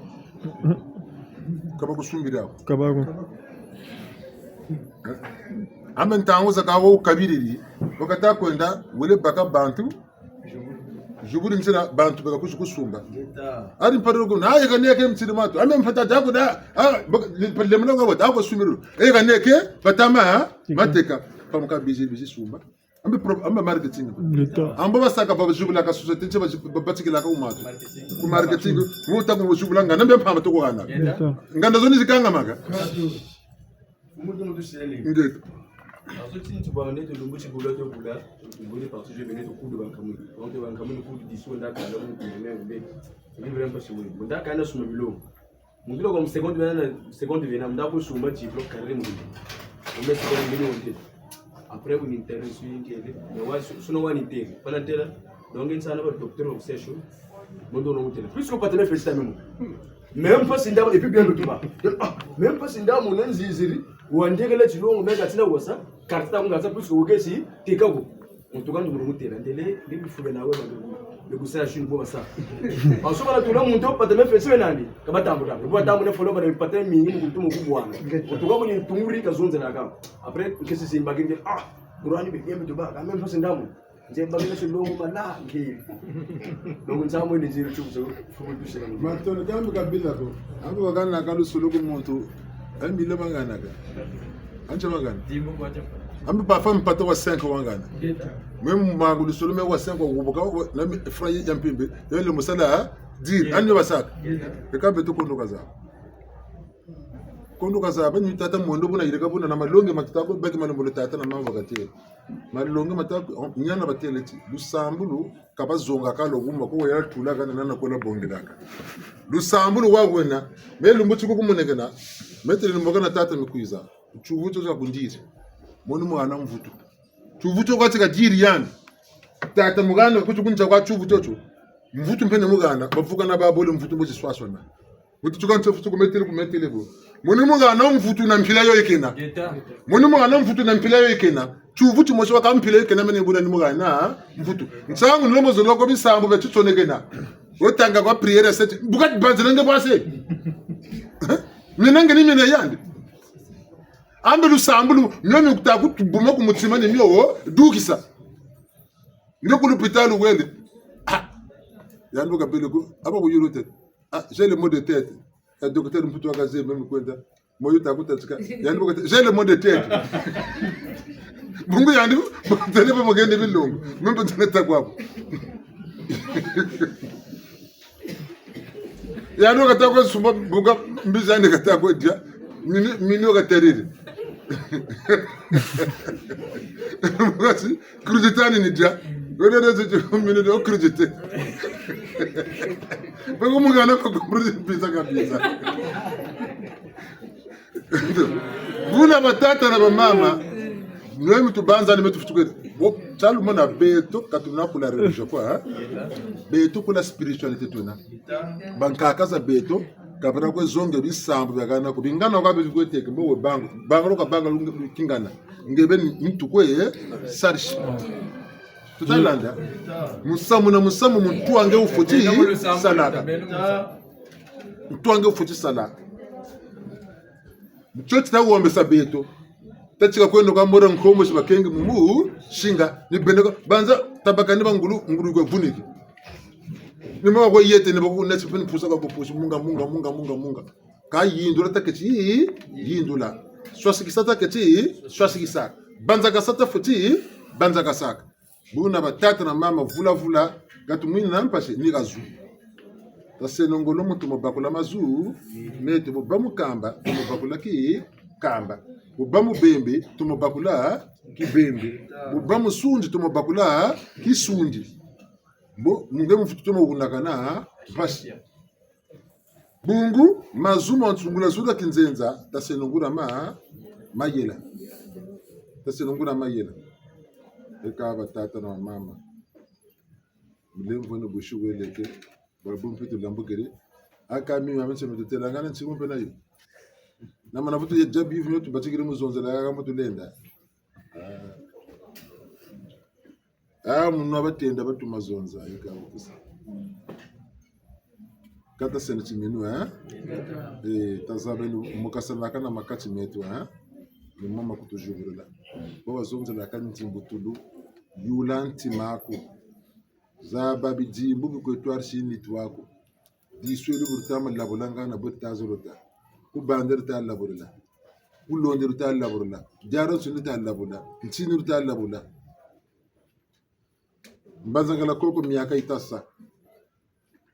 Ka ba kusumbila ko. Ka ba ko. Ame ntangu zakaka wo kabiriri, wakata kwenda, wele baka bantu, zuburi nzila bantu baka kuzi kusumba. Ari mpari rogo, na yeka neke mtiri matu. Ame mpata jako da, ah, baka, le mwana nga wata, ako sumiru. Yeka neke, patama, ha? Mateka. Pamuka bizi, bizi sumba. Ambe pro-, ambe marketing. Ngeta. Ambo basaka ba zubulaka société, ntie ba zi-, ba batikilaka ku matu. Ku marketing, wuta ku zubula nganda, mbe mpamba toko hana. Ngeta. Nganda zo ni zikangamaka. Umuntu mutu sele. Ngeta. Aso tintu ba neto lumbu ti bula to bula, lumbu ni parti je beneto kudu bankamuni. Donc bankamuni kudu diso nda kala mu kudu me umbe. Ni vraiment pas sûr. Nda kana suma bilo. Muntu lo kwa mu seconde vena, seconde vena, muntu akusumba diplôme carré mu. Mu seconde vena wote. Après, ku ni intérêt su yingele. Mais wa su-, suna wa ni intérêt. Pana intérêt. Donc, nsana ba docteur wa session. Muntu no mutela. Puisque pas de féliciter même. Même pas si nda, et puis bien le tuba. Ah, même pas si nda mu nziziri. Wandekele tilongo, mais katina wasa. Carte ta mu ngasa, puisque wukesi, teka ko. Muntu kandi mu mutela, ndele, ni bifuka nawe, ni kusala shini bo basa. Aso bana tula muntu, pata me fesi we nandi, ka batambula. Bo batambula folo bana pata mingi, muntu mu kubwana. Muntu ka mu ni tunguri kazonzelaka. Après, nkesi zimbaki nge, ah, kurani be, yembe tuba, ka même pas ndamu. Nze bakila si longo mala, nge. Longo nsamu ni ziri tsuku, tsuku, tsuku, tsuku. Matondo, kambi kabila ko. Ambi wakana kalu suluku muntu. Ambi le manganaka. Anche mangana. Dimbu kwa chapa. Ambi parfois mpata wa cinq wangana. Ngeta. Même mangu lusolo me wa cinq wa kubuka, na mi-, franc ya mpimbi. Yo le musala, ha? Dire. Ngeta. Ani basaka. Ngeta. Eka beto kondo kaza. Kondo kaza, ba ni tata mondo buna yirika buna na malongi ma tuta ko, baki malembolo tata na mama bakatele. Malongi ma tuta ko, oh, niana batele ti. Lusambulu, ka bazongaka lo kuma ko wela tulaka na nana kola bongelaka. Lusambulu wa wena, me lumbu ti kukumonekena, me tele lumbu kana tata mi kwiza. Tiyuvu tio tia kundiri. Moni mwana mvutu. Tiyuvu tio kwa tika diri yandi. Tata mugana kuti kunza kwa tiyuvu tio tio. Mvutu mpe ni mugana, bavukana babole mvutu mbo ziswaswana. Mvutu tio kwa nsefu tio ku metele ku metele bo. Moni mugana mvutu na mpila yo yikena. Ngeta. Moni mugana mvutu na mpila yo yikena. Tiyuvu timosi waka mpila yo yikena mene buna ni mugana mvutu. Nsangu ni lomo zoloko bisambu bia titsonekena. Wotanga kwa prière seti. Buka ti banzila nge bwase. Mina nge ni mina yandi. Ambe lusambulu, mio mi kuta kutubuma ku mutima ni mio wo, dukisa. Nge ku lupitalu wele. Ah. Yandi kabele ko, aba kuyulu te. Ah, j'ai le mot de tête. Ya docteur Mputu wakaze meme kwenda. Moyo ta kuta tika. Yandi bakate, j'ai le mot de tête. Bungu yandi, tele ba magende bilongo. Meme tele ta kwa. Yandi wakata kwa sumba bunga mbizi yandi kata kwa dia. Mini, mini wakatariri. Wakati, crudité ni dia. Wele de tu mini do crudité. Bako mungana ko crudité bisa kabisa. Buna batata na bamama, nwe mi tubanza ni me tufutukele. Bo, tialu mona beto, ka tuna ku la religion kwa, hein? Beto ku la spiritualité tuna. Bankaka za beto, ka bana kwe zonge bisambu bia kana ko. Bingana kwa beto kwe teke, mbo we bangu. Bangu lo ka bangu lunge, kingana. Nge be ni, ni tukwe, eh? Sarisi. Tuta landa. Musamu na musamu muntu wa nge wufweti salaka. Muntu wa nge wufweti salaka. Mu tio ti ta wombesa beto. Tatika kweno ka mora nkombo si bakenge mu mu singa. Ni beno ka banza tabaka ni ba ngulu, ngulu kwe vuniki. Ni mwa kwe yete ni baku neti peni pusa ka kupusi munga, munga, munga, munga, munga. Ka yindula taketi yindula. Swasikisa taketi swasikisa. Banzakasa tafweti banzakasaka. Buna batata na mama vula vula, ka tumwini na mpasi ni kazu. Taseno ngolo muntu mu bakula mazu, meto bo ba mu kamba, mu bakula ki kamba. Bu bâ mubembe, tomo bakula kibembe. Bu bâ musundi, tomo bakula kisundi. Mbo, mu nge mufutu tomo wunakana mpasi. Bungu, mazu ma nsungula zula kinzenza, taseno ngula ma, mayela. Taseno ngula mayela. Eka batata na bamama. Mulemvo ni busi weleke, bwa bu mpe tulambukiri. Aka mi mama nseme tutelangana nsimu mpe na yo. Na mana vutu ya jabi yu tubatikiri mu zonzela ya kama tulenda. Ah. Ah, muna batenda batuma zonza, eka bakisa. Kata sena timinu, eh? Eh, tazabeno mu kasalaka na makati meto, eh? Ni mama kutuzibulula. Bo bazonzelaka ntimbutulu, yula ntima'aku. Zaba bidimbu bikwe twarisi nitu aku. Disu edi bu luta ma labula ngana bwe tuta zolo ta. Ku bande luta labulela. Ku londe luta labulela. Diaro nsuni luta labula. Ntini luta labula. Mbanzangala koko miaka yita sa.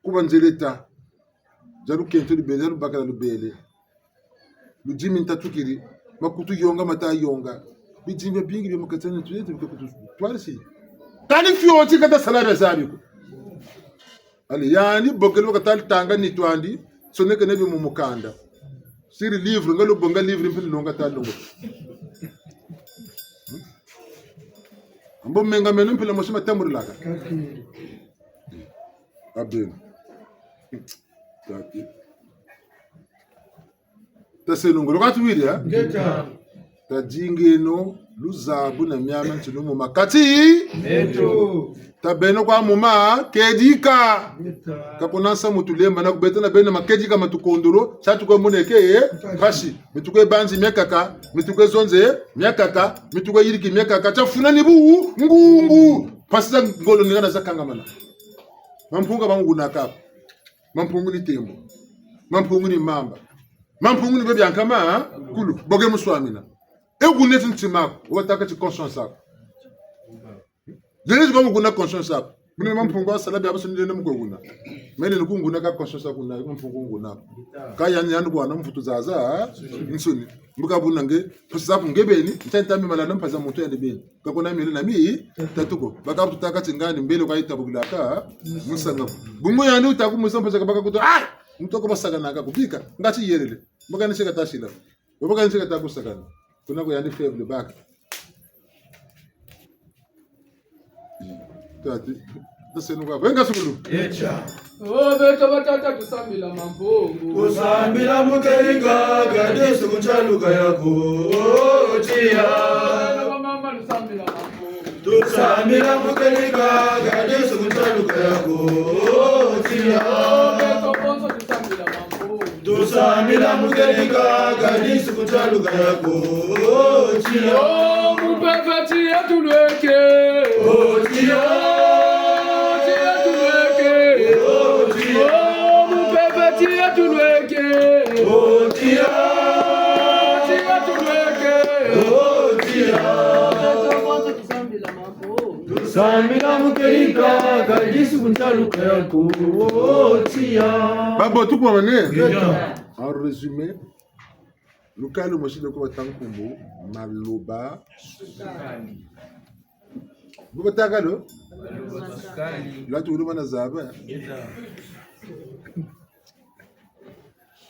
Ku banzele ta. Dia lukento lubele, dia lubakala lubele. Ludimi ntatukiri, makutu yonga, mata yonga. Bidimbu biabingi bia mu kati a nitu yeto bika kututwarisi. Kani fioti kata sala bia zabi ko. Allez, yandi bokele kata tanga nitu andi, sonekene bio mu mukanda. Siri livre, nga lubonga livre, mpe longa ta longa. Mbo menga meno mpe la mosi matamburilaka. Abeno. Tati. Taseno ngolo katuwiri, eh? Ngeta. Tadingeno luzabu na miamiansoni mu makati meto. Tabeno kwa mu makedika. Ngeta. Ka kuna nsamu tulemba na ku beto na beno makedika ma tukondolo, sa tukwe moneke, eh? Mpasi. Mi tukwe banzi miakaka, mi tukwe zonze miakaka, mi tukwe yiriki miakaka, tiafuna ni bungungu. Mpasi za ngolo ni ngana za kangamana. Mampungu ma ngunaka ko. Mampungu ni tembo. Mampungu ni mamba. Mampungu ni bebia nkama, ha? Kulu. Bo ke muswamina. E kuneti ntima'aku, watâka ti conscience aku. Lele ziko mukuna conscience aku. Mune mampungu asala biabiansoni lele mukwe kuna. Mene ni kunguna ka conscience aku na mampungu nguna. Ka yandi yandi kwa na mvutu zaza, ha? Nsoni. Mbuka buna nge, mpasi zaku nge beni, ntia ntambi malanda mpasi za muntu yandi beni. Ka kuna miele na mi, tatu ko. Baka tutâka ti ngani mbele kwa yitabukilaka, musanga. Bungu yandi wutaku musa mpasi ka baka kutu, ah! Muntu ko basakanaka kubika, ngati yelele. Mbuka ni seka tasila. Baba ka nzika ta kusakana. Kuna ko yandi faible baka. Tati. Taseno kwa. Wenga sukulu. Echa. O beto batata tusambila Mampungu. Tusambila mukelika, kadi suku ntialuka yaku. O tia. Bamama tusambila Mampungu. Tusambila mukelika, kadi suku ntialuka yaku. O tia. O beto bonso tusambila Mampungu. Tusambila mukelika, kadi suku ntialuka yaku. O tia. O mumpeve tia tulweke. O tia. Tia tulweke. O tia. O mumpeve tia tulweke. O tia. Tia tulweke. O tia. Tusambila mukelika, kadi suku ntialuka yaku. O tia. Babo, tukwamane? Ngeta. En résumé, lukala lumosi lweko bata nkumbu maloba sukali. Bu batâka lo? Maloba sukali. Lwatu wulu bana zaba.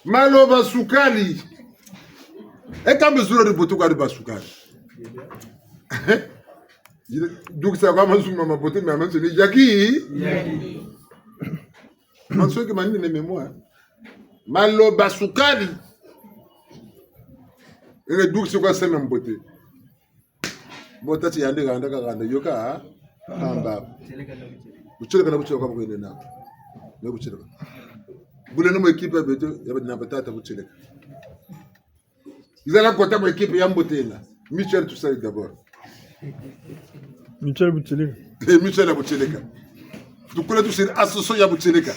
Maloba sukali. E kambe zulu di butuka di ba sukali. Dukisa kwa mansoni ma mabote, ma mansoni yaki. Yaki. Mansoni ke manene mémoire. Maloba sukali. Ele dukisi kwa sema mbote. Bo tâ ti yandi handa kahanda, yo ka hamba. Butieleka na butieleka kwa bakwenda na. Na butieleka. Bule no mu équipe ya beto, ya ba, na batata butieleka. Nzala kota mu équipe ya mbote na. Michel tusali d'abord. Michel Butieleka. Eh, Michel ya Butieleka. Tukula tusiri association ya Butieleka.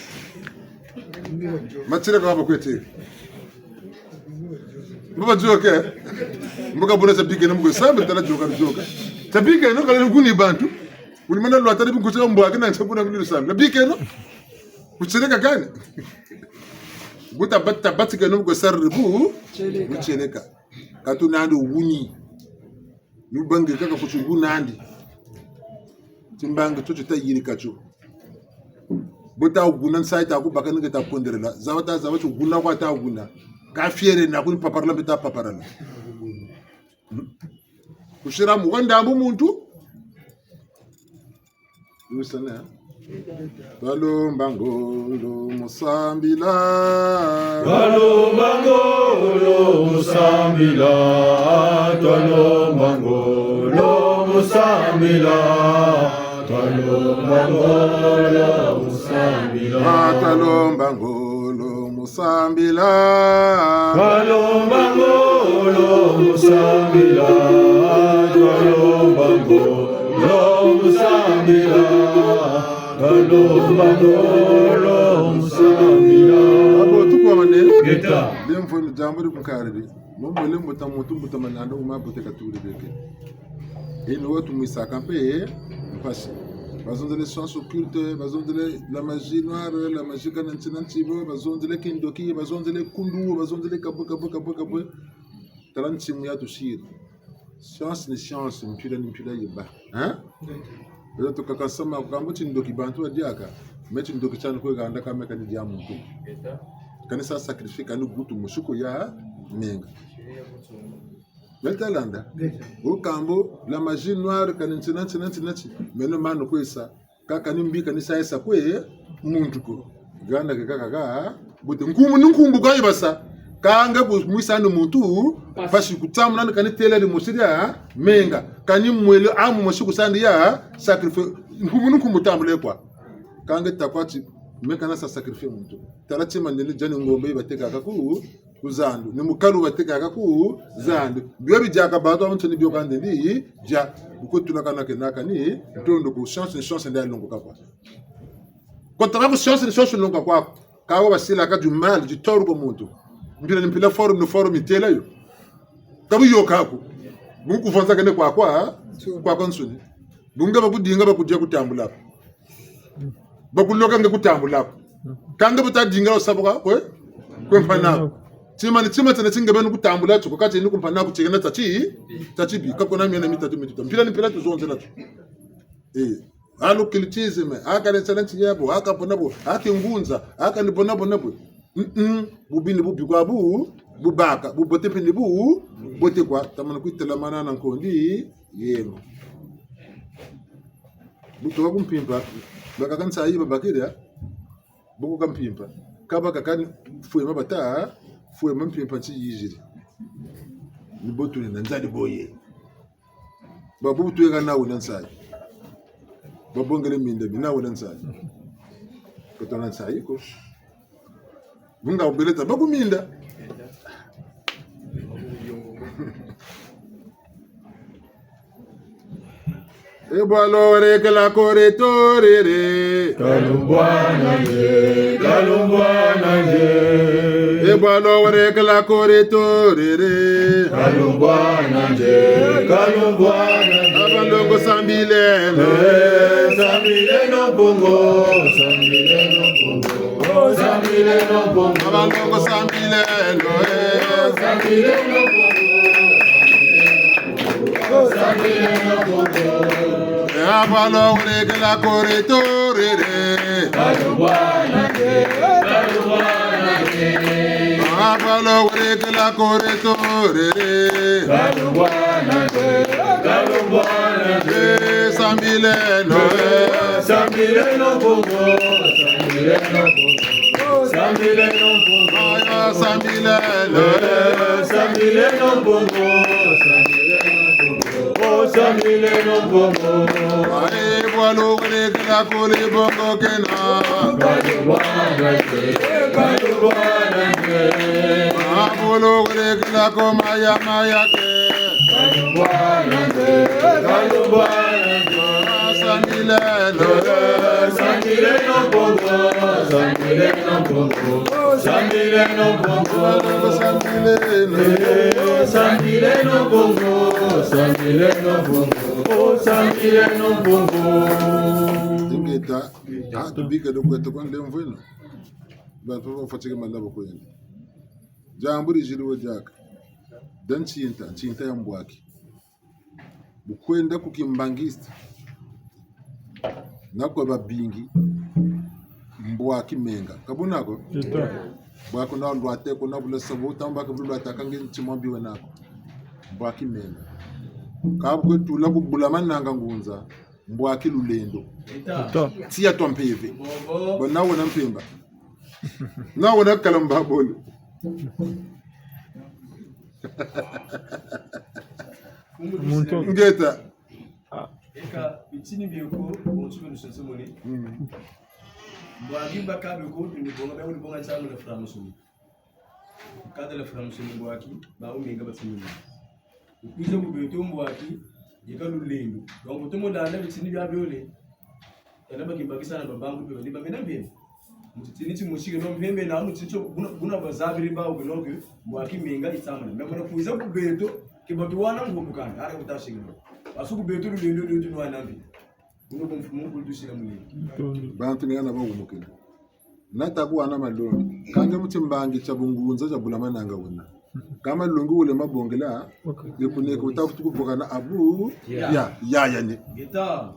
Matieleka wa bakwete. Baba dioke. Mbuka buna tabike na mbuka samba tala dioka dioka. Tabike no kala nguni bantu. Ulimana lwata di bunkuti mbwa kina ntabuna nguni samba. Tabike no. Butieleka kani. Buta bat-, tabatika no mbuka sari bu. Butieleka. Ka tuna nandi wuni. Ni bangi kaka ku tigu nandi. Timbangi tio tita yirika tio. Bu ta wuna nsayi ta kubaka ni nge ta konderela. Zaba ta zaba ti wuna kwa ta wuna. Ka fiere na kuni paparala mpe ta paparala. Kusira mu kwa ndambu muntu. Lusana. Twalomba ngolo mu sambila. Twalomba ngolo mu sambila. Twalomba ngolo mu sambila. Twalomba ngolo mu sambila. Ah, twalomba ngolo mu sambila. Twalomba ngolo mu sambila. Twalomba ngolo mu sambila. Twalomba ngolo mu sambila. Abo tukwamane. Ngeta. Lemvo ni diambu di kunkariri. Mo mbele mbuta muntu, mbuta malanda, wuma bote katuri beke. Eno watu mwisaka mpe mpasi. Bazonzele science occulte, bazonzele la magie noire, la magie kana ntina ntibo, bazonzele kindoki, bazonzele kundu, bazonzele kabwe, kabwe, kabwe, kabwe. Tala ntimu ya tusiri. Science ni science, mpila ni mpila yiba. Hein? Beto tukaka nsama kukamba tindoki bantu badiaka. Mais tindoki tiani kwe ganda kame kani dia muntu. Kani sa sacrifier kani gutu musiku ya menga. Meta landa. Ngeta. Ukambo la magie noire kani ntina, ntina, ntina, nti. Meno mano kwe sa. Kaka ni mbi kani sa yesa kwe muntu ko. Ganda ke kaka ka. Bote nkumbu ni nkumbu kwa yibasa. Kanga ku mwisa ni muntu. Mpasi. Mpasi kutsamuna ni kani tela di mosiri ya menga. Kani mwele amu mosi kusandi ya sacrifier. Nkumbu ni nkumbu tambule kwa. Kanga takwa ti, me kana sa sacrifier muntu. Tala tima ndeni diani ngombe yibatekaka ku ku zandu. Ni mukalu batekaka ku zandu. Bio bidiaka bantu babansoni bio kande ndi dia. Uko tula kana kenaka ni ntondo ku science ni science nda longoka kwa. Kotaka ku science ni science longoka kwa. Kawa basila ka du mal, du tort kwa muntu. Mpila ni mpila forme ni forme itela yo. Ka bu yoka ko. Bungu kuvonza kene kwa kwa, kwa kwa nsoni. Bungu bakudinga bakudia kutambula ko. Bakuloka nge kutambula ko. Kanga buta dinga osabuka kwe, kwe mpanako. Tima ni tima tiena ti nge beni kutambula tio ko, kati ni ku mpanako tiena tati, tati bi, ka kuna miena mitatu mituta. Mpila ni mpila tuzonzela tio. Eh, a l'occultisme, a ka lensala nti yabo, a ka bona bo, a kingunza, a ka ni bona bona bo. Mm-mm, bubi ni bubi kwa bu, bubaka, bubote mpe ni bu, bote kwa, tamana kwitelamana na nkondi, yeno. Butu wa ku mpimpa, bakaka nsayi babakiri, buku ka mpimpa. Ka bakaka ni fwema bata, fwema mpimpa nti yiziri. Ni bo tuni na nzadi boye. Babu tweka na wena nsayi. Babongele minda mi na wena nsayi. Kotona nsayi ko. Bunga ubeleta baku minda. E bwalo warekela kore torere. Kalumbwana nge, kalumbwana nge. E bwalo warekela kore torere. Kalumbwana nge, kalumbwana nge. Abalongo sambileno. Eh, sambileno Mpungu, sambileno Mpungu. Oh, sambileno Mpungu. Abalongo sambileno, eh. Sambileno Mpungu. Sambileno Mpungu. Eh, abalongo rekela kore torere. Kalumbwana nge, kalumbwana nge. Abalongo rekela kore torere. Kalumbwana nge, kalumbwana nge. Eh, sambileno, eh. Sambileno Mpungu, sambileno Mpungu. Sambileno Mpungu. Aya, sambileno. Eh, sambileno Mpungu, sambileno Mpungu. Oh, sambileno Mpungu. Aye, bwalo wele kila kuli bongo kena. Kalumbwana nge, kalumbwana nge. Ah, bwalo wele kila ko maya maya ke. Kalumbwana nge, kalumbwana nge. Ah, sambileno. Eh, sambileno Mpungu, sambileno Mpungu. Sambileno Mpungu. Sambileno. Eh, sambileno Mpungu, sambileno Mpungu. Oh, sambileno Mpungu. Ingeta, ah, tubika do kweto kwa ndemvweno. Ba papa fatike malabo kwenda. Diambu di zili wo diaka. Da ntinta, ntinta ya mbwaki. Bu kwenda ku kimbanguiste, na kwe babingi, mbwaki menga. Ka buna ko? Tita. Mbwaki na lwata ko na bula sa bo, tamba ka bu lwata ka nge ntima mbi wena ko. Mbwaki menga. Ka bu kwe tula ku Bulamananga ngunza, mbwaki lulendo. Tita. Tiya twa mpeve. Bo na wena mpemba. Na wena kala mbabole. Muntu. Ngeta. Eka, bitini bio ko, bonso beno sensomoni. Mm. Mbwaki baka bio ko, ni bonga, ni bonga nsangu na franc-maçonnerie. Cadre la franc-maçonnerie mbwaki, ba umenga batini. Ukwiza ku beto mbwaki, yeka lulendo. Donc, tomo landa bitini bia biole. Tala ba kibakisa na babangu mpe, badi bamena mpembe. Mu titini ti musike no mpembe na mu titini tio, buna, buna bazabiri bawu ke no ke, mbwaki menga isamana. Mais muna kwiza ku beto, ke batu wana mvumukana, ara kutashinga. Parce que ku beto lulendo lweto nwa nambi. Buno ku mfumu kulu tusila mulendo. Bantu ni hana bahumukina. Na ta ku hana malongi. Ka nge mu timbangi tia bungunza tia Bulamananga wena. Ka malongi wele mabongela, ye kuneke wuta futu kuvukana abu, ya, ya, ya ne.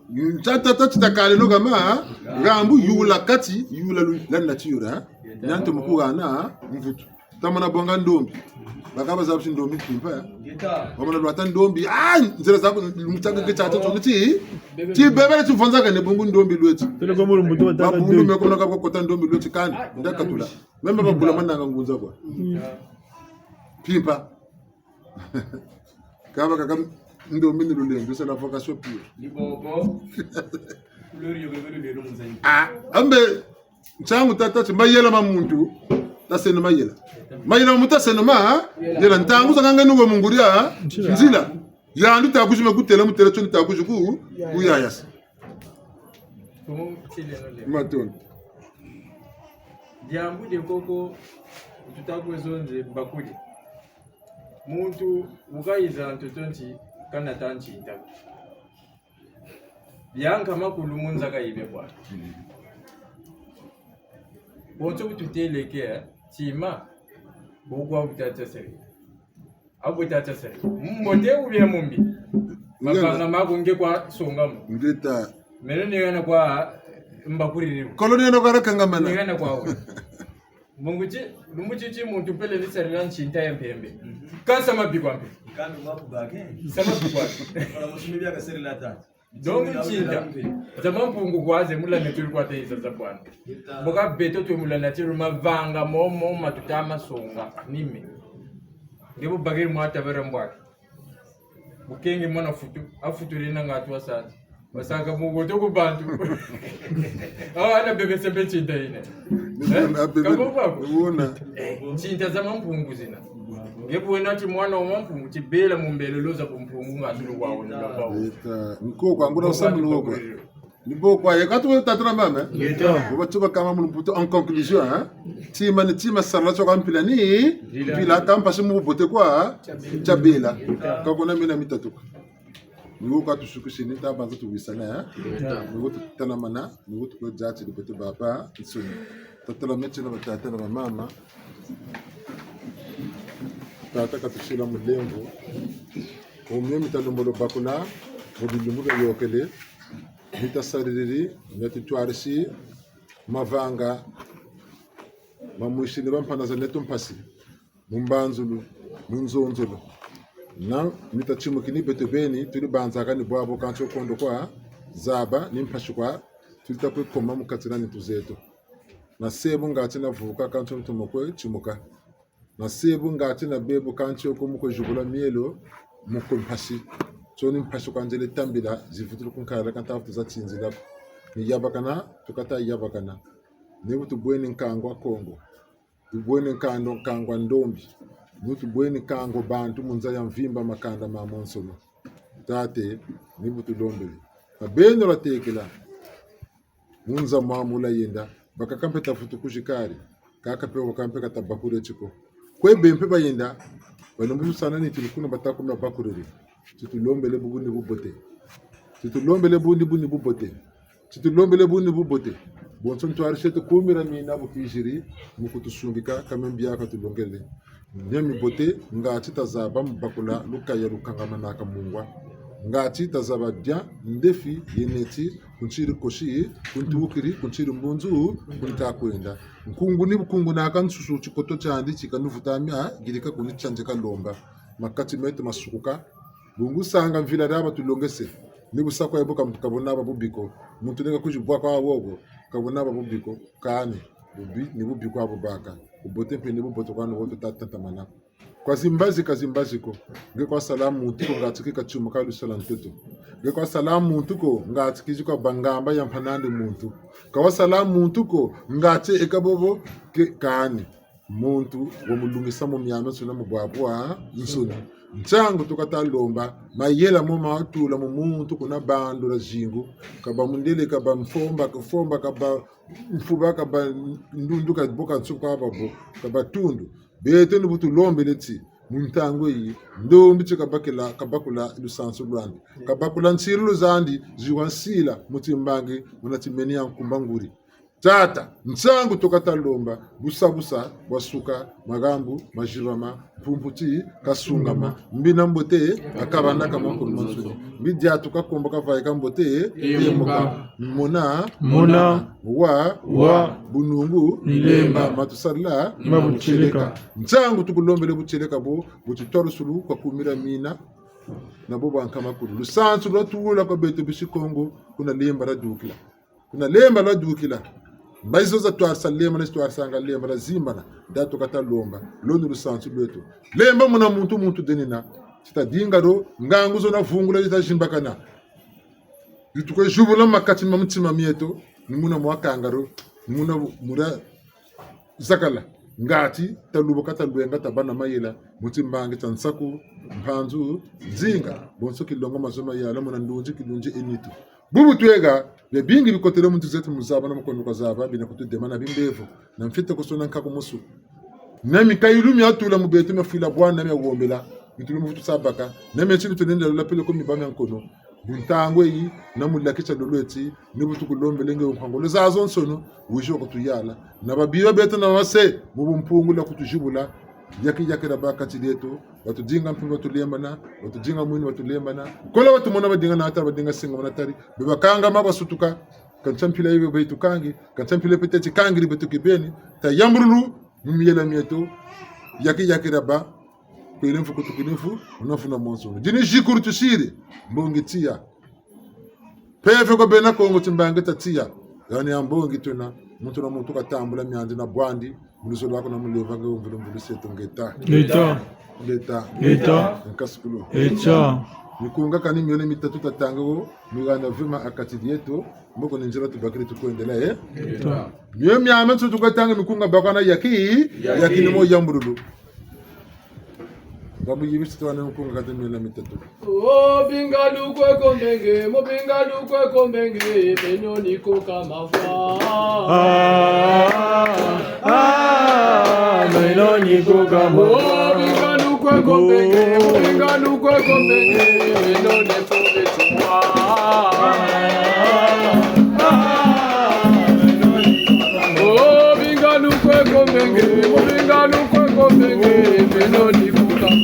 Ntia tata tita kale no kama, ngambu yula kati, yula lu-, la nature, eh? Nyanto mu ku hana mvutu. Tamana bonga ndombi. Baka bazabu ti ndombi mpimpa, eh? Wamana lwata ndombi, ah, nzila zaku, lumutaka ke tata tsono ti, ti bebele ti vonzaka ne bungu ndombi lweti. Tele kwa mulu mbutu wa tata. Babundu me ko na ka kota ndombi lweti kani, nda katula. Même ba Bulamananga ngunza kwa. Mm. Mpimpa. Kaba kaka ndombi ni lulendo, c'est la vocation pure. Ni bobo. Couleur yo bebe lulendo mu nza yi. Ah, ambe, nsangu tata ti mayela ma muntu, taseno mayela. Mayela ma muntu taseno ma, ha? Yela. Ntangu zakaka nungo mu nguri ya, ha? Nzila. Nzila. Yandi ta kwizi me kutela, mutela tio ni ta kwizi ku, kuyayasa. Matondo. Diambu die koko, tuta kwe zonze mbakuri. Muntu wukayiza ntoto nti kana ta ntinta. Bia nkama kulu mu nza ka yibe bwa. Bonso bu tutêle ke, tima, bukwa bu tata seri. Abu tata seri. Mbote ou bien mumbi. Ngana. Mavanga maku nge kwa songa mo. Ngeta. Meno ni hana kwa mbakuriri. Kolo ni hana kwa rakangamana. Ni hana kwa wo. Mungu ti, lumbu ti ti muntu pele ni sarila ntinta ya mpembe. Ka sama bikwa mpe. Kanu maku bake. Sama bikwa. Kwa musumi bia ka sarila tata. Donc, ntinta za Mampungu kwa ze mu la nature kwa ta yiza za bwana. Mbo ka beto twe mu la nature, mavanga momo ma tuta ma songa, ni me. Nge bu bakiri mwa tabara mbwaki. Bu kenge mwana futu, a futu rina nga twa sanzi. Basaka mu woto ku bantu. Awa, hana bebe sembe ntinta yina. Ni wona, eh? Ka bo bako. Ni wona. Eh, ntinta za Mampungu zina. Nge bu wena ti mwana wa Mampungu, ti bela mu mbele loza ku Mpungu nga zulu kwa wona ba wo. Eta, nko kwa ngula samu ni wo kwa. Ni bo kwa, ye ka tu tata na mama, eh? Eta. Bo ba tuba kama mu lumputu en conclusion, hein? Tima ni tima, sarila tio ka mpila ni, mpila ka mpasi mu bubote kwa, tia bela. Ka kuna mina mitatu kwa. Ni wo ka tusukisi ni ta banza tuwisana, eh? Ni wo tutelamana, ni wo tukwe diatiri beto babansoni. Tatelameno tina batata na bamama. Tata katusila mulemvo. Mu mio mi ta lembolo bakula, mu bilumbu biayôkele, mi ta saririri, mi ta tutwarisi, mavanga, ma mwisini bampana za neto mpasi. Mu mbanzulu, mu nzonzolo. Na mi ta timukini beto beni, tuli banzaka ni bwabo kansi kondo kwa zaba, ni mpasi kwa, tuli ta kwe koma mu kati na nitu zeto. Na sebu ngati na vuka kansi ntu mu kwe timuka. Na sebu ngati na bebu kansi ko mu kwe zibula mielo, mu kwe mpasi. Tio ni mpasi kwa nzele tambila, zivutulu ku nkala ka nta vutu za tinzila ko. Ni yabakana, tuka ta yabakana. Ni bu tubweni nkangu wa Kongo. Tubweni nkando, nkangu wa ndombi. Ni tubweni nkangu wa bantu mu nza ya mvimba makanda mamonsono. Tata, ni bu tulombele. Ka beno lwa tekela. Mu nza mwamu lwa yenda. Bakaka mpe ta vutu kuzikari. Kaka mpe, bakaka mpe ka ta bakure tiko. Kwe be mpe bayenda. Balumbu sana ni tili kuna bata kuma bakuriri. Ti tulombele bubu ni bubote. Ti tulombele bubu ni bubote. Ti tulombele bubu ni bubote. Bonso ntwarisi eto kumira mina bu kiziri, mu kutusungika, kame mbi aka tulongele. Mia mibote, ngati tazaba mu bakula lukaya lukangamanaka mungwa. Ngati tazaba dia ndefi yeneti, kuntiri kosi, kuntuwukiri, kuntiri mbunzu, kunta kwenda. Nkungu ni bukungu naka nsusu tikoto tiandi tika nuvuta mia, girika kuni tiandi kalomba. Makati meto masukuka. Bungu sanga mvila dia batulongese. Ni bu sa kwa ebo ka, ka buna ba bubi ko. Muntu neka kuzibwa kwa wogo. Ka buna ba bubi ko. Kani. Bubi, ni bubi kwa bubaka. Bubote mpe ni bubote kwa ni woto ta, tatamana. Kwa zimbazi ka zimbazi ko. Nge kwa sala muntu ko ngati ki ka tiuma ka lusala ntoto. Nge kwa sala muntu ko ngati kizi kwa bangamba ya mpanandi muntu. Ka wa sala muntu ko ngati eka bobo ke kani. Muntu wa mulungisa mu miamiansoni na mu bwabwansoni. Ntiangu tuka ta lomba, mayela mo matula mu muntu kuna bandula zingu, kaba mundele, kaba mfomba, kafomba, kaba mfuba, kaba ndundu, kaba bo ka nsuka, kaba bo, kaba tundu. Beto ni bu tulombele ti, mu ntangu yi, ndombi ti kabakila, kabakula lusansu lwandi. Kabakula nsilulu zandi, ziwa nsila, mu timbangi, muna timeni ya nkumba nguri. Tata, ntiangu tuka ta lomba, busa busa, bwasuka, magambu, mazibama, mpumputi, kasungama, mbi na mbote, akabana ka makulu mansoni. Mbi diatuka komba kavaika mbote, temuka. Mona, mona. Wa, wa. Bunungu, ni lemba. Matusarila, ni mabutieleka. Ntiangu tukulombele butieleka bo, buti twarusulu kwa kumira mina, na bo bwa nkama kulu. Lusansu lwatula kwa beto bisi Kongo, kuna lemba lwadukila. Kuna lemba lwadukila. Mbazi zo zatwarisa lemba, na zitwarisanga lemba lwazimbana. Datu kata lomba. Lo ni lusansu lweto. Lemba muna muntu, muntu denina. Tita dinga ro, ngangu zo na vungula zita zimbakana. Zitukwe zibula makati ma mitima mieto. Ni muna mwakanga ro. Ni muna mu-, mura zakala. Ngati, taluba ka talwenga, tabana mayela. Mu timbangi tia nsaku, mpanzu, nzinga. Bonso kilongo mazo mayala, muna ndunzi, kilunzi enitu. Bubu twega, bia bingi bikotele mu ntu zeto mu zaba na mu kondo kwa zaba, bina kutudema na bimbevo, na mfite kusona nkaku musu. Na mikayulu miatula mu beto miafwila bwana miawombela, mitulu mu vutu sabaka, na miatinu tunende lula peleko miba mia nkono. Buntangu eyi, na mu laki tia lolo eti, ni bu tukulombele nge nkwangolo zazonsono, wizi wa kutuyala. Na babiba beto na base, mu bumpungu la kutuzibula, yaki yaki na ba kati dieto, batudinga mpimpa batulembana, batudinga mwini batulembana. Kola batumona badinga na ata badinga singa muna tari. Be bakangama basutuka, ka ntia mpila yibe bayitukangi, ka ntia mpila pete tikangiri beto kibeni. Tayambululu, mu miela mieto, yaki yaki na ba, kwele mfu kutukini mfu, muna mfu na monso. Dini zikuru tusiri, mbongi tiya. Mpeve kwa bena Kongo timbangi ta tiya. Yani ya mbongi tuna, muntu na muntu katambula miandi na bwandi, mu luzolo lwaku na muleva nge mvulu mvulu seto ngeta. Ngeta. Ngeta. Ngeta. Nkasukulu. Ngeta. Mikunga kani miole mitatu tatanga wo, migana vema ha kati dieto, mboko ni nzila tubakiri tukwendela, eh? Ngeta. Mio miame nsutu katanga mikunga bakana yaki, yaki. Yaki ni mo yambululu. Babu yibisi twana mikunga kati miole mitatu. O binga lukwe kombenge, mo binga lukwe kombenge, beno ni koka mavwa. Ah, ah, beno ni koka mavwa. O binga lukwe kombenge, mo binga lukwe kombenge, beno ni kobe tuwa. O binga lukwe kombenge, mo binga lukwe kombenge, beno ni koka mavwa.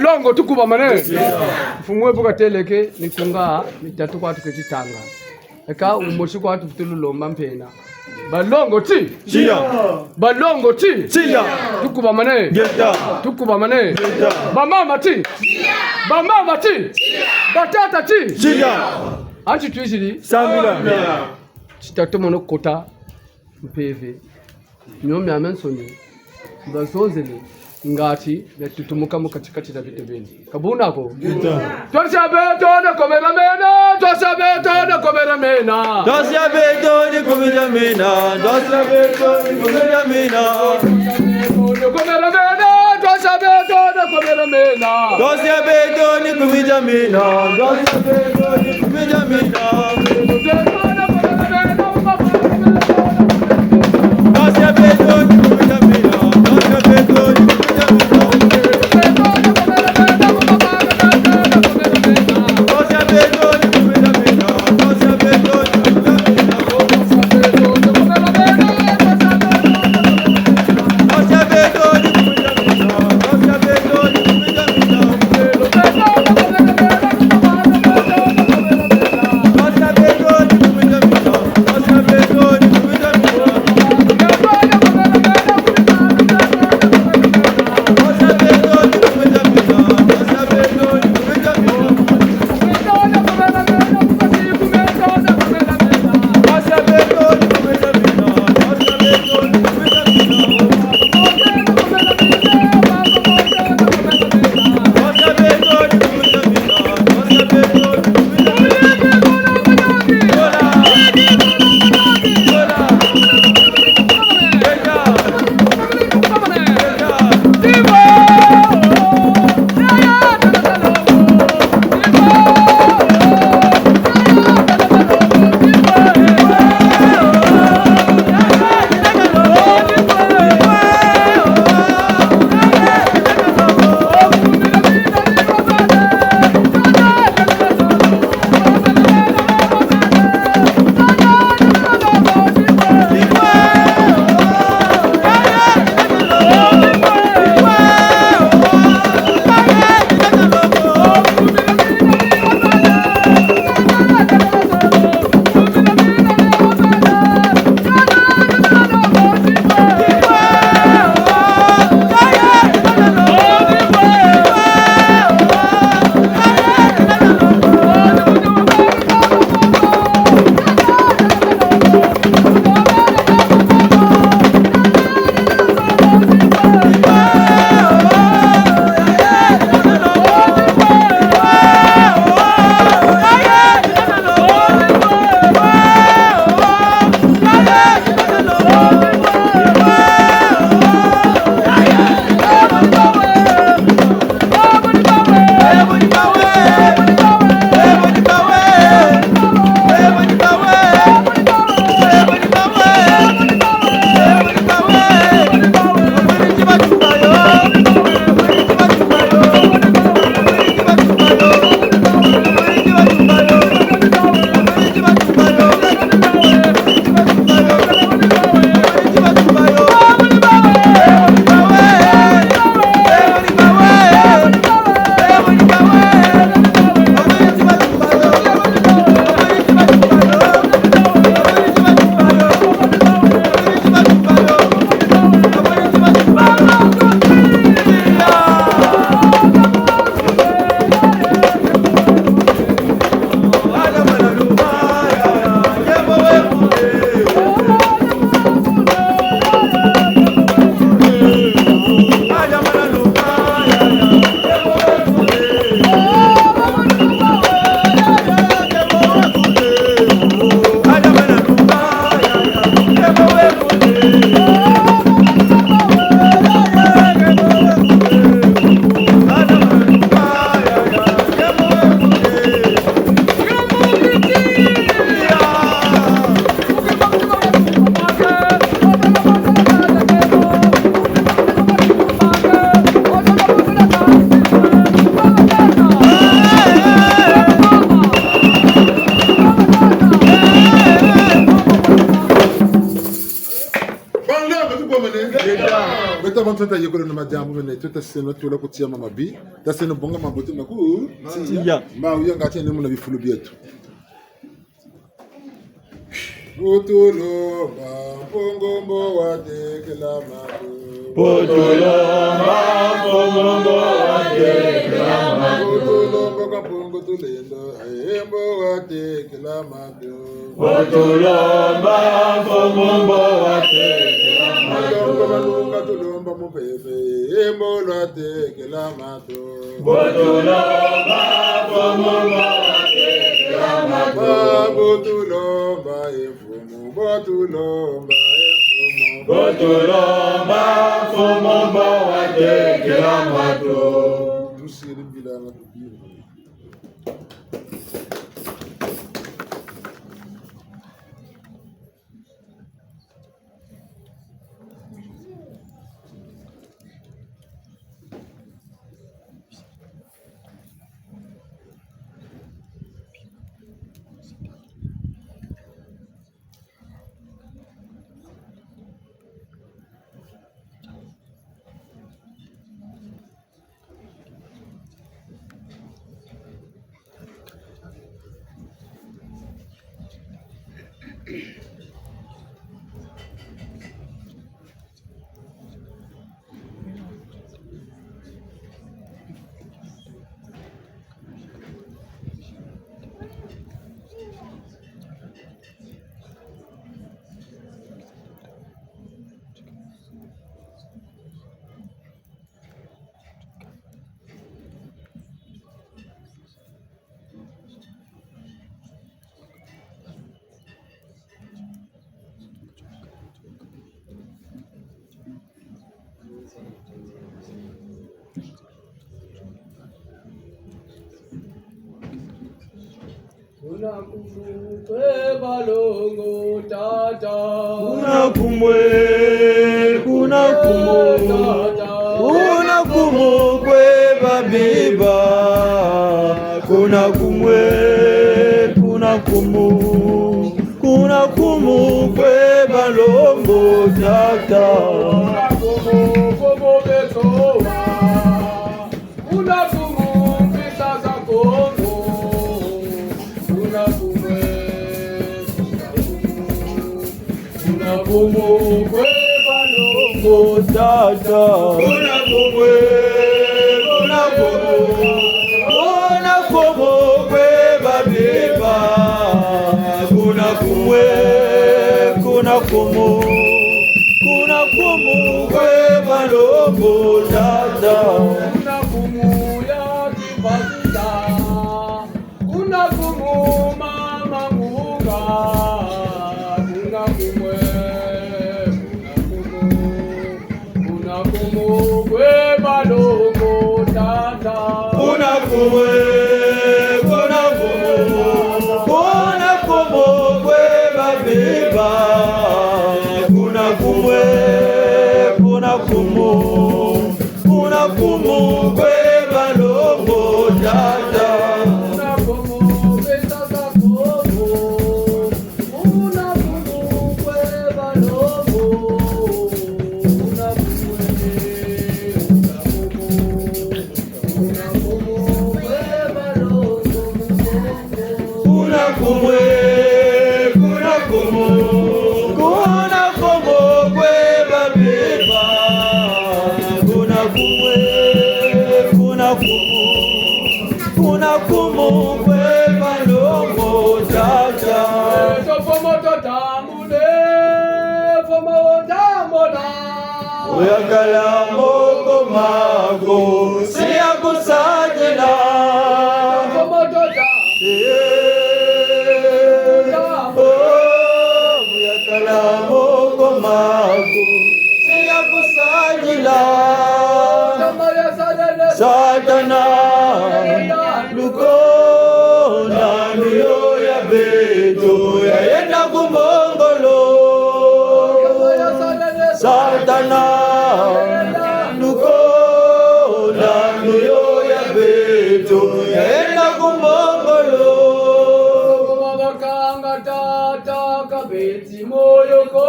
Longo, tukubamane. Mfumu we bu katêle ke, mikunga mitatu kwa tuketi tanga. Eka wumosi kwa tufweti lomba mpena. Balongo ti? Tiya. Balongo ti? Tiya. Tukubamane. Ngeta. Tukubamane. Ngeta. Bamama ti? Bamama ti? Batata ti? Tiya. Anti twiziri. Sambila. Ti tatomono kota mpeve. Mio miamiansoni, bazonzele, ngati, biatutumuka mu katikati dia beto beni. Ka buna ko? Twasa beto ni kumena mena, twasa beto ni kumena mena. Twasa beto ni kumena mena, twasa beto ni kumena mena. Kumena mena, twasa beto ni kumena mena. Twasa beto ni kumena mena, twasa beto ni kumena mena. Diambu mene tu taseno tula ku tia mama bi, taseno bonga mabote maku. Tia. Mba wuya ngati ene muna bifulu bieto. Bu tulomba Mpungu mbo watekela matu. Bu tulomba Mpungu mbo watekela matu. Bu tulomba kwa Mpungu Tulendo, e mbo watekela matu. Bu tulomba Mpungu mbo watekela matu. Tulomba malunga, tulomba mupepe, e mbo lwatekela matu. Bu tulomba Mfumu mbo watekela matu. Mbo tulomba e Mfumu, mbo tulomba e Mfumu. Mbo tulomba Mfumu mbo watekela matu. Tusiri bila na tubiri. Kuna kumukwe balongo tata. Kuna kumwe, kuna kumu. Tata. Kuna kumukwe babiba. Kuna kumwe, kuna kumu. Kuna kumukwe balongo tata. Kuna kumu, kumu betowa. Kuna kumu mpisa za Kongo. Kuna kumwe, kuna kumu. Kuna kumukwe balongo tata. Kuna kumwe, kuna kumu. Kuna kumukwe babiba. Kuna kumwe, kuna kumu. Kuna kumukwe balongo tata. Kuna kumu ya kipazita. Kuna kumu mama ngunga. Kuna kumwe, kuna kumu. Kuna kumukwe balongo tata. Kuna kumwe, kuna kumu. Kuna kumukwe babiba. Kuna kumwe, kuna kumu. Kuna kumukwe balongo tata. Kuna kumukwe tata Kongo. Kuna kumukwe balongo. Kuna kumwe, kuna kumu. Kuna kumukwe balongo. Kuna kumwe, kuna kumu, kuna kumukwe babiba. Kuna kumwe, kuna kumu, kuna kumukwe balongo tata. Tofomo totambule, fomo tambola. Oyakala moko mako, si ya kusadila. Eh, oh, oyakala moko mako, si ya kusadila. Satana, lukonda luyo ya beto, ya yenda ku mbongolo. Satana, lukonda luyo ya beto, ya yenda ku mbongolo. Bakanga tata kabeti moyo ko.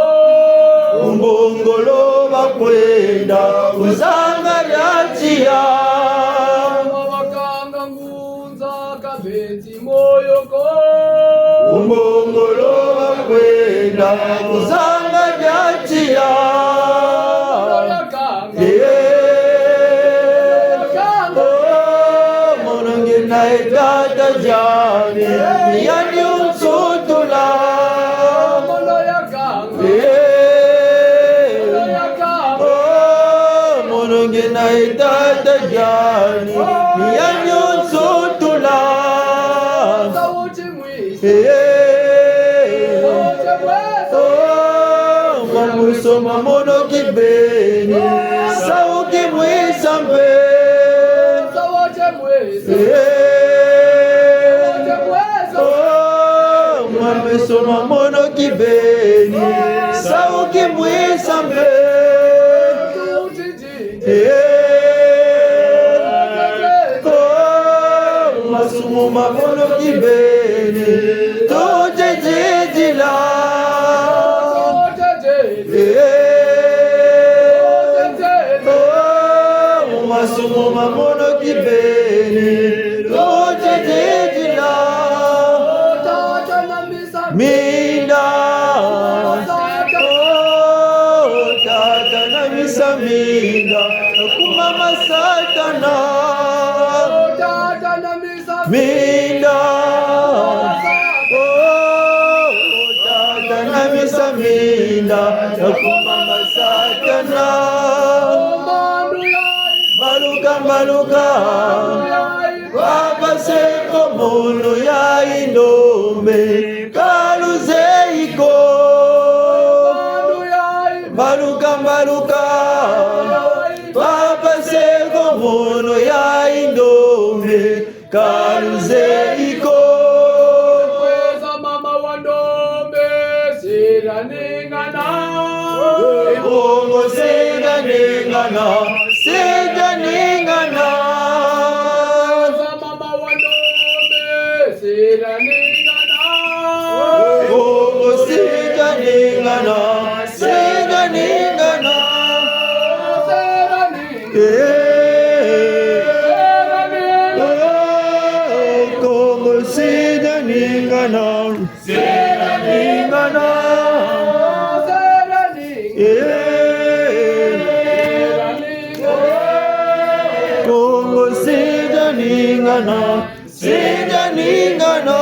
Ku mbongolo bakwenda kuzanga Kuzanga dia tiya. Eh. Oh, mono ngina ye tata diani, yandi unsutula. Eh. Oh, mono ngina ye tata diani, yandi unsutula. Eh. Oh, mamwiso ma mono kibeni, sawu kimwisa mpe. Eh. Oh, mamwiso ma mono kibeni, sawu kimwisa mpe. Eh, oh, masumu ma mono kibeni, tute didila. Eh, oh, masumu ma mono kibeni, tute didila. Minda. Oh, tata na misa minda, kuma ma Satana. Minda. Oh, tata na misa minda, kuma ma Satana. Mbaluka, mbaluka. Papa Seko mono ya indombe, ka luzeyi ko. Mbaluka, mbaluka. Papa Seko mono ya indombe, ka luzeyi ko. Mama wa ndombe, sila ningana. Bongo sila ningana, sila ningana. Mama wa ndombe, sila ningana. Bongo sila ningana, sila ningana. Eh. Oh, Kongo sila ningana. Sila ningana. Eh. Kongo sila ningana. Sila ningana.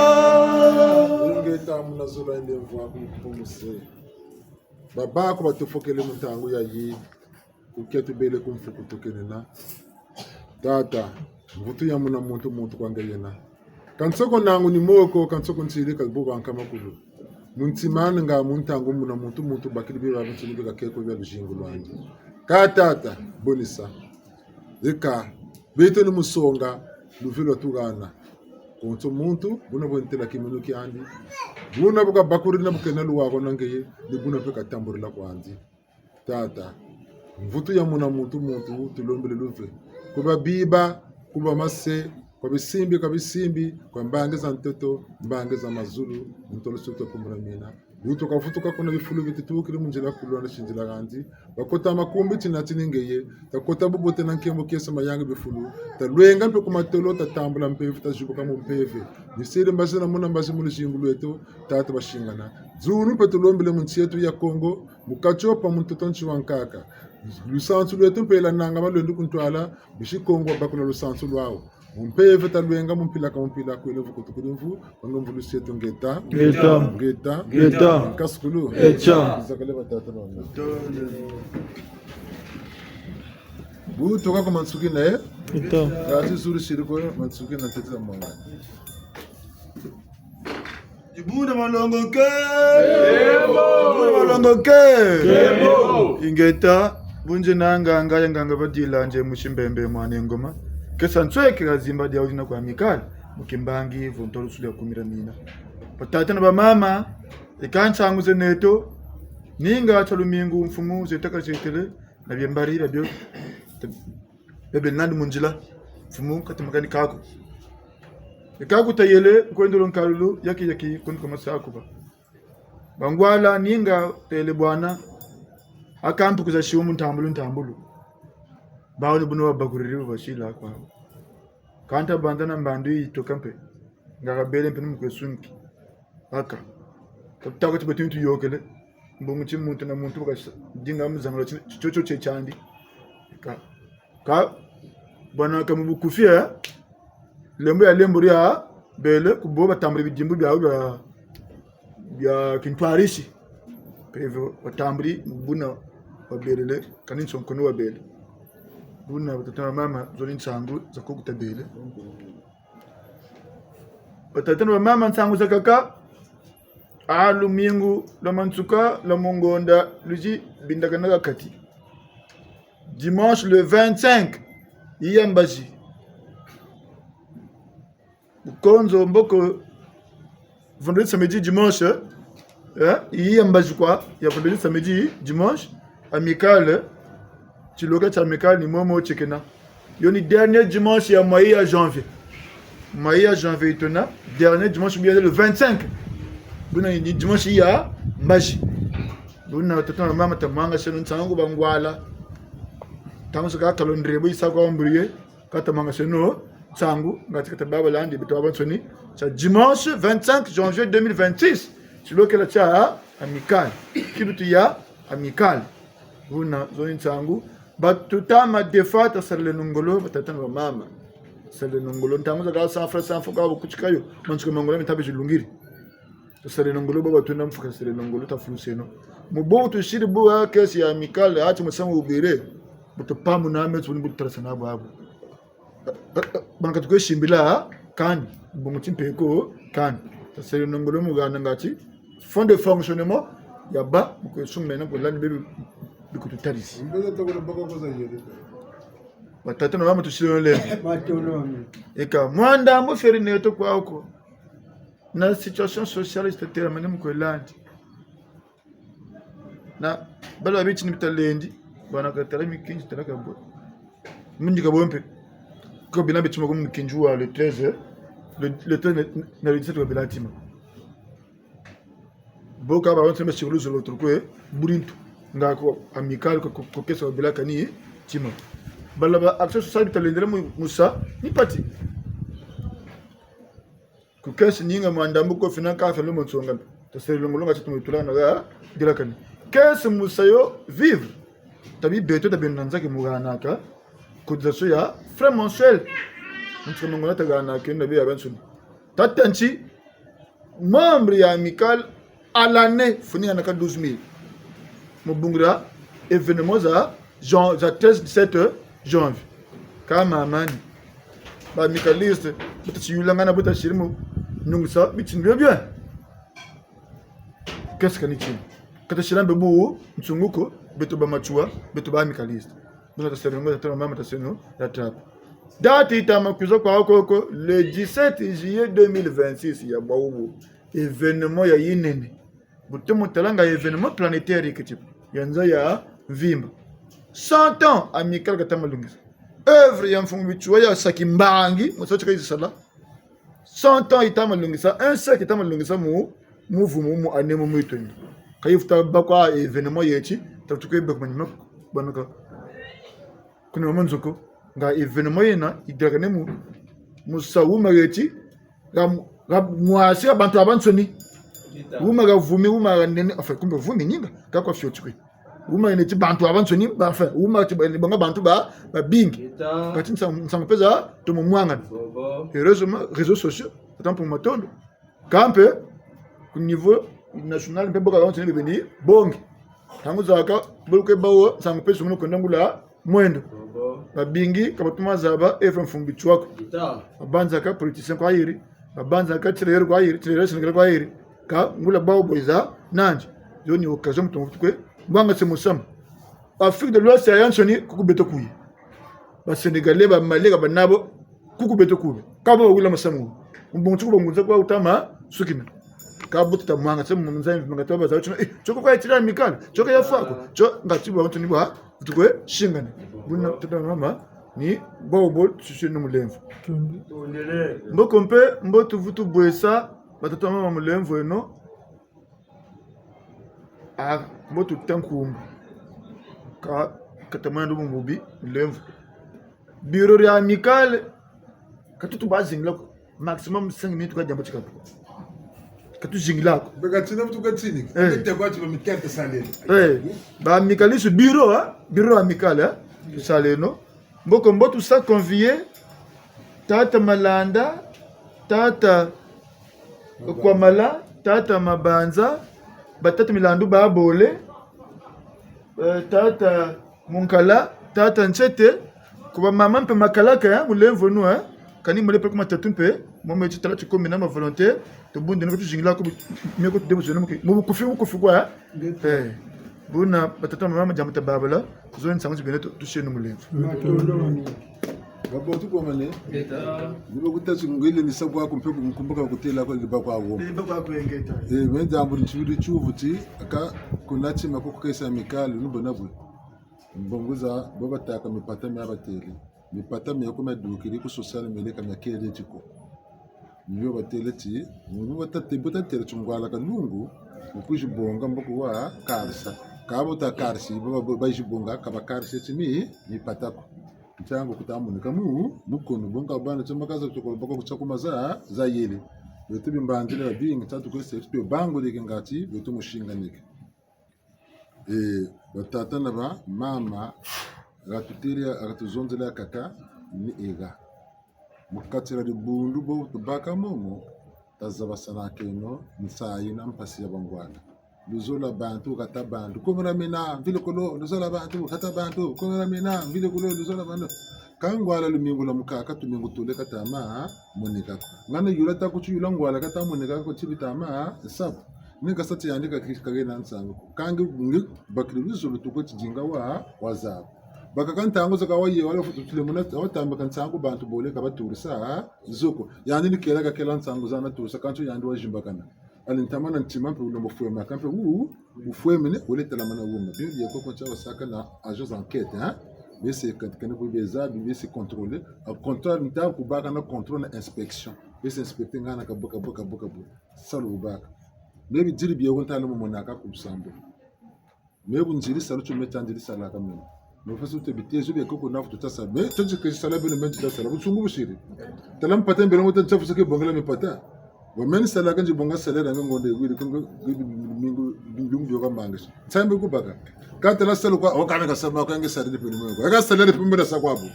Ingeta, muna zola ende mvwa ku mpungu se. Babâ ko batufokele mu ntangu yayi. Ku keti bele ku mfuku tukenena. Tata, mvutu ya muna muntu, muntu kwa nge yena. Ka nsoko nangu ni moko, ka nsoko ntiri ka buba nkama kulu. Mu ntima nga mu ntangu muna muntu, muntu bakiri bia ba ntini bika keko bia luzingu lwandi. Ka tata, bonisa. Eka, beto ni musonga, luve lwa tuhana. Konso muntu, buna bwe ntela kiminu kiandi. Buna bu kabakuriri na bu kena luwa ko na ngeye, ni buna mpe katamburila kwandi. Tata, mvutu ya muna muntu muntu, tulombele luve. Ku babiba, ku bamase, kwa bisimbi, kwa bisimbi, kwa mbangi za ntoto, mbangi za mazulu, ntolo suto kumura mina. Lutu kavutuka kuna bifulu biti tukiri mu nzila kulu na sindila kandi. Bakota makumbi tina tini ngeye, takota bubote na nkembo kiese mayangi bifulu. Talwenga mpe ku matolo, tatambula mpeve, tazibuka mu mpeve. Misiri mbazi na muna mbazi mu luzingu lweto, tata basingana. Zunu mpe tulombele mu nsi yeto ya Kongo, mu katiopa mu ntoto nsi wa nkaka. Lusansu lweto mpe la nanga malwendi ku ntwala, bisi Kongo bakula lusansu lwawu. Mu mpeve talwenga mu mpila ka mu mpila kwele vukutu kuli mvu, kwanga mvulusi yeto ngeta. Ngeta. Ngeta. Ngeta. Nkasukulu. Echa. Zakale batata bana. Bu toka ku mansukina, eh? Ngeta. Kati zulu siri ko mansukina tete za mwana. Dibundu dia malongo ke. Kembo. Dibundu dia malongo ke. Kembo. Ingeta, bu nzena nganga ya nganga badila nze musi Mbembe mwana Ngoma. Kesa nsweke ka zimba dia udina kwa mikali. Mu kimbangi, vo ntolo sulu ya kumira mina. Batata na bamama, eka nsangu ze neto, ninga tia lumingu mfumu ze taka zetele, na bie mbari, na bio, bebe nandi mu nzila, mfumu kati makani kaku. Eka ku tayele, kwendolo nkalulu, yaki yaki, kundi kwa masakuba. Bangwala, ninga tayele bwana, akampu kuza siwu mu ntambulu, ntambulu. Bawu ni buna babakuriri basila kwawu. Kanta banza na mbandu yi toka mpe. Nga kabele mpe ni mu kwe sunki. Aka. Ka tutako ti beto ni tuyokele. mbongo ti muntu na muntu baka dinga mu zangala ti, tiotio tie tiandi. Ka, ka, bwana ka mu bukufi, eh? Lembo ya lembo dia bele, ku bo batambuli bidimbu bia, bia, bia kintwarisi. Pevo batambuli buna babelele, kani nsonkono wabele. Buna batata na mama, zo ni nsangu za kuku tabele. Batata na mama, nsangu zakaka. Ah, lumingu lwa mansuka lwa mu ngonda lwizi bindakana ha kati. Dimanche le vingt-cinq, yi ya mbazi. Bukonzo, mboko, vendredi, samedi, dimanche, eh, yi ya mbazi kwa, ya vendredi, samedi, dimanche, Amicale, tiloka tia Amicale ni momo tiekena. Yo ni dernier dimanche ya mois ya janvier. Mois ya janvier yi twena, dernier dimanche, bien le vingt-cinq. Buna ni dimanche ya mbazi. Buna tata na mama, tamwangaseno nsangu bangwala. Ntangu zakaka calendrier bo yisa kwa mburiye, ka tamwangaseno nsangu, ngati ka tabâ balandi beto babansoni. Tia dimanche vingt-cinq janvier deux mille vingt-six, tilokela tia Amicale. Kibutu ya Amicale. Buna, zo ni nsangu. Batutama defa, tasaleno ngolo, batata na bamama. Tasaleno ngolo, ntangu zakaka cent francs, cent francs, ka bukutika yo. Mansuka ma ngolo mitabe zilungiri. Tasaleno ngolo, bo batuna mfuka, tasaleno ngolo, tafuluseno. Mu bo tusiri bo ha caisse ya Amicale, ha ti musamu wubele. Bu tupamuna meso, bu tutarasana bwabu. Bana ka tukwe simbila, kani, bungu ti mpeko, kani. Tasaleno ngolo mu hana ngati fonds de fonctionnement ya bâ, mu kwe sungula na kwe lani bebi bikututarisi. Mbele tokolo baka koza yele. Batata na bamama, tusileno le. Matolo. Eka, mwanda mbo feri neto kwa oko. Na situation sociale zi tatelamane mu kwe landi. Na bala bitini bitalendi, bana katala mikinzi, tala ka bo. Mundi ka bo mpe. Ko bina bitima ko mukinzi wa le treize, le, le treize na, na le dix-sept ko bila tima. Bo ka ba wonse mesi luzolo turkwe, burintu. Nga ko Amicale ko, ko, ko kesa bila kani tima. Bala ba action sociale bitalendela mu, musa, ni pati. Ku caisse ninga mwanda mbo ko fina ka felo mo nsonga. Tasaleno ngolo ngati tumutula na ga dilakani. Caisse musa yo vivre. Tabi beto tabi na nzaki mu hanaka. Cotisation ya frais mensuel. Muntu ngolo tahanaka na be ya bansoni. Tata nti membre ya Amicale à l'année, funi hanaka douze mille. Mu bungu dia événement za jan-, za treize, dix-sept janvier. Ka mamani. Ba amicalistes, bu tasiyulangana, bu tasiri mu nungisa bitini bio bien. Qu'est-ce que ni tini? Ka tasila mbe bu nsungu ko, beto ba Matsoua, beto ba amicalistes. Buna tasaleno, tasaleno, mama tasaleno, ya trappe. Date yitama kwiza kwa oko ko, le dix-sept juillet deux mille vingt-six ya bwawu bu. Événement ya yinene. Bu tumu tala nga événement planétaire yiketi. Ya nza ya mvimba. Cent ans Amicale kata ma lungisa. Œuvre ya mfumu Matsoua ya sa kimbangi, musamu ti ka yizi sala. Cent ans yita ma lungisa, un siècle yita ma lungisa mu, mu vumu, mu année mu, mu yitweni. Ka yivutu bâ kwa événement yeti, tavutu kwe bâ ku manima, bana ka. Kuna mu nzo ko, nga événement yena, yidilakane mu, musa wuma yeti, ha, ha mwasi ha bantu babansoni. Wuma ha vumi, wuma ha nene, enfin, kumbe vumi ninga, ka kwa fioti kwe. Wuma yena ti bantu babansoni, ba, enfin, wuma ti ba, ba nga bantu ba, babingi. Kati nsa-, nsangu mpe za, tomo mwangana. Heureusement, réseaux sociaux, ata mpe matondo. Kampe, ku niveau national, mpe bo ka babansoni bebe ni bongi. Ntangu zakaka, bulu kwe bâ wo, nsangu mpe sungula kwenda ngula, mwendo. Babingi, ka batuma zaba, œuvre mfumu Matsoua ko. Babanzaka politicien kwa yiri, babanzaka tirailleur kwa yiri, tirailleur sénégalais kwa yiri. Ka ngula bwawu bo yiza nandi. Yo ni occasion mu tumu vutu kwe, mwangase musamu. Afrique de l'Ouest yayansoni, kuku beto kuyi. Ba Sénégalais, ba Malais, ka ba nabo, kuku beto kuyi. Ka bo wila musamu. Mbongo ti ku bangunza kwa wuta ma sukina. Ka bu tuta mwangase mu nza mvimba nga tuba baza wutina, eh, tioko kwa yitila Amicale, tioko ya fwa ko, tio, nga ti bwawu ntoni bwa, vutu kwe singana. Buna tata mama, ni bwawu bo, tusi no mulemvo. Mboko mpe, mbo tuvutu bwesa, batata mama mulemvo eno, ah, mbo tuta nkumbu. Ka, ka tamwena ndo mu bubi, mulemvo. Bureau ya Amicale, ka tutu bazingila ko. Maximum cinq minutes ka diambu ti kapu. Ka tuzingila ko. Beka tina mutu ka tini. Eh. Kete kwa ti ba mikete saleno. Eh. Ba amicalistes bureau, hein? Bureau amical, hein? Tusaleno. Mboko mbo tusa convier tata Malanda, tata Kwamala, tata Mabanza, ba tata Milandu ba bole, eh, tata Munkala, tata Ntete, ku ba mama mpe makalaka, eh, mulemvo nu, eh. Kani mole pe ku matatu mpe, mo me ti tala ti komi na ma volonté, tubundeno ko tuzingila ko bu-, mie ko tudebuzeno mu ki-, mu bukufi, bukufi kwa, eh. Eh, buna ba tata mama diambu tababala, zo nsangu zi bene tu-, tusieno mulemvo. Matondo. Babo tukomane. Ngeta. Ni bo kutasi ngwele ni sa kwaku mpe ku nkumbuka kutêla ko liba kwa wo. Liba kwa kwengeta. Eh, me diambu ni tiwiri tiuvu ti, aka kuna tima ko kukesa amicale, ni bona bwe. Mbongo za, bo batâka mipata mia batêle. Mipata mia ko mia dukiri ku social media ka mia kele ti ko. Ni bio batêle ti, ni bo batate-, bo tatêle ti ngwala ka lungu, mu kwizi bonga mboko wa karisa. Ka bo ta karisi, bo ba, ba, bayizi bonga, ka ba karisi ti mi, mipata ko. Ntangu ku ta monika mu, mu kono, bonga bana ti makaza tokolo bako ku tia ku maza, za yele. Beto bimbanzile babingi, tatu kwese, twe banguleke ngati, beto musinganike. Eh, batata na bamama, ha tutêle, ha tuzonzele kaka, ni ega. Mu kati dia dibundu bo tubaka momo, tazabasanakeno nsayi na mpasi ya bangwala. Luzolo lwa bantu, kata bantu. Komera mina, mvili kolo, luzolo lwa bantu, kata bantu. Komera mina, mvili kolo, luzolo lwa bantu. Ka ngwala lumingu lwa mukaka, tumingu tole kata ma, monika ko. Ngana yula ta kuti yula ngwala kata monika ko, tibi ta ma, sabu. Ni kasa ti yandi ka ki-, ka kena nsangu ko. Ka nge, nge bakiri luzolo tuko ti dinga wa, wa zaba. Bakaka ntangu zaka wa ye, wala futu tule muna, wa tambika nsangu bantu bole ka baturisa, zo ko. Yandi ni kela ka kela nsangu zana turisa, kansi yandi wa zimbakana. Ali ntama na ntima mpe wulembo fwemaka mpe wu, wufwemene, wele telamana wuma. Bio ye ko ko ntia basaka na agents d'enquête, hein? Bese kantikana bu beza, bese contrôler. A contrôle, nta kubaka na contrôle na inspection. Bese inspecter ngana ka bu, ka bu, ka bu, ka bu. Salu bubaka. Me bidiri bio ko ntala mu monaka ku lusambulu. Me bu nziri salu tio me ta nziri salaka meno. Me fasi wute bitezo bia koko na futu ta sala. Me tio ti ke sala beno me nziri ta sala. Bunsungu busiri. Tala mpata mbele mo ta ntia fusa ke bongela mipata. Wa meni salaka nzi bonga salaire nga ngonde wiri, ko ngo, mingu, mingu bio ka mangisi. Nsambi kubaka. Ka tala salu kwa, o kana ka sama kwa nge salaire pe ni mo. Ka salaire pe mbele sa kwa bu.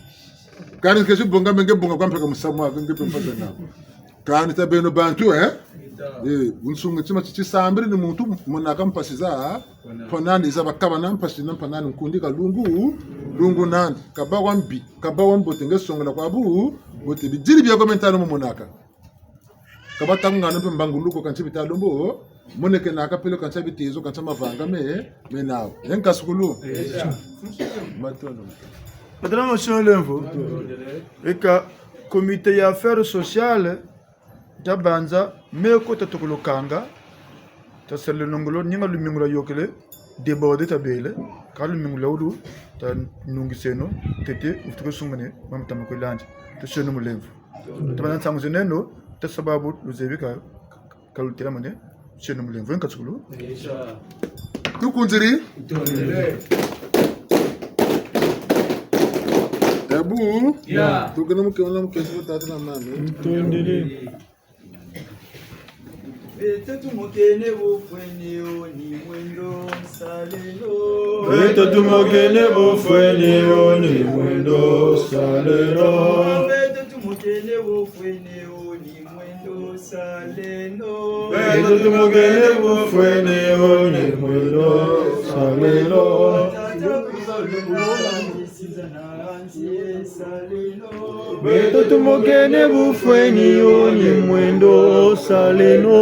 Kani ke si bonga me nge bonga kwa mpe ka musamu wa, nge pe mpata na. Kani ta beno bantu, eh? Eh, bunsungu tima ti tisambiri ni muntu monaka mpasi za, mpanani za bakaba na mpasi na mpanani nkundi ka lungu, lungu nandi, kaba wa mbi, kaba wa mbote nge songela kwa bu, mbote bidiri bia ko me ntala mu monaka. Ka bata ngana mpe mbanguluko kansi bita lombo, moneke na kapelo kansi bitezo kansi mavanga me, me nawu. Ye nkasukulu. Matondo. Patala mosio lemvo. Eka comité ya affaires sociales, tabanza, me ko ta tokolo kanga, ta sala nongolo, ninga lumingu lwa yokele, débordé ta bele, ka lumingu lwa wulu, ta nungiseno, tete, wufutuke sungane, mama tama kwe landi, ta sieno mulemvo. Tabana nsangu zeneno, ta sababu luzebi ka, ka lutelamane, sieno mulemvo, ye nkasukulu. Tukunziri. Ebu. Ya. Tukena mukena mukena tata na mama. Ntondele. Beto tumokene bufweni o ni mwendo saleno. Beto tumokene bufweni o ni mwendo saleno. Beto tumokene bufweni o ni mwendo saleno. Beto tumokene bufweni o ni mwendo saleno. Tata kuza lulula. Beto tumokene bufweni o ni mwendo saleno.